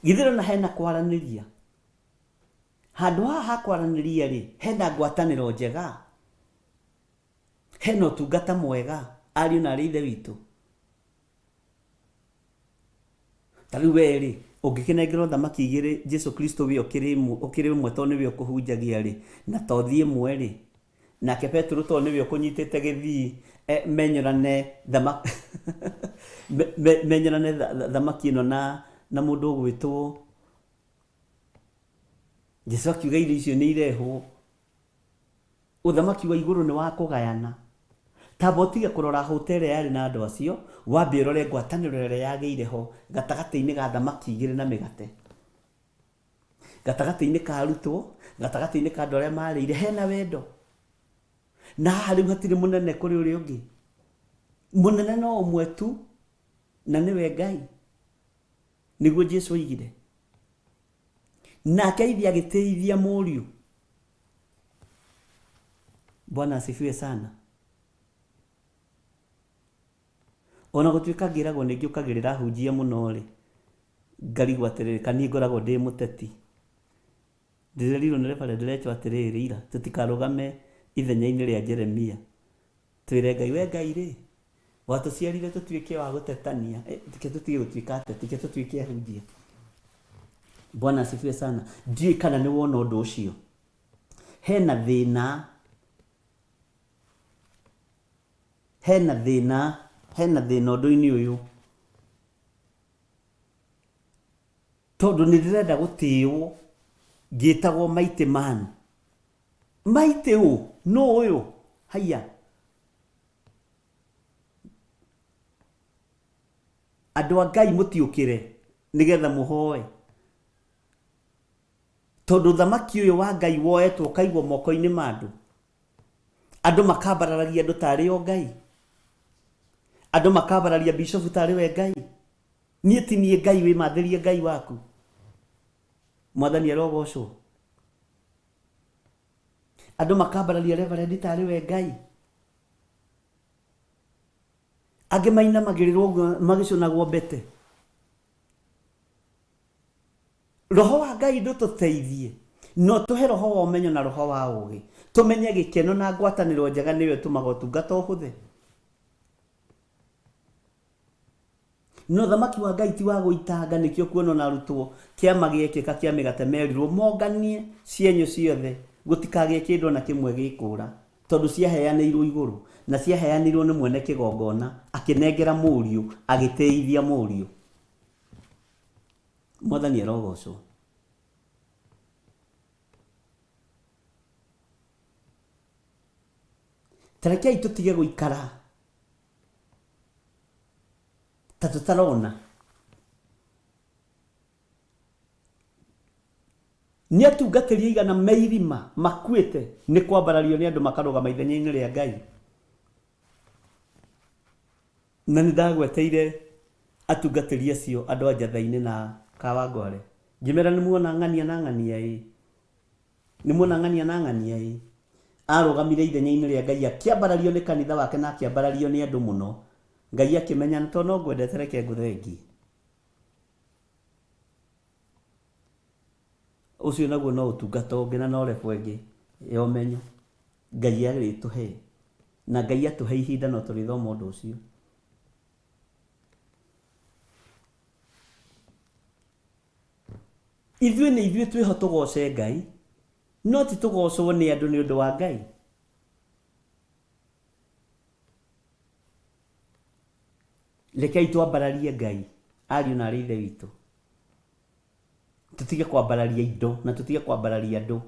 Githĩ ndũrona hena kwaranĩria? Handũ haha ha kwaranĩria rĩ, hena ngwatanĩro njega? Hena ũtungata mwega ariũ na arĩ ithe witũ? Ta rĩu we rĩ, ũngĩkĩnengerwo thamaki igĩrĩ Jesu Kristo we ũkĩrĩ ũkĩrĩ ũmwe tondũ nĩwe ũkũhunjagia rĩ, na tothi ĩmwe rĩ, nake Petero tondũ nĩwe ũkũnyitĩte gĩthii, Menyorane thamaki menyorane thamaki ĩno na mũndũ ũgwĩtwo Jesu akiuga irio icio nĩ irehwo. Ũthamaki wa igũrũ nĩ wa kũgayana. Tamba ũtige kũrora hũta ĩrĩa yarĩ na andũ acio, wambe ũrore ngwatanĩro ĩrĩa yagĩire ho gatagatĩ-inĩ ga thamaki igĩrĩ na mĩgate. Gatagatĩ-inĩ ka arutwo, gatagatĩ-inĩ ka andũ arĩa marĩire, hena wendo. Na haha rĩu hatirĩ mũnene kũrĩ ũrĩa ũngĩ. Mũnene no ũmwe tu, na nĩwe Ngai. Nĩguo Jesu oigire. Nake ithe agĩtĩithia mũriũ. Bwana asifiwe sana. Ona gũtuĩka ngĩragwo nĩ ngĩũkagĩrĩra ahunjia mũno rĩ, ngarigwo atĩrĩrĩ, kana niĩ ngoragwo ndĩ mũteti? Ndĩrerirwo nĩ Reverend Rachel atĩrĩrĩ ira, tũtikarũgame ithenya-inĩ rĩa Jeremia, twĩre Ngai, we Ngai rĩ, watũciarire tũtuĩke wa gũtetania, reke tũtige gũtuĩka ateti, reke tũtuĩke ahunjia. Bwana asifiwe sana. Ndiũĩ kana nĩ wona ũndũ ũcio. Hena thĩna, hena thĩna, hena thĩna ũndũ-inĩ ũyũ. Tondũ nĩ ndĩrenda gũtĩĩwo ngĩtagwo mighty man. Mighty ũ? Nũ ũyũ? Haiya. Andũ a Ngai mũtiũkĩre nĩgetha mũhoe. Tondũ ũthamaki ũyũ wa Ngai woetwo ũkaigwo moko-inĩ ma andũ. Andũ makambararagia andũ tarĩ o Ngai. Andũ makambararia bishofu tarĩ we Ngai. Niĩ ti niĩ Ngai, wĩmathĩrie Ngai waku. Mwathani arogocwo. Andũ makambararia reverendi tarĩ we Ngai. Angĩ mainamagĩrĩrwo ũguo magĩcũnagwo mbete. Roho wa Ngai ndũtũteithie, no tũhe roho wa ũmenyo na roho wa ũũgĩ, tũmenye gĩkeno na ngwatanĩro njega nĩyo ĩtũmaga ũtungata ũhũthe. No ũthamaki wa Ngai ti wa gũitanga, nĩkĩo kuona ona arutwo kĩama gĩekĩka kĩa mĩgate merirwo monganie cienyũ ciothe gũtikagĩe kĩndũ ona kĩmwe gĩkũra, tondũ ciaheanĩirwo igũrũ, na ciaheanirwo nĩ mwene kĩgongona, akĩnengera mũriũ, agĩtĩithia mũriũ. Mwathani arogocwo. Ta rekei tũtige gũikara ta tũtarona. Nĩ atungatĩri aigana me irima makuĩte nĩ kwambarario nĩ andũ makarũgama ithenya-inĩ rĩa Ngai. Na nĩ ndagweteire atungatĩri acio andũ a Njatha-inĩ na Kawangware, ngĩmera nĩ muona ng'ania na ng'ania ĩ, nĩ muona ng'ania na ng'ania ĩ, arũgamire ithenya-inĩ rĩa Ngai akĩambarario nĩ kanitha wake na akĩambarario nĩ andũ mũno. Ngai akĩmenya nĩ tondũ no ngwendete reke ngũthengie. Ũcio naguo no ũtungata ũngĩ na no level ĩngĩ ya ũmenyo Ngai arĩtũhe. Na Ngai atũhe ihinda no tũrĩthoma ũndũ ũcio. Ithuĩ nĩ ithuĩ twĩho tũgoce Ngai, no ti tũgocwo nĩ andũ nĩ ũndũ wa Ngai. Rekei twambararie Ngai, ariũ na arĩ ithe witũ. Tũtige kwambararia indo na tũtige kwambararia andũ.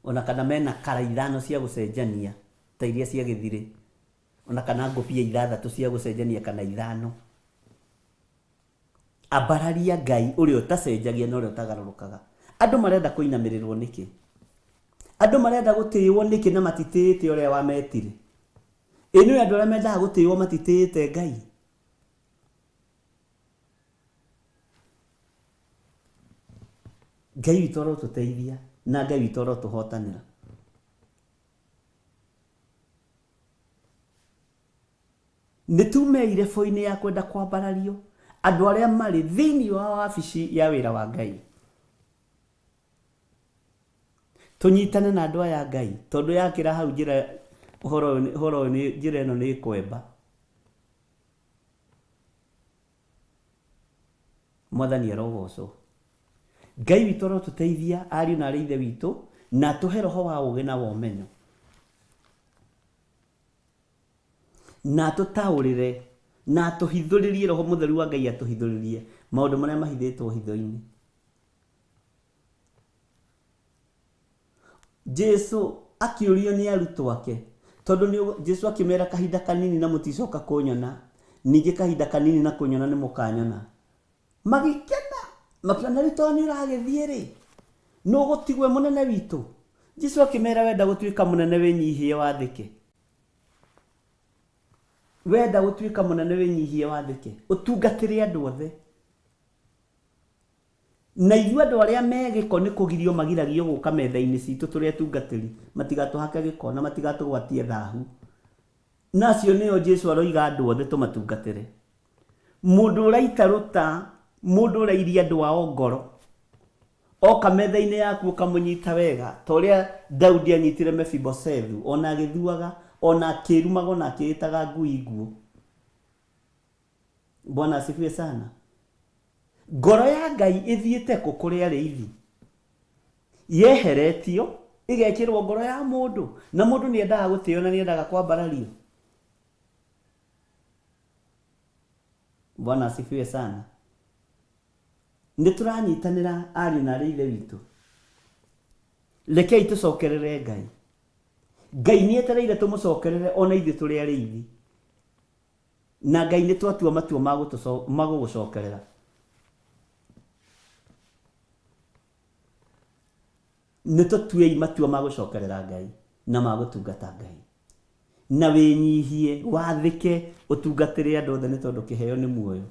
Ona kana mena kara ithano cia gũcenjania ta iria cia gĩthirĩ. Ona kana ngũbia ithathatũ cia gũcenjania kana ithano. Ambararia Ngai ũrĩa ũtacenjagia na ũrĩa ũtagarũrũkaga. Andũ marenda kũinamĩrĩrwo nĩkĩ? Andũ marenda gũtĩĩwo nĩkĩ na matitĩĩte ũrĩa wametire? Ĩ nĩũĩ andũ arĩa mendaga gũtĩĩwo matitĩĩte Ngai? Ngai witũ arotũteithia na Ngai witũ arotũhotanĩra. Nĩ tume irebo-inĩ ya kwenda kwambarario andũ arĩa marĩ thĩinĩ wa wabici ya wĩra wa Ngai. Tũnyitane na andũ aya a Ngai tondũ yakĩra hau njĩra ũhoro ũyũ ũhoro ũyũ nĩ njĩra ĩno nĩ ĩkwemba. Mwathani arogocwo. Ngai witũ arotũteithia ariũ na arĩ ithe witũ na atũhe roho wa ũgĩ na wa ũmenyo. Na atũtaũrĩre na atũhithũrĩrie, Roho Mũtheru wa Ngai atũhithũrĩrie maũndũ marĩa mahithĩtwo hitho-inĩ. Jesu akĩũrio nĩ arutwo ake, tondũ nĩ Jesu akĩmera kahinda kanini na mũticoka kũnyona, ningĩ kahinda kanini na kũnyona nĩ mũkanyona. Magĩkena, makiuga na rĩu tondũ nĩ ũragĩthiĩ rĩ, nũ ũgũtigwo e mũnene witũ? Jesu akĩmera wenda gũtuĩka mũnene wĩnyihie wathĩke. Wenda gũtuĩka mũnene wĩnyihie wathĩke, ũtungatĩre andũ othe. Na ithuĩ andũ arĩa me gĩko nĩ kũgirio magiragio gũka metha-inĩ citũ tũrĩ atungatĩri, matigatũhake gĩko na matigatũgwatie thahu. Na acio nĩo Jesu aroiga andũ othe tũmatungatĩre. Mũndũ ũraita rũta, mũndũ ũrairia andũ ao ngoro, oka metha-inĩ yaku ũkamũnyita wega, ta ũrĩa Daudi anyitire Mefibosethu, ona agĩthuaga, ona akĩĩrumaga, ona akĩĩtaga ngui nguũ. Bwana asifiwe sana. Ngoro ya Ngai ĩthiĩte kũ kũrĩ arĩithi? Yeheretio ĩgekĩrwo ngoro ya mũndũ, na mũndũ nĩ endaga gũtĩo na nĩ endaga kwambarario. Bwana asifiwe sana. Nĩ tũranyitanĩra ariũ na arĩ ithe witũ. Rekei tũcokerere Ngai. Ngai nĩ etereire tũmũcokerere ona ithuĩ tũrĩ arĩithi. Na Ngai nĩ twatua matua ma gũgũcokerera. Nĩ tũtuei matua ma gũcokerera Ngai na ma gũtungata Ngai. Na wĩnyihie, wathĩke, ũtungatĩre andũ othe nĩ tondũ kĩheo nĩ muoyo.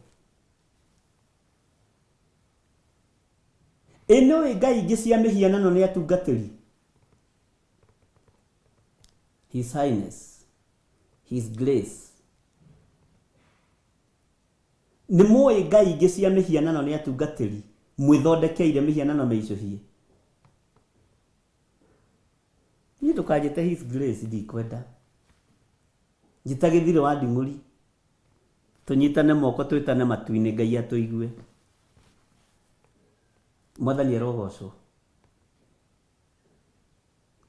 Ĩ nĩũĩ ngai ingĩ cia mĩhianano nĩ atungatĩri? His Highness, His Grace. Nĩ mũĩ ngai ingĩ cia mĩhianano nĩ atungatĩri mwĩthondekeire mĩhianano mĩicũhie? Niĩ ndũkanjĩte His Grace ndikwenda. Njĩta Gĩthirĩ wa Nding'ũri. Tũnyitane moko twĩtane matu-inĩ Ngai atũigue. Mwathani arogocwo.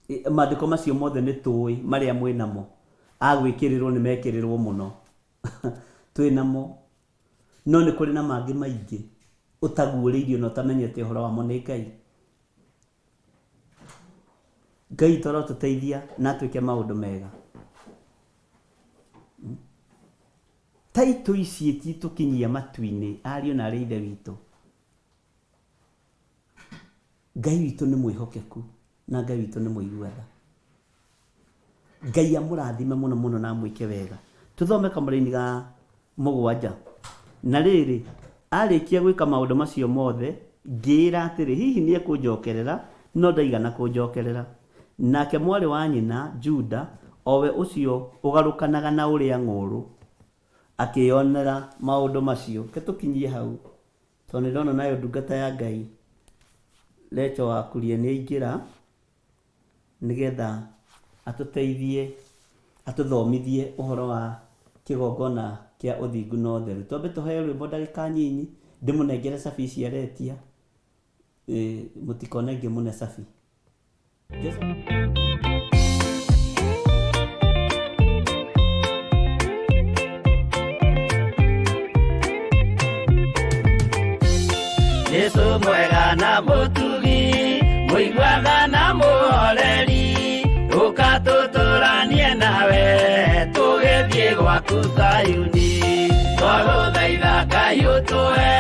Maandĩko macio mothe nĩ tũĩ marĩa mwĩ namo. Agwĩkĩrĩrwo nĩ mekĩrĩrwo mũno. Twĩ namo. No nĩ kũrĩ na mangĩ maingĩ ũtaguũrĩirio na ũtamenyete ũhoro wamo nĩ Ngai. Ngai witũ arotũteithia na atwĩke maũndũ mega. Taitũ ici ititũkinyia matu-inĩ ariũ na arĩ ithe witũ. Ngai witũ nĩ mwĩhokeku na Ngai witũ nĩ mũigua tha. Ngai amũrathime mũno mũno na amwĩke wega. Tũthome kamũraini ga mũgwanja. Na rĩrĩ, aarĩkia gwĩka maũndũ macio mothe, ngĩĩra atĩrĩ, 'Hihi nĩekũnjokerera, no ndaigana kũnjokerera. Nake mwarĩ wa nyina, Juda, o we ũcio ũgarũkanaga na ũrĩa ng'ũũrũ, akĩĩonera maũndũ macio. Reke tũkinyie hau, tondũ nĩndona nayo ndungata ya Ngai, Rachel wa Kuria nĩaingĩra. Nĩgetha atũteithie, atũthomithie ũhoro wa kĩgongona kĩa ũthingu na ũtheru. Twambe tũheo rwĩmbo ndagĩka nyinyi, ndĩmũnengere cabi ici aretia, mũtikone ngĩmũne cabi. Jesu mwega na mũtugi, mũiguana na mũhoreri, ũka tũtũranie nawe, tũgĩthiĩ gwaku Zayuni. Twagũthaitha Ngai ũtũhe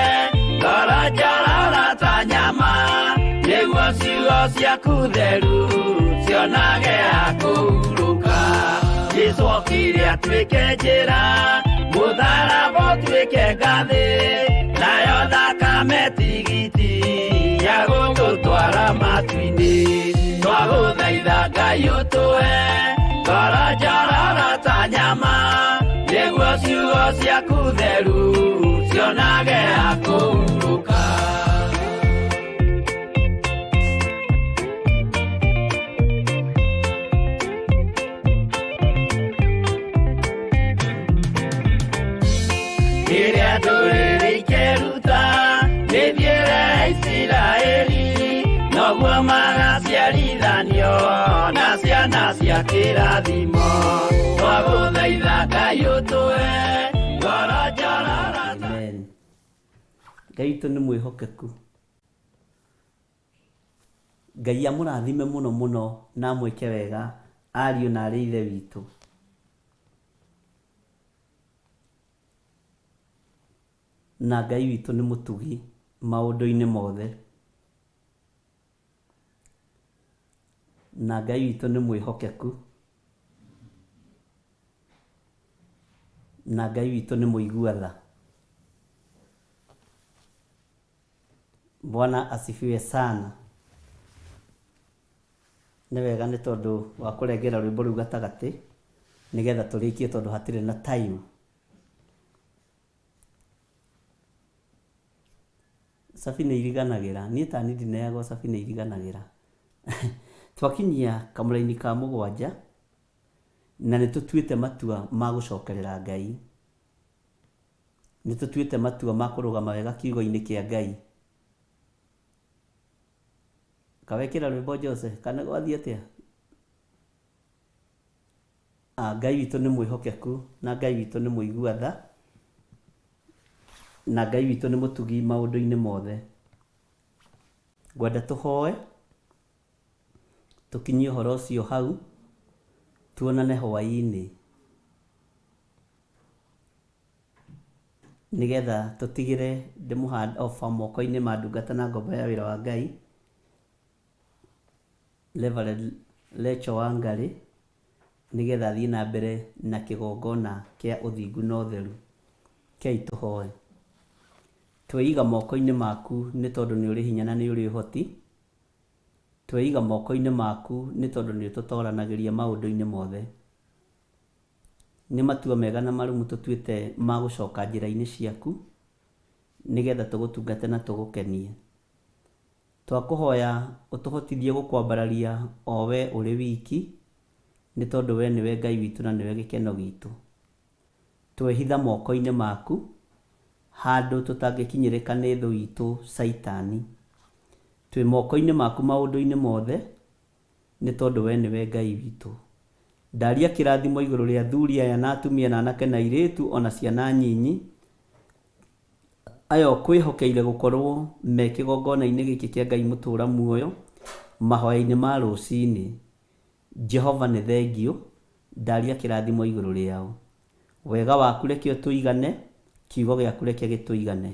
ngoro njororo ta nyama, nĩguo ciugo ciaku theru cionage ha kũhurũka. Jesu okire atuĩke njĩra, mũtharaba ũtuĩke ngathĩ, nayo thakame tigiti ya gũgũtwara matu-inĩ. Twagũthaitha Ngai ũtũhe ngoro njororo ta nyama, nĩguo ciugo ciaku theru cionage ha kũhurũka. Rĩrĩa ndũrĩrĩ ikeruta mĩthiĩre ya Isiraeli, no Noguo magaciarithanio na ciana cia kĩrathimo. Twagũthaitha Ngai ũtũhe ngoro njororo. Amen. Ngai witũ nĩ mwĩhokeku. Ngai amũrathime mũno mũno na amwĩke wega ariũ na arĩ ithe witũ. Na Ngai witũ nĩ mũtugi maũndũ-inĩ mothe. Na Ngai witũ nĩ mwĩhokeku. Na Ngai witũ nĩ mũigua tha. Bwana asifiwe sana. Nĩ wega nĩ tondũ wa kũrengera rwĩmbo rũu gatagatĩ nĩgetha tũrĩkie tondũ hatirĩ na time. Cabi nĩ iriganagĩra. Niĩ ta niĩ ndineagwo cabi nĩ iriganagĩra. Twakinyia kamũraini ka mũgwanja na nĩ tũtuĩte matua ma gũcokerera Ngai. Nĩ tũtuĩte matua ma kũrũgama wega kiugo-inĩ kĩa Ngai. Kawekĩra rwĩmbo Jose, kana gwathiĩ atĩa? Ngai witũ nĩ mwĩhokeku na Ngai witũ nĩ mũigua tha na Ngai witũ nĩ mũtugi maũndũ-inĩ mothe. Ngwenda tũhoe tũkinyie ũhoro ũcio hau, tuonane hwaĩ-inĩ nĩgetha tũtigĩre ndĩmũ hand over moko-inĩ ma ndungata na ngombo ya wĩra wa Ngai. Reverend Rachel Wangarĩ nĩgetha athiĩ na mbere na kĩgongona kĩa ũthingu na ũtheru. Rekei tũhoe. Tweiga moko-inĩ maku nĩ tondũ nĩ ũrĩ hinya na nĩ ũrĩ ũhoti. Tweiga moko-inĩ maku nĩ tondũ nĩ ũtũtoranagĩria maũndũ-inĩ mothe. Nĩ matua mega na marũmu tũtuĩte ma gũcoka njĩra-inĩ ciaku nĩgetha tũgũtungate na tũgũkenie. Twakũhoya ũtũhotithie gũkwambararia o wee ũrĩ wiki, nĩ tondũ wee nĩwe Ngai witũ na nĩwe gĩkeno gitũ. Twehitha moko-inĩ maku, handũ tũtangĩkinyĩrĩka nĩ thũ itũ Caitani. Twĩ moko-inĩ maku maũndũ-inĩ mothe, nĩ tondũ wee nĩwe Ngai witũ. Ndaria kĩrathimo igũrũ rĩa athuri aya na atumia na anake na airĩtu o na ciana nyinyi, Aya ũkwĩhokeire gũkorwo me kĩgongona-inĩ gĩkĩ kĩa Ngai mũtũra muoyo mahoya-inĩ ma rũcinĩ. Jehova nĩ thengiũ, ndaria kĩrathimo igũrũ rĩao. Wega waku reke ũtũigane, kiugo gĩaku reke gĩtũigane.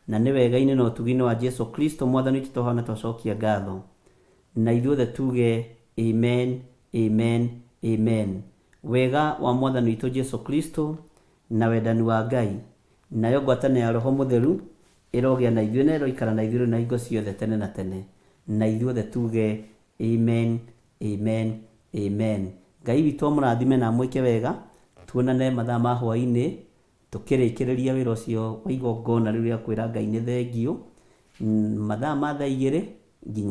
Na nĩ wega-inĩ na ũtugi-inĩ wa Jesu Kristo Mwathani witũ twahoya na twacokia ngatho. Na ithuothe tuge Amen, Amen, Amen. Wega wa Mwathani witũ Jesu Kristo, na wendani wa Ngai, Nayo ngwatanĩro ya Roho Mũtheru ĩrogĩa na ithuĩ na ĩroikara na ithuĩ rĩu na hingo ciothe tene na tene. Na ithuothe tuuge, Amen, amen, amen. Ngai witũ amũrathime na amwĩke wega. Tuonane mathaa ma hwaĩ-inĩ tũkĩrĩkĩrĩria wĩra ũcio wa igongona rĩu rĩa kwĩra Ngai nĩ thengiũ, mathaa ma thaa igĩrĩ nginya.